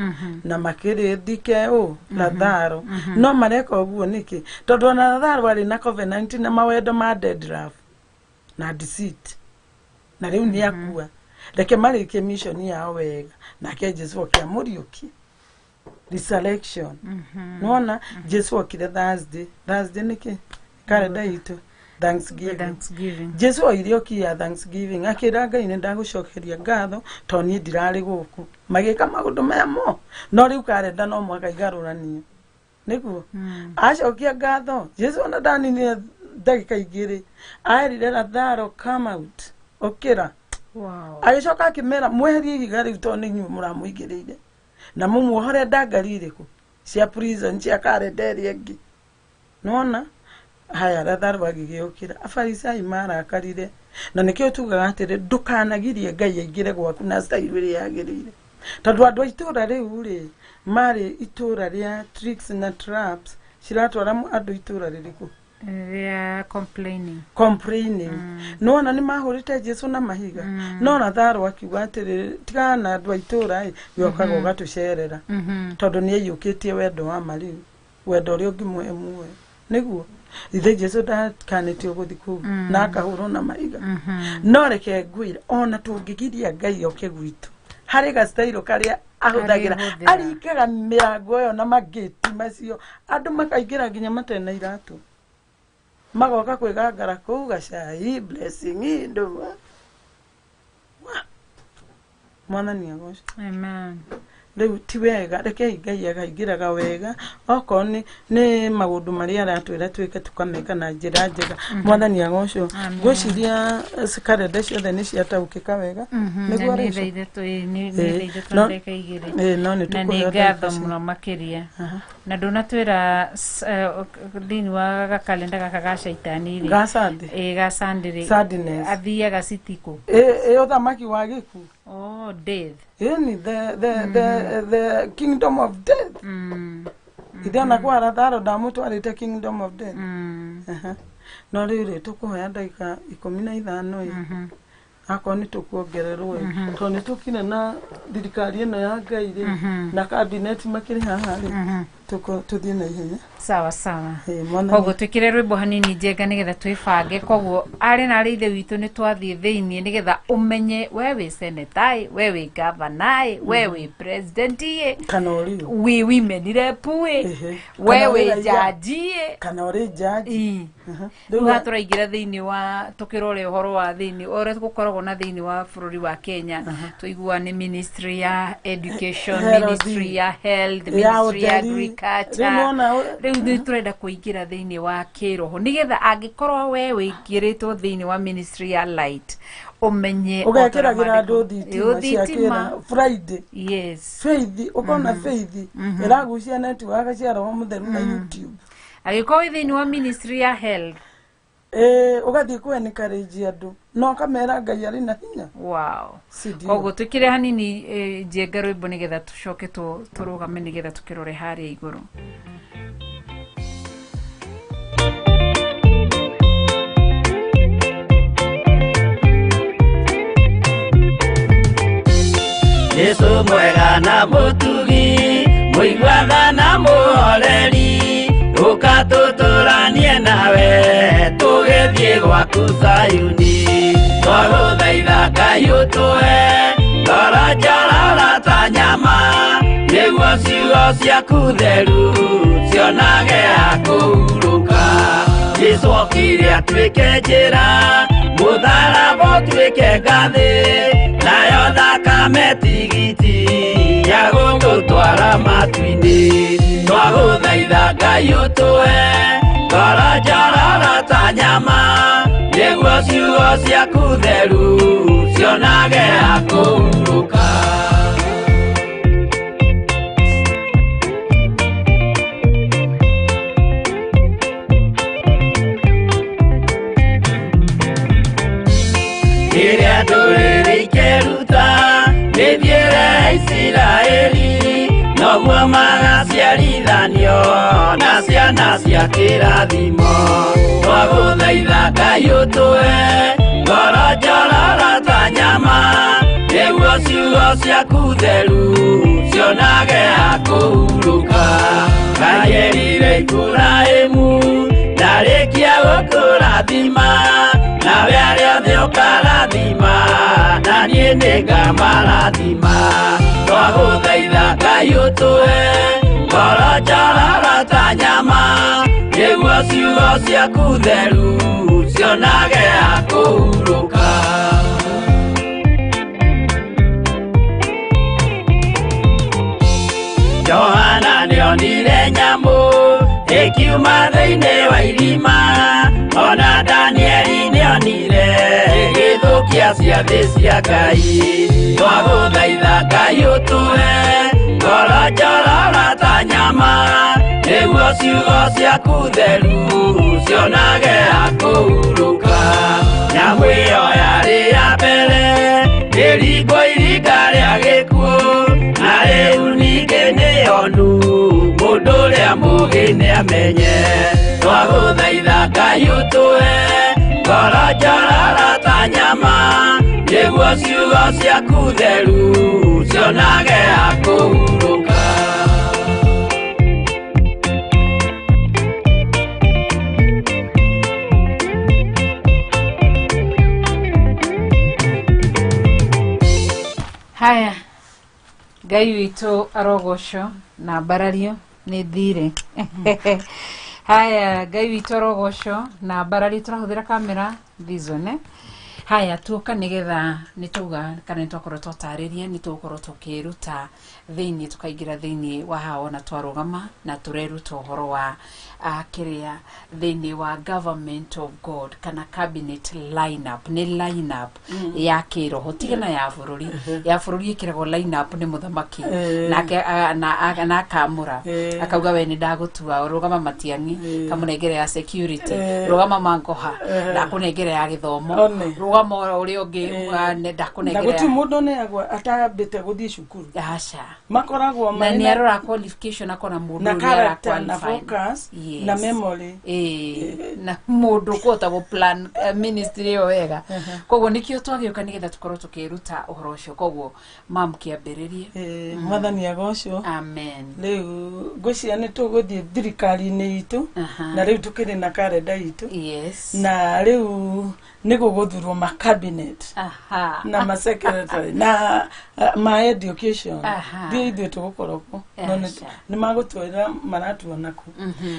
na makĩrĩthike ũ Lazaro. No mareka ũguo nĩkĩ? Tondũ ona Lazaro arĩ na covenant na mawendo ma dead love na deceit, na rĩu nĩ akua, reke marĩkie mission yao wega. Nake Jesu oke amũriũkie, resurrection. Nĩwona Jesu okire Thursday. Thursday nĩkĩ karenda itũ? Thanksgiving. Thanksgiving. Jesu oire okia Thanksgiving, akĩra Ngai nĩ ndagũcokeria ngatho tondũ niĩ ndirarĩ gũkũ magĩka maũndũ maya mo. No rĩu karenda no mũhaka igarũranio nĩguo acokia ngatho. Jesu ona ndaninire ndagĩka 2, aerire Lazaro, "Come out," ũkĩra. Agĩcoka akĩmera mweherie ihiga rĩu tondũ nĩ inyuĩ mũramũigĩrĩire, na mũmuohore ndangari irĩkũ cia prison cia karenda ĩrĩa ĩngĩ. Nĩwona haya Lazaro agĩgĩũkĩra, afarisai marakarire. Na nĩkĩo tugaga atĩrĩ, ndũkanagirie Ngai aingĩre gwaku na style ĩrĩa yagĩrĩire, tondũ andũ a itũra rĩu rĩ marĩ itũra rĩa tricks na traps. Ciratwara andũ itũra rĩrĩkũ? They complaining. Complaining. Nĩwona nĩ mahũrĩte Jesu na mahiga, no Lazaro akiuga atĩrĩ, tigana na andũ a itũra ĩ, gĩokaga ũgatũcerera, tondũ nĩ aiyũkĩtie wendo wa ma. Rĩu wendo ũrĩa ũngĩmũhe muoyo nĩguo ithe Jesu ndakanĩtio gũthiĩ kũu na akahũrwo na mahiga. No reke ngwĩre, ona tũngĩgiria Ngai oke gwitũ, harĩ gastairo karĩa ahũthagĩra. Arĩhũthĩra. Aringaga mĩrango ĩyo na mangĩti macio, andũ makaingĩra nginya matarĩ na iratũ, magoka kwĩgangara kũu gacai blessing ndũma wa Mwathani agocwo. Amen. Rĩu ti wega, rekei Ngai akaingĩraga wega. Okorwo nĩ maũndũ marĩa aratwĩra twĩke, tũkameka na njĩra njega. Mwathani agocwo. Amen. Ngwĩciria karenda ciothe nĩ ciataũkĩka wega. Nĩguo Na nĩ Rachel? thaa 3, ĩ, nĩ thaa 3 na ndagĩka 2. No nĩ Na nĩ tũkũheo ngatho ndagĩka mũno makĩria. Na ndũnatwĩra thĩinĩ wa gakalenda gaka ga caitani rĩ, Ga Sunday. Ĩ, ga Sunday rĩ, Sadness. athiaga citikũ? Ĩ ũthamaki wa gĩkuũ. Oh, death. Ĩni the kingdom of death. Ithe ona kwa Lazaro ndamũtwarĩte kingdom of death. Aha. No rĩu rĩ tũkũhoya ndagĩka 15 ĩ akorwo nĩ tũkuongererwo ĩ tondũ nĩ tũkire na thirikari ĩno ya Ngai rĩ na kabineti makĩrĩ haha rĩ tũthiĩ na ihenya. Sawa sawa. Ĩ, mwana Koguo twĩkĩre rwĩmbo hanini Njenga nĩgetha twĩbange. Koguo arĩ na arĩ ithe witũ nĩ twathiĩ thĩiniĩ nĩgetha ũmenye we wĩ seneta ĩ, we wĩ gavana ĩ, we wĩ president ĩ, kana ũrĩ ũ wĩ women rep ĩ, Ehe. we Kana wĩ wĩ raia. jaji ĩ. Kana ũrĩ jaji. Ĩ. Rĩu Rĩu haha tũraingĩra thĩinĩ wa tũkĩrore ũhoro wa thĩinĩ ũrĩa gũkoragwo na thĩinĩ wa bũrũri wa Kenya. Tũigua nĩ ministry ya education, Health. ministry ya health, Ya ministry ya ũtheri. agriculture. Rĩu nĩwona Rĩu ithuĩ tũrenda kũingĩra thĩinĩ wa kĩroho nĩgetha angĩkorwo we wĩingĩrĩtwo thĩinĩ wa ministry ya light ũmenye o ta ũrĩa ũgekĩragĩra andũ maandĩko- thitima cia Thitima. kĩra Friday. Yes. Faith ũkona Faith ĩragucia network cia Roho Mũtheru na YouTube. Angĩkorwo wĩ thĩinĩ wa ministry ya health. Ĩ, ũgathiĩ kũ encourage andũ na ũkamera Ngai arĩ na hinya. Wow. Si ndio? Koguo twĩkĩre hanini Njenga rwĩmbo nĩgetha tũcoke tũrũgame nĩgetha tũkĩrore harĩa igũrũ. Jesu mwega na mũtugi mũiguana na mũhoreri ũka tũtũranie nawe tũgĩthiĩ gwaku Zayuni. Twagũthaitha Ngai ũtũhe ngoro njororo ta nyama nĩguo ciugo ciaku theru cionage ha kũhurũka. Jesu okire atuĩke njĩra mũtharaba ũtuĩke ngathĩ nayo thakame tigiti ya gũtũtwara matu-inĩ. Twagũthaitha Ngai ũtũhe ngoro njororo ta nyama nĩguo ciugo ciaku theru cionage ha kũhurũka. Rĩrĩa ndũrĩrĩ ikeruta mĩthiĩre ya Isiraeli noguo magaciarithanio na ciana cia kĩrathimo. Twagũthaitha Ngai ũtũhe ngoro njororo ta nyama nĩguo ciugo ciaku theru cionage ha kũhurũka. Ngai erire Iburahĩmu ndarĩkia gũkũrathima nawe arĩa othe ũkarathima na niĩ nĩngamarathima. Twagũthaitha Ngai ũtũhe ngoro njororo ta nyama nĩguo ciugo ciaku theru cionage ha kũhurũka. Johana nĩonire nyamũ ĩkiuma thĩinĩ wa irima ona Danieli nĩonire ĩgĩthũkia ciathĩ cia Ngai. Twagũthaitha Ngai ũtũhe ngoro njororo ta nyama nĩguo ciugo ciaku theru cionage ha kũhurũka. Nyamũ ĩyo yarĩ ya mbere ĩringwo iringa rĩa gĩkuũ na rĩu ningĩ nĩyonu mũndũ ũrĩa mũũgĩ nĩamenye. Twagũthaitha Ngai ũtũhe ngoro njororo ta nyama nĩguo ciugo ciaku theru cionage ha kũhurũka. Haya, Ngai witũ arogocwo na mbarario nĩ thirĩ. Haya, Ngai witũ arogocwo na mbarario tũrahũthĩra kamera Vision, eh? Haya, tuoka nĩgetha nĩ twauga kana nĩ twakorwo twatarĩria nĩ tũgũkorwo tũkĩruta thĩinĩ tũkaingĩra thĩinĩ wa haha ona twarũgama na tũreruta ũhoro wa kĩrĩa thĩinĩ wa government of God kana cabinet lineup. Nĩ lineup ya kĩroho tigana ya bũrũri. Ya bũrũri ĩkĩragwo lineup nĩ mũthamaki nake na akamũra akauga we nĩ ndagũtua rũgama Matiang'i kamũnengere ya security, rũgama Mangoha ndakũnengere ya gĩthomo, One. Rũgama ũrĩa ũngĩ ndakũnengera. Na gũtirĩ mũndũ ũneagwo atambĩte gũthiĩ cukuru. Aca. Makoragwo na nĩ arora qualification akona mũndũ na ũrĩa character na ara-qualify. focus Yes. na memory. Na mũndũ kũhota gũ plan ministry ĩyo wega. Koguo nĩkĩo twagĩũka nĩgetha tũkorwo tũkĩruta ũhoro ũcio. Koguo mam kĩambĩrĩrie. Mwathani agocwo. Amen. Rĩu ngwĩciria nĩ tũgũthiĩ thirikari-inĩ itũ na rĩu tũkĩrĩ na karenda itũ. Yes. Na rĩu nĩ gũgũthurwo ma cabinet. Aha. Na ma secretary na ma education. Aha. Ndiũ ithuĩ tũgũkorwo kuo. No Aca. nĩ magũtwĩra maratuona kũ.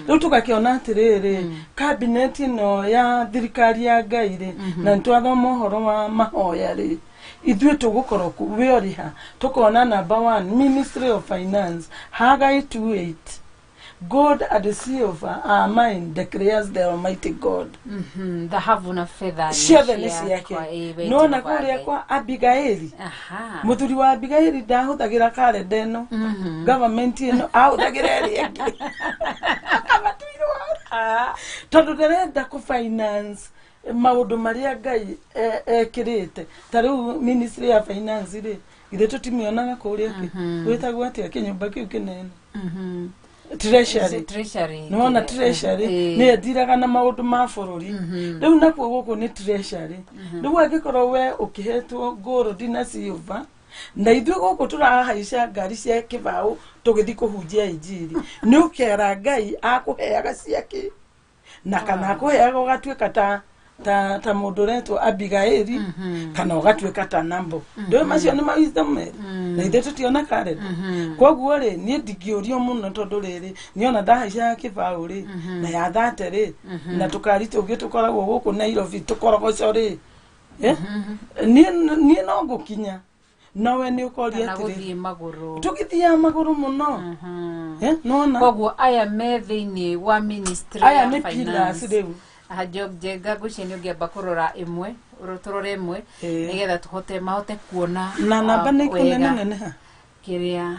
Rĩu tũgakĩona atĩrĩrĩ, cabinet ĩno ya thirikari ya Ngai rĩ, na nĩ twathoma ũhoro wa mahoya rĩ, ithuĩ tũgũkorwo kũ we ũrĩ ha? Tũkona number 1 Ministry of Finance, Haggai 2:8, gold and silver are mine, declares the Almighty God. Thahabu na fedha Ciothe nĩ ciake. Nona kũrĩa kwa Abigaili, Aha. mũthuri wa Abigaili ndahũthagĩra karenda ĩno, government ĩno ahũthagĩra ĩrĩa ĩngĩ. Akabatuirwo tondũ ndarenda kũ finance maũndũ marĩa Ngai ekĩrĩte. Ta rĩu Ministry ya Finance rĩ, ithuĩ tũtimĩonaga kũrĩa kĩ gwĩtagwo atĩa kĩnyũmba kĩu kĩnene? Treasury. Treasury. Nĩwona treasury nĩyo ĩndiraga na maũndũ ma bũrũri. Rĩu nakuo gũkũ nĩ treasury. Rĩu angĩkorwo we ũkĩhetwo gold na silver, na ithuĩ gũkũ tũrahaica ngari cia kĩbaũ tũgĩthiĩ kũhunjia injiri, nĩ ũkera Ngai akũheaga ciake na kana akũheaga ũgatuĩka ta mũndũ ũretwo Abigaili, kana ũgatuĩka ta Nabo. Ndũĩ macio nĩ ma wisdom merĩ, na ithuĩ tũtiona karenda. Koguo rĩ, niĩ ndingĩũrio mũno tondũ rĩrĩ niona ndahaicaga kĩbaũ rĩ na ya thate rĩ, na tũkari tũngĩ tũkoragwo gũkũ Nairobi tũkorogoco rĩ, niĩ no ngũkinya nowe nĩ ũkoria Kana atĩrĩ gũthiĩ magũrũ. Tũgĩthiaga magũrũ mũno. Nona Koguo aya me thĩinĩ wa ministry aya ya nĩ pillars finance. Rĩu Njenga ngwĩciria nĩ ũngĩamba kũrora ĩmwe, tũrore ĩmwe nĩgetha tũhote mahote kuona na namba nĩ wega kũnene neneha. Kĩrĩa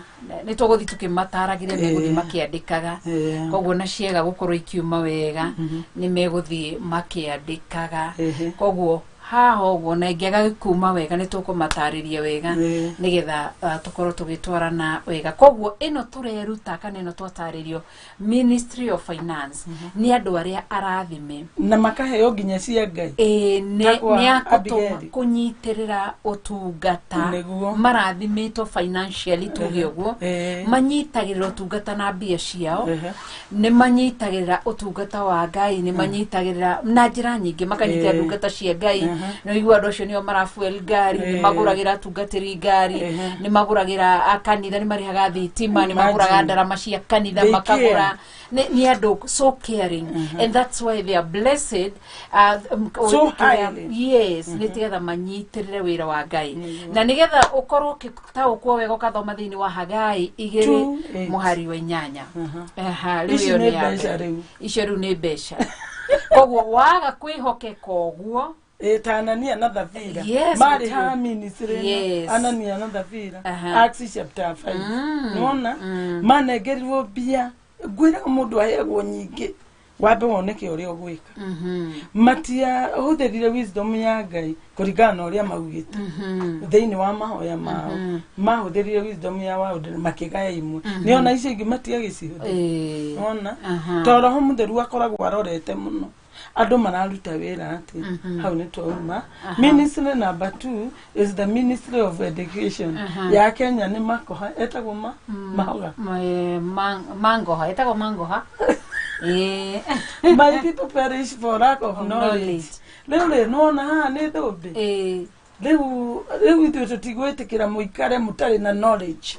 nĩ tũgũthiĩ tũkĩmataragĩria megũthiĩ makĩandĩkaga. Koguo na ciaga gũkorwo ikiuma wega nĩ megũthiĩ makĩandĩkaga. Koguo haha ũguo na ĩngĩaga kuma wega nĩ tũkũmatarĩria wega nĩgetha tũkorwo tũgĩtwarana wega. Koguo ĩno tũreruta kana ĩno twatarĩrio Ministry of Finance nĩ andũ arĩa arathime na makaheo nginya cia Ngai. Ĩĩ, Ta kwa nĩ akũtũma Abigaili. kũnyitĩrĩra ũtungata. Nĩguo. Marathimĩtwo financially tuge ũguo, manyitagĩrĩra ũtungata na mbia ciao, nĩ manyitagĩrĩra ũtungata wa Ngai, nĩ manyitagĩrĩra na njĩra nyingĩ, makanyitĩrĩra ndungata cia Ngai. Nĩ ũigua andũ acio nĩo marafuel ngari, nĩ magũragĩra atungatĩri ngari, nĩ magũragĩra a kanitha, nĩ marĩhaga thitima, nĩ magũraga Imagine. ndarama cia kanitha, They makagũra care. Nĩ andũ so caring, and that's why they are blessed So highly. Yes, nĩ tigetha manyitĩrĩre wĩra wa Ngai na nĩgetha ũkorwo ũgĩtaũkwo wega ũkathoma thĩinĩ wa Hagai 2 2:8. mũhari wa 8. Aha, rĩu Ici ĩyo nĩ nĩ ya mbeca mbere. rĩu. Icio rĩu nĩ mbeca. Koguo waga kwĩhokeka ũguo, Ta Anania na Thabira Yes, marĩ gũtirĩ. haha ministry ĩno. Yes. Anania na Thabira, Acts chapter 5, nĩwona manengerirwo mbia. Ngwĩraga mũndũ aheagwo nyingĩ wambe woneke ũrĩa ũgwĩka. Matiahũthĩrire wisdom ya Ngai kũringana na ũrĩa maugĩte thĩinĩ wa mahoya mao. Mahũthĩrire wisdom ya waũndũ makĩgaya imwe, nĩona icio ingĩ matiagĩcihũthĩra. Ona to Roho Mũtheru akoragwo arorete mũno andũ mararuta wĩra atĩ hau nĩ twauma. Ministry number 2 is the Ministry of Education. Ya Kenya nĩ Makoha, etagwo Mahoga. Mangoha, ĩtagwo Mangoha. My people perish for lack of Of knowledge. knowledge. Rĩu rĩ, nĩwona haha nĩ thũmbĩ. Rĩu ithuĩ tũtigwĩtĩkĩra mũikare mũtarĩ na knowledge.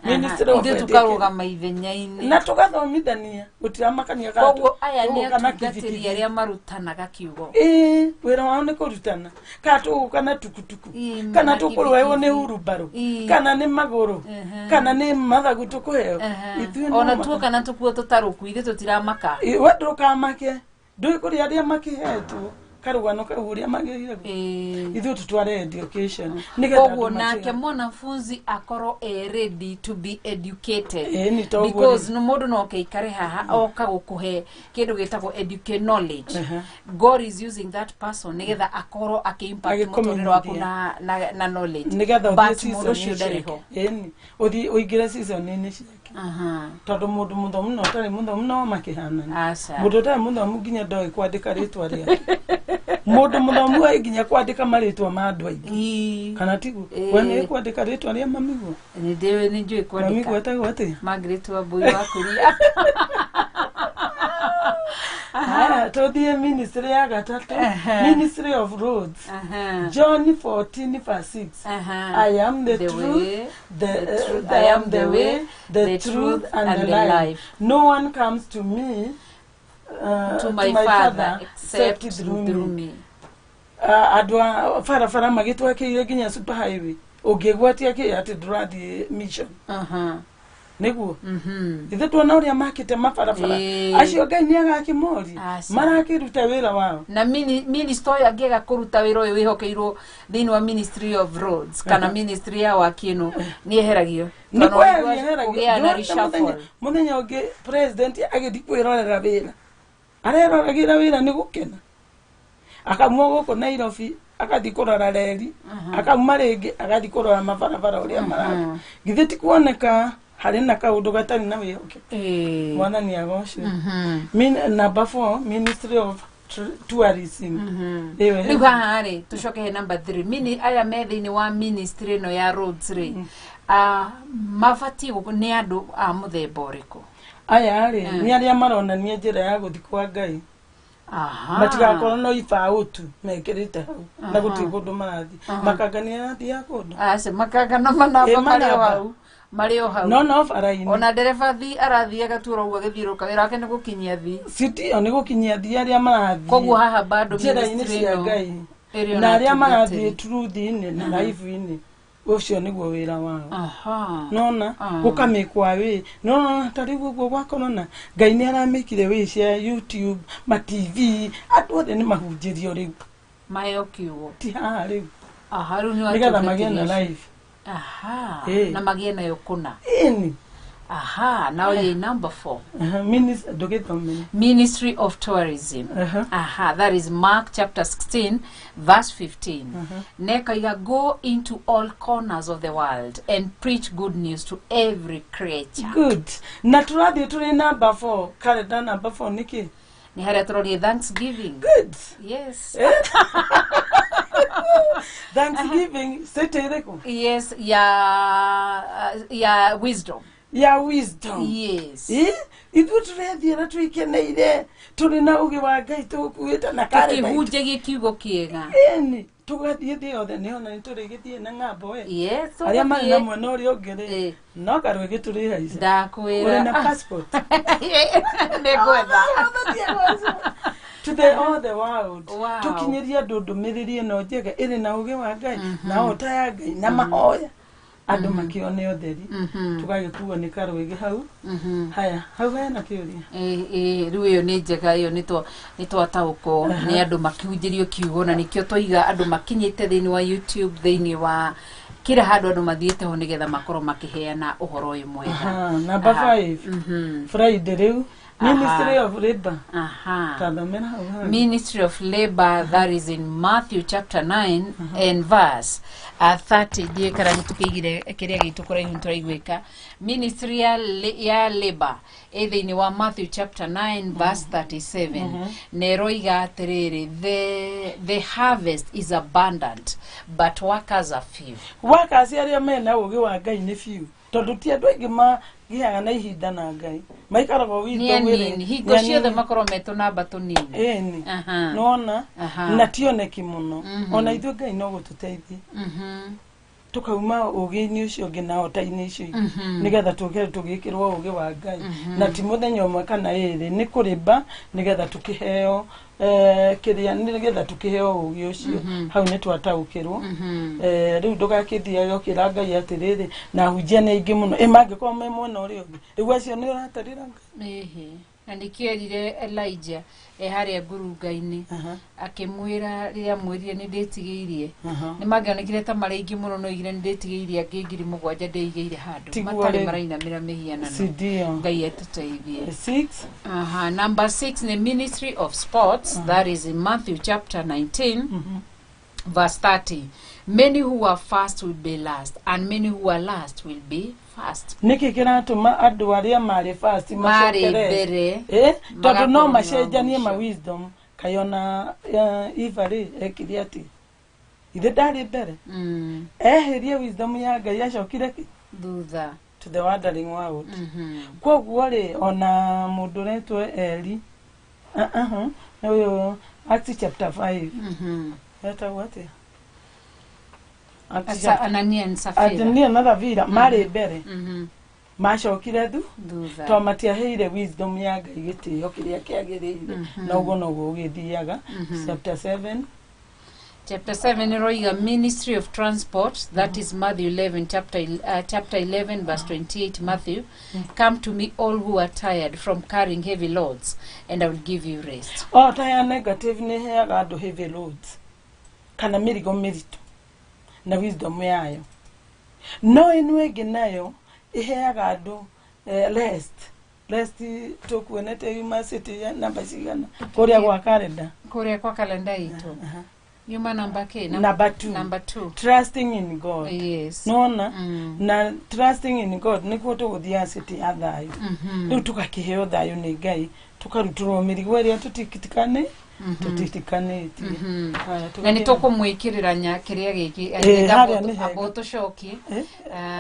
Ministry of Ithuĩ Education. tũkarũgama ithenya-inĩ Na tũgathomithania gũtiramakania. Koguo aya nĩ atungatĩri arĩa marutanaga kiugo. Ĩĩ, wĩra wao nĩ kũrutana, kana tũgũka na tukutuku, kana na tũkũrũheo nĩ kibikibi. hurumbarũ, kana nĩ magũrũ, kana nĩ mathagu tũkũheo ithuĩ no Ona tuoka na tũkuo tũtarũku ithuĩ tũtiramaka. Ĩ, we ndũkamake, ndũĩ kũrĩ arĩa makĩhetwo. Karũgano kau ũrĩa magĩrĩire ithuĩ tũtware education nĩgetha Koguo andũ nake matige- mwanafunzi akorwo e ready to be educated. Ĩĩ, nĩ toguo Because no mũndũ no oke aikare haha oka gũkũhe kĩndũ gĩtagwo educate knowledge. Aha. God is using that person nĩgetha akorwo akĩ-impact mũtũrĩre waku Agĩkũmenyithia. na knowledge. Nĩgetha ũthiĩ But mũndũ ũcio season-inĩ ndarĩ ciake. ho. Ĩni, ũthiĩ ũingĩre season-inĩ ciake. Aha. Tondũ mũndũ mũthomu na ũtarĩ mũthomu no makĩhanana. Aca. Mũndũ ũtarĩ mũthomu nginya ndoĩ kwandĩka rĩtwa rĩake. Mũndũ mũthomu oĩ nginya kwandĩka marĩtwa ma andũ aingĩ. Kana tiguo? Ĩĩ. We nĩ kwandĩka rĩtwa rĩa mamiguo? Nĩ ndĩũĩ, nĩ njũĩ Mamiguo kwandĩka. etagwo atĩa? Margaret Wambui wa Kuria. Haya, tũthiĩ ministry ya gatatũ. Aha. Ministry of Roads. Aha. John 14 verse 6. Aha. I am the The truth, way, the, the truth. I am the way, the truth, and the life. No one comes to me, to my father except through me. Andũ a barabara magĩtwakĩire nginya super highway ũngĩgwatia kĩ atĩ ndũrathiĩ mission. Aha. Nĩguo Mhm. ithe tuona ũrĩa makĩte mabarabara. Ĩĩ. Acio Ngai nĩ agakĩmoria Aca. marakĩruta wĩra wao. Na minister ũyũ angĩaga kũruta wĩra ũyũ wĩhokeirwo thĩinĩ wa Ministry of Roads kana ministry ya waki ĩno, nĩ eheragio. Nĩ Tondũ waigua kweheragio. kũgĩa na Ndĩrona reshuffle. Mũthenya ũngĩ president agĩthiĩ kwĩrorera wĩra, areroragĩra wĩra nĩ gũkena, akauma gũkũ Nairobi agathiĩ kũrora reri, akauma rĩngĩ agathiĩ kũrora mabarabara ũrĩa maraka. Githĩ ti kuoneka harĩ na kaũndũ gatarĩ na wĩhokeku? Ĩĩ. Mwathani agocwo. Mhm. Number 4, Ministry of Tourism. Ĩyo Rĩu haha rĩ, tũcoke he number 3. Mini aya me thĩinĩ wa ministry ĩno ya roads rĩ, mabatiĩ nĩ andũ a mũthemba ũrĩkũ? Aya rĩ, nĩ arĩa maronania njĩra ya gũthiĩ kwa Ngai. Aha. Matigakorwo no ibaũ tu mekĩrĩte hau na gũtirĩ kũndũ marathiĩ, makanga nĩ arathiaga kũndũ. Aca, makanga na manamba Ĩ, marĩ o manamba. hau, marĩ o hau. No no bara-inĩ. Ona ndereba thi arathiaga tu oro ũguo agĩthiũrũrũka, wĩra wake nĩ gũkinyia thi. Citio nĩ gũkinyia thi arĩa marathiĩ Koguo haha bado njĩra-inĩ ministry cia ĩno Ngai ĩrĩ na ona arĩa marathiĩ atungatĩri. truth-inĩ na life-inĩ, ũcio nĩguo wĩra wao. Aha. Nona Ah. gũkamĩkwa wĩ nona ta rĩu ũguo gwa corona Ngai nĩ aramĩkire wĩ cia YouTube, ma TV, andũ othe nĩ mahunjĩrio rĩu. Maheo kiugo. Ti haha rĩu. Aha, rĩu nĩ Nĩgetha magĩe na atungatĩri acio. life. Aha. Ĩ. Na magĩe nayo kũna. Ĩni. Aha, now ĩ number 4. Ndũgĩthomere. Ministry of Tourism. Aha. Aha, that is Mark chapter 16 verse 15. Nekaiga, go into all corners of the world and preach good news to every creature. Good. Na tũrathiĩ tũrĩ number 4, calendar number 4 nĩkĩ? Nĩ harĩa tũrorie Thanksgiving. Good. Yes. Thanksgiving city ĩrĩkũ? Yes, ya wisdom. Ya wisdom. Yes. Ĩ, ithuĩ tũrethiĩra twĩkeneire tũrĩ na ũgĩ wa Ngai tũkuĩte na karenda itũ. Tũkĩhunjagia kiugo kĩega. Ĩni, tũgathiĩ thĩ yothe, nĩona nĩ tũrĩgĩthiĩ na ng'ambo ĩ. Yes, Arĩa marĩ na tũgathiĩ. mwena ũrĩa ũngĩ rĩ, Ĩ. no karwĩgĩ tũrĩhaica. Ndakwĩra. Ũrĩ na passport? Nĩngwetha. To the all the world. Wow. Tũkinyĩrie andũ ndũmĩrĩri ĩno njega ĩrĩ na ũgĩ wa Ngai na ota ya Ngai na mahoya andũ makĩone ũtheri. Tũgagĩkuo nĩ karwĩgĩ hau. Haya, hau hena kĩũria. Ĩ, ĩ, rĩu ĩyo nĩ njega, ĩyo nĩ twataũkwo nĩ andũ makĩhunjĩrio kiugo, na nĩkĩo twaiga andũ makinyĩte thĩinĩ wa YouTube, thĩinĩ wa kila handũ andũ mathiĩte ho nĩgetha makorwo makĩheana ũhoro ũyũ mwega. Aha, number Aha. 5. Friday rĩu, Aha. Ministry of Labor. Aha. Tathomera hau hau. Ministry of Labor, that is in Matthew chapter 9 and verse 30. Ndiũĩ kana nĩ tũkĩigire kĩrĩa gitũ kũraihu nĩ tũraiguĩka. Ministry ya Labor ĩ thĩinĩ wa Matthew chapter 9 verse 37, na ĩroiga atĩrĩrĩ, the harvest is abundant but workers are few. Workers arĩa mena ũgĩ wa Ngai nĩ few, tondũ ti andũ aingĩ magĩaga na ihinda na Ngai, maikaraga Nĩ witũ. anini hingo ciothe makorwo me tũnamba tũnini. Ĩni. Aha. Nona Aha. na tioneki mũno, ona ithuĩ Ngai no gũtũteithia tukauma ũgĩ-inĩ ũcio ũngĩ na ota-inĩ icio ingĩ, nĩgetha tũke tũgĩkĩrwo ũgĩ wa Ngai, na ti mũthenya ũmwe kana ĩrĩ, nĩ kũrĩmba nĩgetha tũkĩheo kĩrĩa, nĩgetha tũkĩheo ũgĩ ũcio. Hau nĩ twataũkĩrwo. Rĩu ndũgakĩthiage ũkĩra Ngai atĩrĩrĩ, na hunjia nĩ aingĩ mũno, ĩ mangĩkorwo me mwena ũrĩa ũngĩ, rĩu acio nĩ ũratarĩra Ngai. Ĩhĩ. Na nĩkĩo erire Elijah e harĩa ngurunga-inĩ, akĩmwĩra rĩrĩa amwĩrire nĩ ndĩtigĩirie, nĩ mangĩonekire ta marĩ aingĩ mũno, no oigire nĩ ndĩtigĩirie angĩ 7,000 ndĩigĩire handũ Tiguo matarĩ rĩu. marainamĩra mĩhianano. Sindio. Ngai atũteithie. 6. Aha, number 6 ni Ministry of Sports. That is in Matthew chapter 19 verse 30. Many who are first will be last, and many who are last will be first. Nĩkĩ kĩratũma andũ arĩa marĩ first Marĩ macokere mbere tondũ no magakorwo nĩ macenjanie ma wa mũico. Wisdom kayona Eva rĩ ekire atĩ ithe ndarĩ mbere, ehĩrie wisdom ya Ngai, acokire kĩ? Thutha. To the wandering world. Koguo rĩ, ona mũndũ ũretwo Eli, ũyũ Acts chapter 5, etagwo atĩa? Acts chapter- Anania and Sapphira. Anania na Thavira marĩ mbere, macokire thu Thutha. to matiaheire wisdom ya Ngai gĩtĩo kĩrĩa kĩagĩrĩire. Na ũguo noguo ũgĩthiaga. Chapter 7. Chapter 7 iroiga Ministry of Transport. That is Matthew 11 chapter 11 verse 28. Matthew, "Come to me all who are tired from carrying heavy loads, and I will give you rest." O ta ya negative nĩ ĩheaga andũ heavy loads kana mĩrigo mĩritũ na wisdom yayo, no ĩno ĩngĩ nayo ĩheaga andũ rest. Rest tũkuonete yuma city ya namba cigana kũrĩa gwa kalenda? Kuria kwa kalenda itu yuma namba k? Number 2. Number 2. Trusting in God. Yes. Nona na trusting in God nĩkuo tũgũthiaga city ya thayũ. Rĩu tũgakĩheo thayũ nĩ Ngai, tũkarutũrwo mĩrigo ĩrĩa tũtitikanĩtie. Haya, Na tũgathiĩ. nĩ tũkũmwĩkĩrĩra nya kĩrĩa gĩkĩ. Harĩa nĩ hega. Amba ũtũcokie.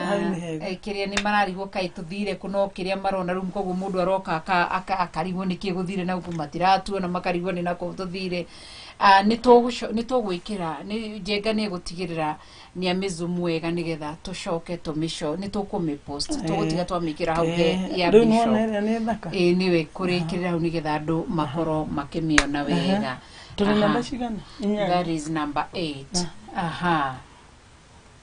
Hau nĩ hega. Kĩrĩa nĩ mararigwo kaĩ tũthire kũ, no kĩrĩa marona rĩu, koguo mũndũ aroka akarigwo nĩkĩ gũthire na gũkũ matiratuona, makarigwo nĩ nakũ tũthire. Nĩ tũgwĩkĩra nĩ Njenga nĩ egũtigĩrĩra nĩ amĩzumu wega nĩgetha tũcoke tũmĩco nĩ tũkũmĩpost, tũgũtiga twamĩkĩra hau he ya Rĩu bishop. nĩwona ĩrĩa nĩ thaka. Ĩĩ, nĩwe kũrĩkĩrĩra hau nĩgetha andũ makorwo makĩmĩona wega. Tũrĩ Aha. namba cigana? 8. That is number 8. Aha.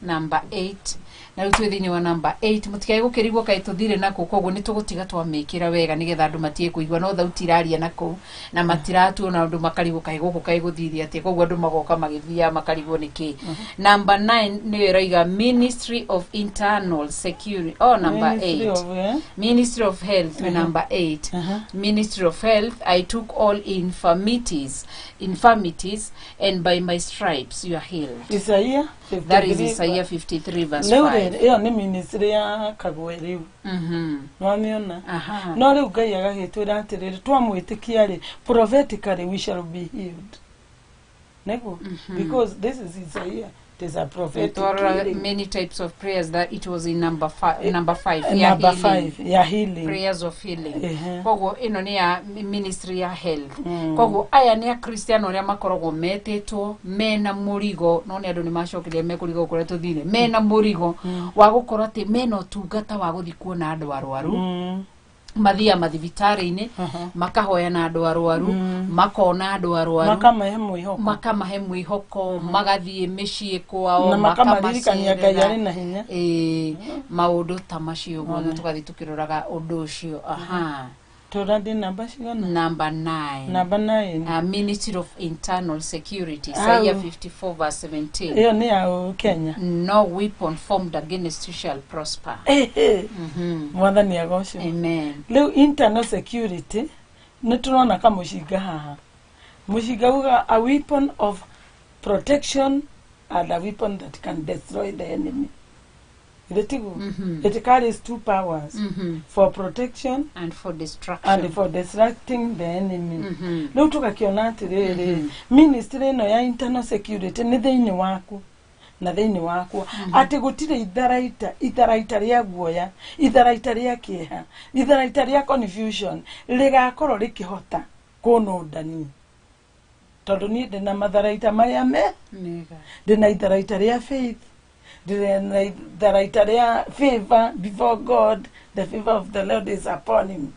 Number 8. Na rĩu twĩ thĩinĩ wa number 8. Mũtikae gũkĩrigwo kaĩ tũthire nakũ, koguo nĩ tũgũtiga twamĩkĩra wega nĩgetha andũ matige kũigua no thauti iraria nakũu na matiratuona, andũ makarigwo kaĩ gũkũ kaĩ gũthire atĩa, koguo andũ magoka magĩthiaga makarigwo nĩkĩ. Number 9 nĩyo ĩroiga Ministry of Internal Security. Oh, number Ministry 8. of, Ministry of Health, we number 8. Ministry of Health, "I took all infirmities, and by my stripes you are healed." Isaia. That is 53. Isaiah 53 verse Rĩu rĩ, 5. ĩyo nĩ ministry ya Kagwe rĩu. Nwamĩona? Aha. No rĩu Ngai agagĩtwĩra atĩrĩrĩ, twamwĩtĩkia rĩ, prophetically we shall be healed, nĩguo, because this is Isaiah, it is a prophetic Twarora healing. many types of prayers that it was in number 5, number 5 ya Number healing. 5 ya healing. Prayers of healing. Koguo ĩno nĩ ya ministry ya health. Koguo aya nĩ akristiano arĩa makoragwo metĩtwo mena mũrigo, no nĩ andũ nĩ macokeria mekũrigo kũrĩa tũthire mena mũrigo wa gũkorwo atĩ mena ũtungata wa gũthiĩ kuona andũ arwaru, mathiaga mathibitarĩ-inĩ, makahoya na andũ arwaru, makona andũ arwaru, makamahe mwĩhoko, makamahe mwĩhoko, magathiĩ mĩciĩ kwao, na makamaririkania Ngai makamacerera. arĩ na hinya. Ĩĩ, maũndũ ta macio ũguo tũgathiĩ tũkĩroraga ũndũ ũcio. Aha. Tũrathiĩ namba cigana? Number 9. Namba 9. Ministry of Internal Security, Au. Isaiah 54 verse 17. Ĩyo nĩ ya Kenya. "No weapon formed against you shall prosper." Mwathani agocwo. Amen. Rĩu internal security nĩ tũrona kamũcinga haha, mũcinga uga a weapon of protection and a weapon that can destroy the enemy. Githĩ tiguo? It carries two powers, for protection and for destruction. And for destructing the enemy. Rĩu tũgakĩona atĩrĩrĩ, ministry ĩno ya internal security nĩ thĩinĩ waku na thĩinĩ wakwa, atĩ gũtirĩ itharaita, itharaita rĩa guoya, itharaita rĩa kĩeha, itharaita rĩa confusion rĩgakorwo rĩkĩhota kũnũnda niĩ, tondũ niĩ ndĩna matharaita marĩa me Mega. ndĩna itharaita rĩa faith, ndĩna itharaita rĩa favor before God. The favor of the Lord is upon him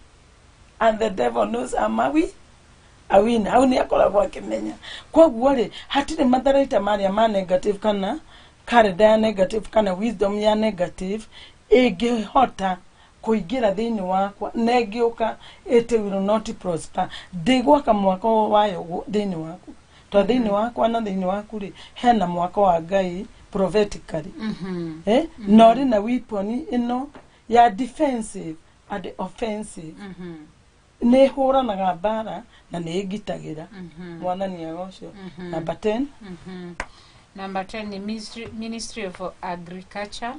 and the devil knows I'm a winner. Hau nĩ akoragwo akĩmenya. Koguo rĩ, hatirĩ matharaita marĩa ma negative kana calendar ya negative kana wisdom ya negative ĩngĩhota. Kũingĩra thĩinĩ wakwa na ĩngĩũka, it will not prosper. Ndĩgwaka mwako wayo thĩinĩ waku, to thĩinĩ wakwa na thĩinĩ waku rĩ, hena mwako wa Ngai prophetically. Eh? Na ũrĩ na weapon ĩno ya defensive and offensive. Nĩ ĩhũranaga mbara na nĩ ĩngitagĩra. Mwathani agocwo. Number 10. Number 10, the Ministry of Agriculture.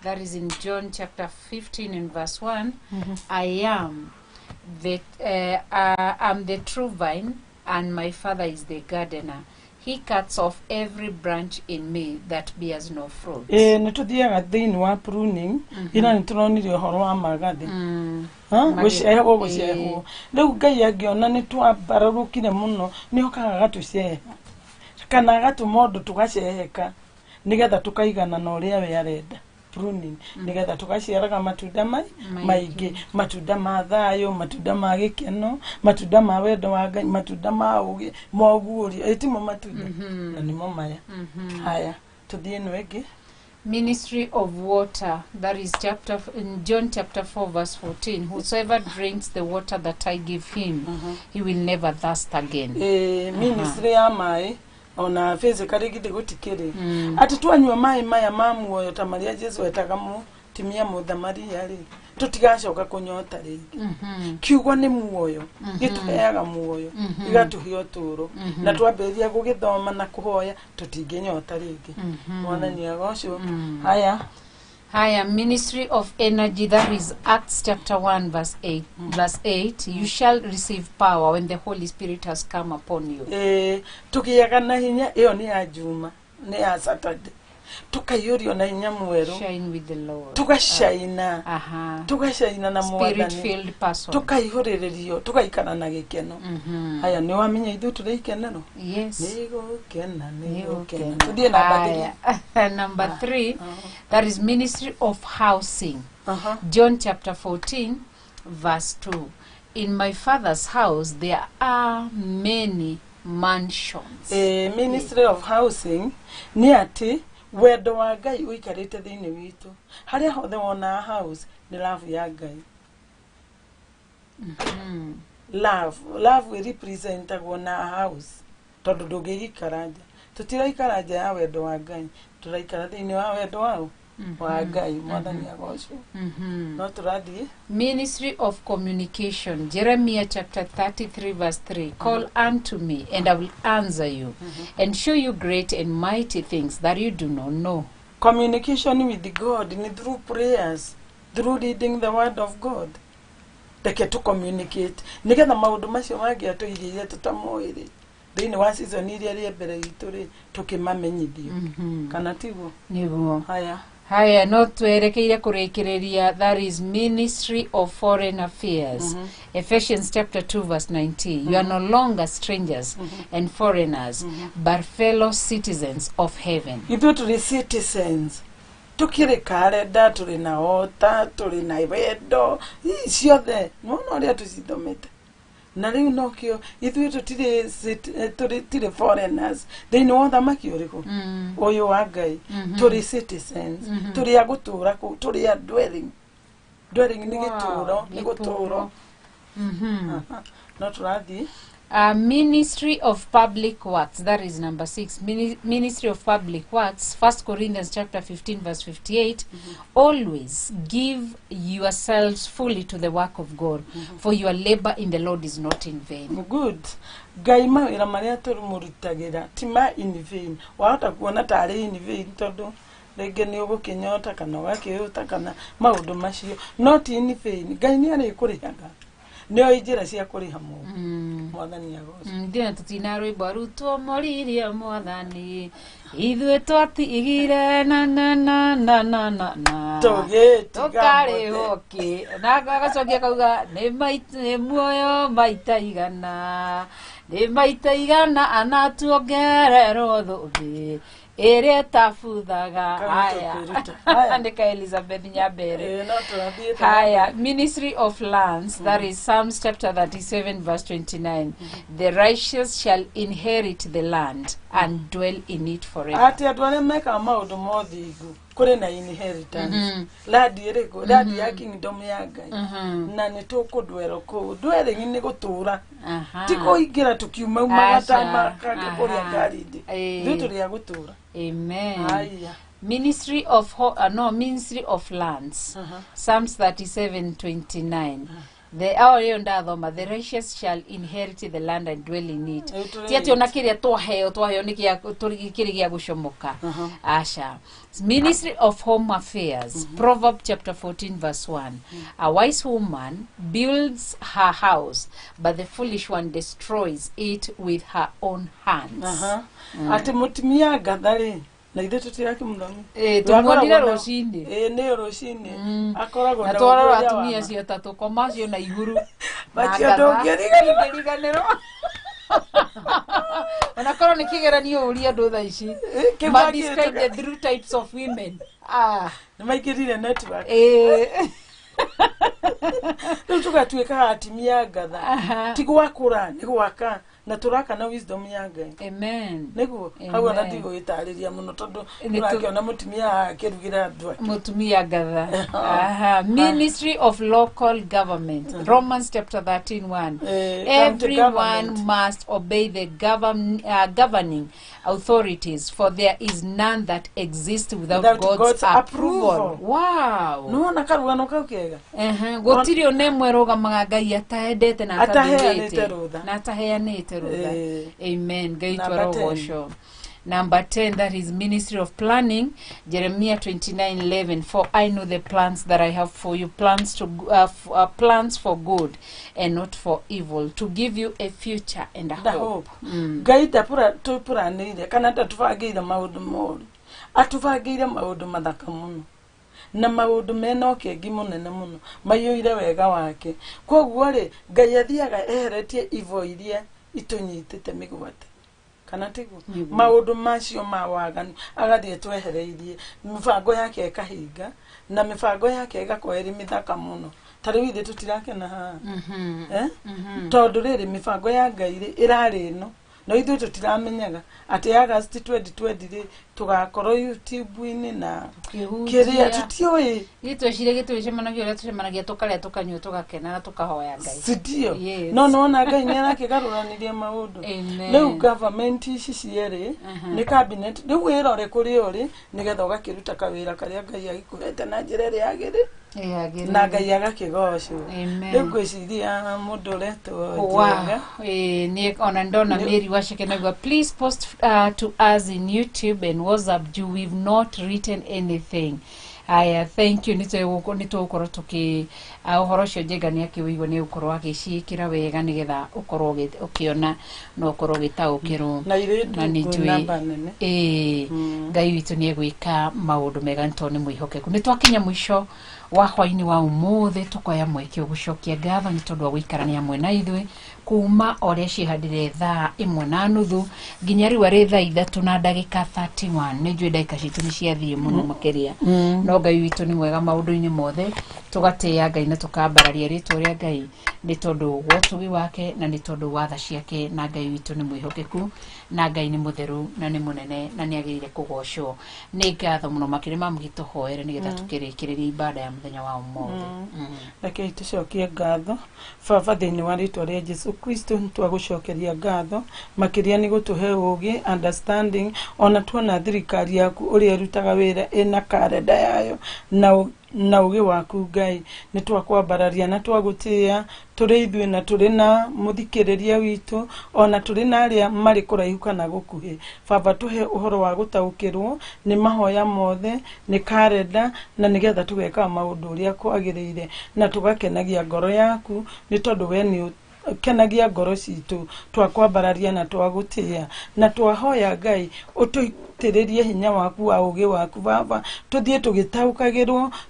That is in John chapter 15 and verse 1. I am the true vine, and my Father is the gardener. He cuts off every branch in me that bears no fruit. Ĩĩ, nĩ tũthiaga thĩinĩ wa pruning. Ira nĩ tũronire ũhoro wa magathĩ. Ha? Gũcehwo, gũcehwo. Rĩu Ngai angĩona nĩ twambarũrũkire mũno, nĩ okaga agatũceha kana agatũma ũndũ tũgaceheka nĩgetha tũkaigana na ũrĩa we arenda, pruning, nĩgetha tũgaciaraga matunda Maingĩ. maingĩ, matunda ma thayũ, matunda ma gĩkeno, matunda ma wendo wa Ngai, matunda ma ũgĩ, ma ũguũrio. Ĩ timo matunda? Na nĩmo maya. Haya, tũthiĩ ĩno ĩngĩ. Ministry of Water, that is chapter in John chapter 4 verse 14. Whosoever drinks the water that I give him, he will never thirst again. Ĩ, ministry ya maĩ, ona physically githĩ gũtikĩrĩ atĩ twanyua maĩ maya ma muoyo ta marĩa Jesu etaga mũtumia Mũthamaria rĩ, tũtigacoka kũnyota rĩngĩ. Kiugo nĩ muoyo, gĩtũheaga muoyo, gĩgatũhe ũtũũro, na twambĩrĩria gũgĩthoma na kũhoya, tũtingĩnyota rĩngĩ. Mwathani agocwo. Haya. Haya, Ministry of Energy, that is Acts chapter 1 verse 8. Verse 8, you shall receive power when the Holy Spirit has come upon you. Ĩ, tũgĩaga na hinya. Ĩyo nĩ ya Juma, nĩ ya Saturday, tũkaiyũrio na hinya mwerũ. Shine with the Lord. Tũgacaina. Tũgacaina na Spirit Mwathani. filled person. Tũkaihũrĩrĩrio, tũgaikara na gĩkeno. Haya, nĩ wamenya ithuĩ tũrĩ ikenero. Yes. Nĩ gũkena, nĩ gũkena. Nĩgũkena. Tũthiĩ namba 3. Haya. Number 3, that is Ministry of Housing. John chapter 14, verse 2. In my Father's house there are many mansions. Eh, Ministry of Housing nĩ atĩ wendo wa Ngai ũikarĩte thĩinĩ witũ. Harĩa hothe wonaga house nĩ love ya Ngai. Love representagwo na house, tondũ ndũngĩgĩikara nja. Tũtiraikara nja ya wendo wa Ngai, tũraikara thĩinĩ wa wendo wao wa Ngai. Mwathani agocwo. No tũrathiĩ. Ministry of Communication, Jeremiah chapter 33, verse 3. Call unto me, and I will answer you, and show you great and mighty things that you do not know. Communication with God ni through prayers, through reading the word of God. Reke tu communicate nigetha maũndũ macio mangĩ atũigĩire tũtamoĩ rĩ, thĩinĩ wa season iria rĩ mbere itũ rĩ, tũkĩmamenyithio. Kana tiguo? Nĩguo. Haya. Haya, no twerekeire kũrĩkĩrĩria, that is Ministry of Foreign Affairs. Ephesians chapter 2 verse 19. You are no longer strangers and foreigners, but fellow citizens of heaven. Ithuĩ tũrĩ citizens, tũkĩrĩ karenda, tũrĩ na ota, tũrĩ na wendo. Ii ciothe nĩwona ũrĩa tũcithomete, na rĩu nokĩo ithuĩ tũtirĩ tũtirĩ foreigners thĩinĩ wa ũthamaki ũrĩkũ? Ũyũ wa Ngai. Tũrĩ citizens, tũrĩ a gũtũũra kũu, tũrĩ a dwelling. Dwelling nĩ gĩtũũro, nĩ gũtũũro. Aha. No tũrathiĩ. Ministry of Public Works, that is number 6. Ministry of Public Works, First Corinthians chapter 15, verse 58. Always give yourselves fully to the work of God, for your labor in the Lord is not in vain. Good. Ngai mawĩra marĩa tũmũrutagĩra ti ma in vain. Wahota kuona tarĩ in vain tondũ rĩngĩ nĩ ũgũkĩnyota kana ũgakĩhũta kana maũndũ macio, no ti in vain. Ngai nĩ arĩkũrĩhaga, nĩoĩ njĩra cia kũrĩha mũndũ. Mwathani agocwo. Ndina tũtina rwĩmbo, arutwo moririe Mwathani, ithuĩ twatigire na na na na na na na tũgĩtiga tũkarĩhwo kĩ? Na agacokia akauga nĩ muoyo maita igana, nĩ maita igana anatuongererwo thũmbĩ ĩrĩa ĩtabuthaga. Kau Haya. tũkwĩruta. Haya. Andĩka Elizabeth Nyambere. Ĩĩ, no tũrathiĩte. Haya, Ministry of Lands, that is Psalms chapter 37, verse 29. The righteous shall inherit the land and dwell in it forever. Atĩ andũ arĩa mekaga maũndũ ma ũthingu kũrĩ Kũrĩ na inheritance. Land ĩrĩkũ? Land ya kingdom ya Ngai. Na nĩ tũkũndwero kũu. Dwelling nĩ gũtũra. Ti kũingĩra tũkiumaumaga ta kũrĩa ngari-inĩ. Ithuĩ tũrĩ a gũtũra. Amen. Haya. Ministry of no, Ministry of Lands. Psalms 37:29. The oh ĩyo ndathoma, the righteous shall inherit the land and dwell in it. Ti atĩ ona kĩrĩa twaheo nĩ kĩa kĩrĩ gĩa gũcomoka. Aca. Ministry of Home Affairs. Proverb chapter 14 verse 1. A wise woman builds her house, but the foolish one destroys it with her own hands. Atĩ mũtumia ngatha rĩ, na ithuĩ tũtirakĩmũthomi. Tũmuonire rũcinĩ. Ĩĩ, nĩ rũcinĩ. Akoragwo na na twarora ũndũ ũrĩa atumia wa ma. Acio atatũ, koma acio na iguru. Macio ndũngĩriganĩrwo. Ndũngĩriganĩrwo ona korwo nĩ kĩgeranio ũria andũ thaa ici. Kĩu Ma wakĩrĩ describe the three types of women. Ah. Nĩ maingĩrire network. Rĩu tũgatuĩka atumia ngatha. Ti gwakũra, nĩ gwaka, na tũraka na wisdom ya Ngai. Amen. Nĩguo hau ona Amen. ndigũgĩtarĩria mũno tondũ Nĩ ũrakĩona mũtumia akĩrugĩra andũ ake. Mutumia ngatha. Aha. Ministry of Local Government. Romans chapter 13 1. County Everyone government. Must obey the governing authorities, for there is none that exists without, Without God's, God's approval. approval. Wow. Nĩwona karugano kau kega? Ehe, gũtirĩ ona ĩmwe ĩrũgamaga Ngai ataendete na Ataheanĩte atathurĩte. rũtha. Na ataheanĩte rũtha. Amen. Ngai Number twarogocwo. Number 10, that is Ministry of Planning, Jeremiah 29:11. For I know the plans that I have for you, plans for good and not for evil, to give you a future and a The hope. hope. Ngai ndatũpuranĩire kana ndatũbangĩire maũndũ moru, atũbangĩire maũndũ mathaka mũno na maũndũ mena ũkengi mũnene mũno maiyũire wega wake. Koguo rĩ, Ngai athiaga eheretie ivo iria itũnyitĩte mĩgwate, kana tiguo? Nĩguo. Maũndũ macio ma waganu agathiĩ twehereirie, mĩbango yake ĩkahinga, na mĩbango yake ĩgakorwo ĩrĩ mĩthaka mũno. Ta rĩu ithuĩ tũtirakena haha? Eh? Tondũ rĩrĩ, mĩbango ya Ngai rĩ, ĩrarĩ ĩno, no ithuĩ tũtiramenyaga atĩ August 2020 rĩ, tũgakorwo YouTube-inĩ na kĩrĩa tũtiũĩ. Gĩtwecire gĩtũrĩcemanagia ũrĩa tũcemanagia, tũkarĩa, tũkanyua, tũgakena na tũkahoya Ngai. Sindio? Yes. No nona Ngai nĩ arakĩgarũranirie maũndũ. Amen. Rĩu government ici cierĩ nĩ cabinet, rĩu wĩrore kũrĩa ũrĩ nĩgetha ũgakĩruta kawĩra karĩa Ngai agĩkũhete na njĩra ĩrĩa yagĩrĩ Ĩyagĩrĩire. na Ngai agakĩgocwo. Amen. Rĩu ngwĩciria mũndũ ũretwo Wow. Njenga. Nĩ ona ndona Mary Wacheke nagua, please post to us in YouTube and WhatsApp do we've not written anything. Aya, thank you. Nĩ tũgũkorwo tũkĩ ũhoro ũcio Njenga nĩ akĩwĩigua, nĩ ũgũkorwo agĩciĩkĩra wega nĩgetha ũkorwo ũkĩona na ũkorwo ũgĩtaũkĩrwo. Na irĩ Na nĩ ndungu njũĩ. namba nene. Ĩĩ, Ngai witũ nĩ egwĩka maũndũ mega nĩ tondũ nĩ mwĩhokeku. Nĩ twakinya mũico wa hwainĩ wa ũmũthĩ, tũkoya mweke ũgũcokia ngatho nĩ tondũ wa gũikarania hamwe na ithuĩ kuma o ũrĩa ciĩhandire 1:30 nginya rĩu arĩ 3:31. Nĩ njũĩ ndagĩka citũ nĩ ciathiĩ mũno makĩria, no Ngai witũ nĩ mwega maũndũ-inĩ mothe. Tũgatĩĩa Ngai na tũkambararia rĩtwa rĩa Ngai nĩ tondũ wa ũtugi wake na nĩ tondũ wa tha ciake. Na Ngai witũ nĩ mwĩhokeku, na Ngai nĩ mũtheru na nĩ mũnene na nĩ agĩrĩire kũgocwo. Nĩ ngatho mũno makĩria mamũgĩtũhoere nĩgetha tũkĩrĩkĩrĩria ibada ya mũthenya wa ũmũthĩ. Rekei tũcokie ngatho. Baba, thĩinĩ wa rĩtwa rĩa Jesu Kristo, twagũcokeria ngatho makĩria nĩ gũtũhe ũũgĩ, understanding, ona tuona thirikari yaku ũrĩa ĩrutaga wĩra ĩna karenda yayo na ũgĩ waku. Ngai, nĩ twakwambararia na twagũtĩĩa tũrĩ ithuĩ na tũrĩ na mũthikĩrĩria witũ, ona tũrĩ na arĩa marĩ kũraihu kana gũkuhĩ. Baba, tũhe ũhoro wa gũtaũkĩrwo nĩ mahoya mothe, nĩ karenda, na nĩgetha tũgekaga maũndũ ũrĩa kwagĩrĩire na tũgakenagia ngoro yaku, nĩ tondũ we nĩ kenagia ngoro citũ. Twakwambararia na twagũtĩĩa na twahoya Ngai ũtũitĩrĩrie hinya waku wa ũgĩ waku. Baba, tũthiĩ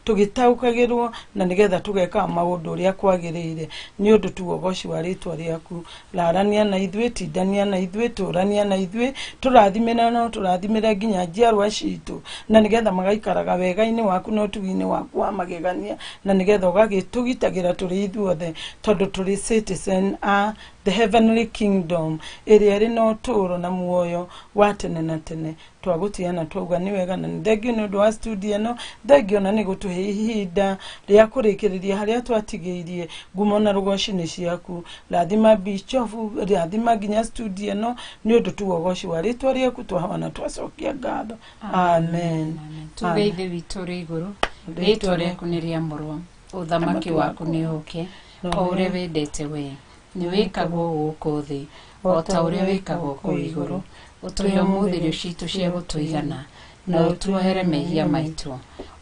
tũgĩtaũkagĩrwo na nĩgetha tũgekaga maũndũ ũrĩa kwagĩrĩire nĩ ũndũ tu ũgoci wa rĩtwa rĩaku. Larania na ithuĩ, tindania na ithuĩ, tũrania na ithuĩ, tũrathimĩre no tũrathimĩre nginya njiarwa citũ, na nĩgetha magaikaraga wega-inĩ waku na ũtugi-inĩ waku wa magegania, na nĩgetha ũgagĩtũgitagĩra tũrĩ ithuothe tondũ tũrĩ citizen. citizen a the heavenly kingdom ĩrĩa ĩrĩ na ũtũũro na muoyo wa tene na tene. Twagũtiana twauga nĩ wega na nĩ thengio nĩ ũndũ wa studio ĩno, thengio na nĩ gũtũhe ihinda rĩa kũrĩkĩrĩria harĩa twatigĩirie. Ngumo na rũgoci nĩ ciaku. Rathima bishofu, rathima nginya studio ĩno nĩ ũndũ tu ũgoci wa rĩtwa rĩaku twahoya na twacokia ngatho. Amen. Tuge Ithe witũ ũrĩ igũrũ, rĩtwa rĩaku nĩ rĩamũrwo, ũthamaki waku nĩ ũũke, o ũrĩa wendete we nĩ wĩkagwo gũkũ thĩ o ta ũrĩa wĩkagwo kũu igũrũ. Ũtũhe ũmũthĩ irio citũ cia gũtũigana, na ũtuohere mehia maitũ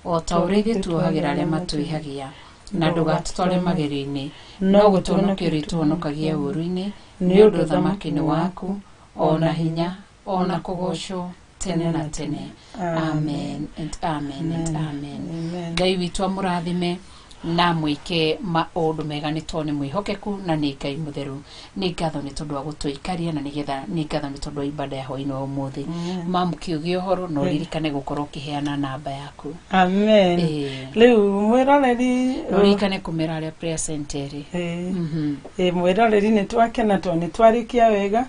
o ta ũrĩa ithuĩ tuohagĩra arĩa matwĩhagia, na ndũgatũtware magerio-inĩ, no gũtũhonokia ũrĩtũhonokagia ũũru-inĩ, nĩ ũndũ ũthamaki nĩ waku, o na hinya, o na kũgoocwo tene na tene. Amen and amen and amen. Ngai witũ amũrathime na mwĩke maũndũ mega nĩ tondũ nĩ mwĩhokeku na nĩ Ngai mũtheru. Nĩ ngatho nĩ tondũ wa gũtũikaria na nĩgetha nĩ ngatho nĩ tondũ wa ibada ya hwaĩ-inĩ wa ũmũthĩ. Mamũkĩũgĩa ũhoro na ũririkane gũkorwo ũkĩheana namba yaku. Amen. Rĩu mwĩroreri Na ũririkane kũmera arĩa prayer center ĩrĩ. Mwĩroreri nĩ twakena tondũ nĩ twarĩkia wega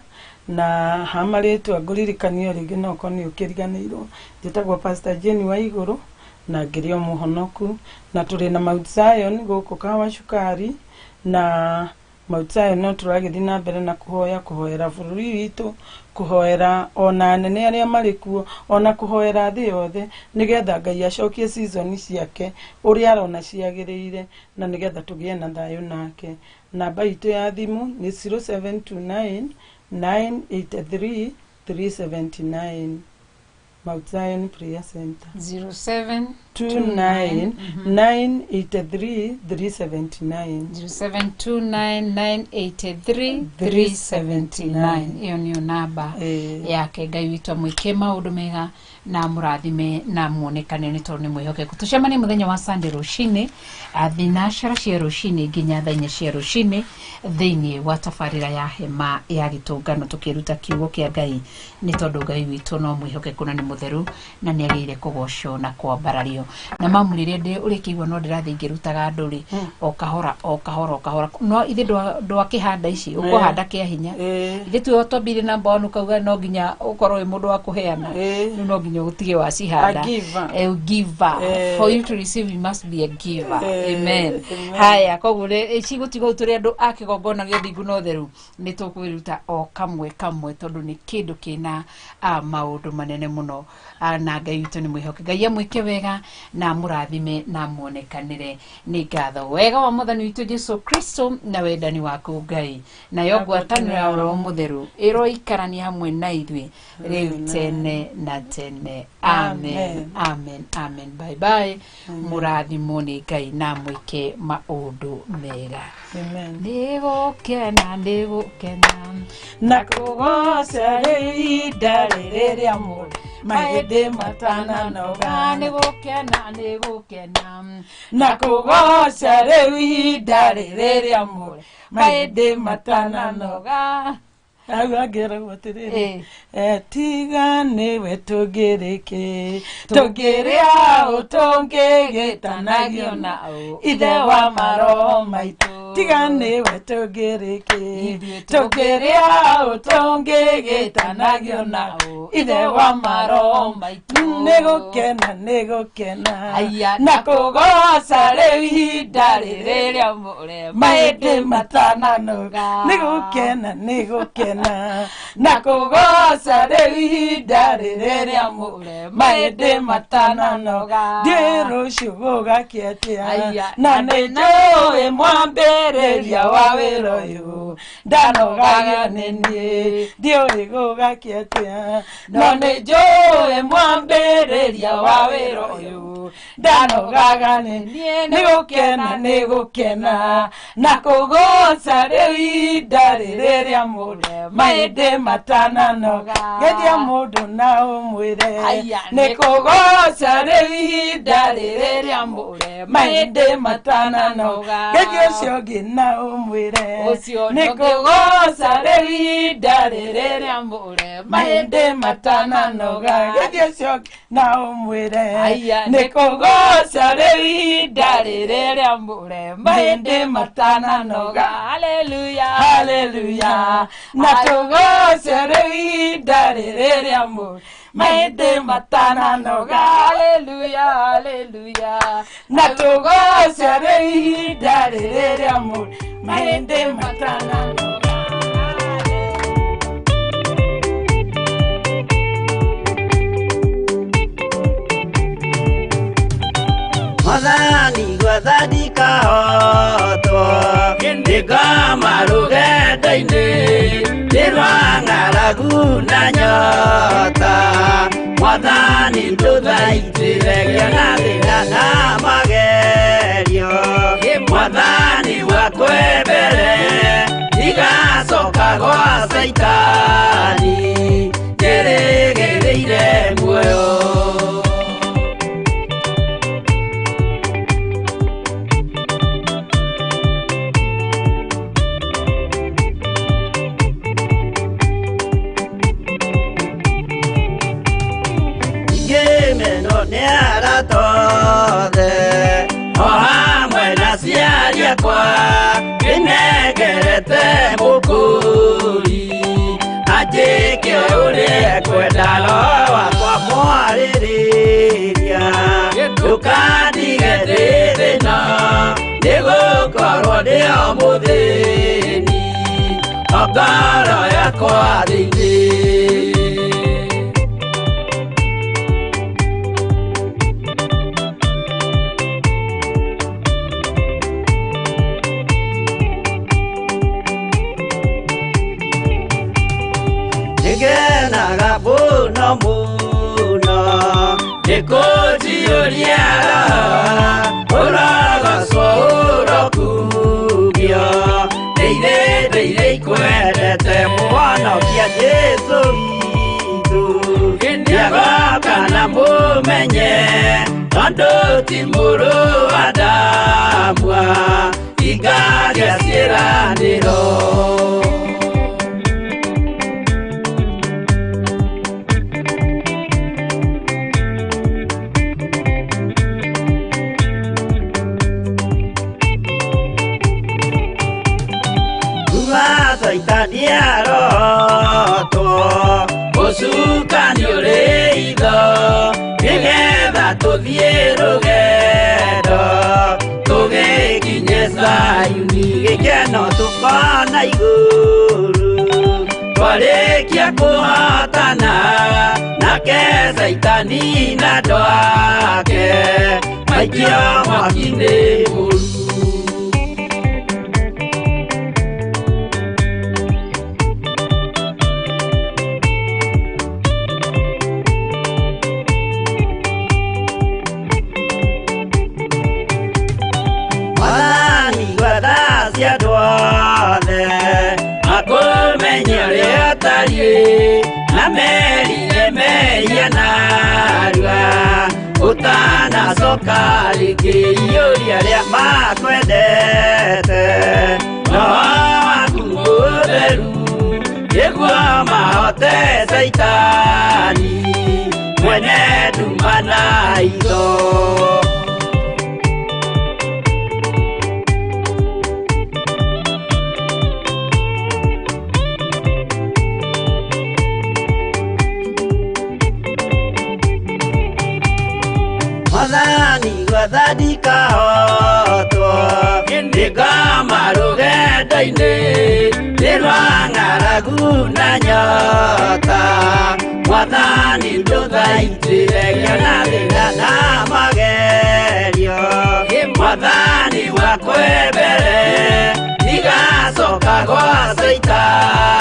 na ha marĩtwa ngũririkanio rĩngĩ no korwo nĩ ũkĩriganĩirwo. Njĩtagwo Pastor Jane wa Igũrũ na ngĩrĩ o mũhonoku, na tũrĩ na Mount Zion gũkũ Kahawa Cukari, na Mount Zion no tũragĩthiĩ na mbere na kũhoya, kũhoera bũrũri witũ, kũhoera ona anene arĩa marĩ kuo, ona kũhoera thĩ yothe, nĩgetha Ngai acokie season ciake ũrĩa arona ciagĩrĩire, na nĩgetha tũgĩe na thayũ nake. Namba itũ ya thimũ nĩ 0729 983 379, Mount Zion Prayer Center. 07 29 983 379. 07299833 379, ĩyo nĩyo namba yake. Ngai witũ amwĩke maũndũ mega na mũrathime na muonekane nĩ tondũ nĩ mwĩhokeku. Tũcemanie mũthenya wa Sunday rũcinĩ thinacara cia rũcinĩ nginya thaa 4 cia rũcinĩ thĩinĩ wa tabarĩra ya hema ya gĩtũngano tũkĩruta kiugo kĩa Ngai, nĩ tondũ Ngai witũ no mwĩhokeku na nĩ mũtheru na nĩ agĩrĩire kũgocwo na kwambarario. Na mamu rĩrĩa ũrĩkĩigua no ndĩrathiĩ ngĩrutaga andũ rĩ, o kahora o kahora o kahora, no ithe ndwakĩhanda ici ũkũhanda kĩa hinya. Ithe tuo twambire namba 1 ũkauga no nginya ũkorwo wĩ mũndũ wa kũheana, rĩu no nginya ũtige wacihanda. A giver. A giver. For you to receive you must be a giver. Amen. Amen. Haya, koguo cigũtigwo tũrĩ andũ a kĩgongona gĩa thingu na ũtheru, nĩ tũkwĩruta o kamwe kamwe tondũ nĩ kĩndũ kĩna maũndũ manene mũno, na Ngai witũ nĩ mwĩhoke. Ngai amwĩke wega na amũrathime na amuonekanĩre. Nĩ ngatho wega wa Mwathani witũ Jesu Kristo na wendani waku Ngai nayo ngwatanĩro ya Roho Mũtheru ĩroikarania hamwe na ithuĩ rĩu tene na tene. Amen. Amen, amen. Bye bye. Mũrathimwo nĩ Ngai na mwĩke maũndũ mega. Amen. Nĩgũkena, nĩgũkena na kũgoca rĩu ihinda rĩrĩ rĩa mũndũ mahĩndĩ matananoga. Nĩgũkena, nĩgũkena na kũgoca rĩu ihinda rĩrĩ rĩa mũndũ mahĩndĩ matananoga. Hau angĩragwo atĩrĩrĩ, tiga nĩwe tũngĩrĩkĩ tũngĩrĩa ũ tũngĩgĩtanagio na ithe wa maroho maitũ, tiga nĩwe tũngĩrĩkĩ tũngĩrĩa ũ tũngĩgĩtanagio na ithe wa maroho maitũ. Nĩgũkena, nĩgũkena na kũgoca rĩu ihinda rĩrĩ rĩa mũrema mahĩndĩ matananoga. Nĩgũkena, nĩgũkena na kũgoca rĩu ihinda rĩrĩ rĩa mũrema mahĩndĩ matananoga. Ndiũĩ rũciũ gũgakĩa atĩa, na nĩ njũĩ mwambĩrĩria wa wĩra ũyũ ndanogagio nĩ niĩ. Ndiũĩ gũgakĩa atĩa, no nĩ njũĩ mwambĩrĩria wa wĩra ũyũ ndanogaga nĩ niĩ. Nĩgũkena, nĩgũkena na kũgoca rĩu ihinda rĩrĩ rĩa mũndũ mahĩndĩ matananoga. Geithia mũndũ na ũmwĩre nĩ kũgoca rĩu ihinda rĩrĩ rĩa mũndũ mahĩndĩ matananoga. Geithia ũcio ũngĩ. ũngĩ na ũmwĩre Ũcio nĩ kũgoca rĩu ihinda rĩrĩ rĩamũre mahĩndĩ matananoga. Gĩthiĩ ũcio ũngĩ na ũmwĩre Aya, nĩ kũgoca rĩu ihinda rĩrĩ rĩamũre mahĩndĩ matananoga. Haleluya Haleluya na tũgoce rĩu ihinda rĩrĩ rĩamũre mahĩndĩ matananoga. Haleluya haleluya Na tũgoce rĩu ihinda rĩrĩ rĩamũre mahĩndĩ matananoga. Mwathani gwetha ndikahotwo ndĩkama rũgendo-inĩ nĩ rwa ng'aragu na nyota. Mwathani ndũthaitĩre ngĩona thĩna na magerio. Mwathani wakwe mbere ndigacoka gwa Caitani njĩrĩgĩrĩire muoyo. Ngĩmenwo nĩ arata othe o hamwe na aciari akwa ndĩnengerete mũkũri anjĩke ũrĩa ekwenda roho wakwa mwarĩrĩria ndũkandige ndĩ thĩna nĩgũkorwo ndĩ o mũthĩni o ngoro yakwa thĩinĩ. Nĩngenaga mũno mũno nĩkũnjiyũria roho ũrogocwo ũrokumio ndĩire ndĩire ikwendete mũhonokia Jesũ witũ nĩagoka na mũmenye tondũ ti mũrũ wa Adamu ingagĩa ciĩranĩro. Caitani arotwo ũcukani ũrĩ itho nĩgetha tũthiĩ rũgendo tũgĩkinye Zayuni gĩkeno tũkona igũrũ twarĩkia kũhotana nake Caitani na andũ ake maikio mwaki-inĩ mũru. Mwathani gwetha cia andũ othe makũmenye ũrĩa ũtariĩ na merire mehia narua ũtanacoka rĩngĩ iyũria arĩa makwendete roho waku mũtheru nĩguo mahote Caitani mwene nduma na itho. Mwathani gwetha ndikahotwo ndĩkama rũgendo-inĩ nĩ rwa ng'aragu na nyota. Mwathani ndũthaitĩre ngĩona thĩna na magerio Mwathani wakwe mbere ndigacoka gwa Caitani.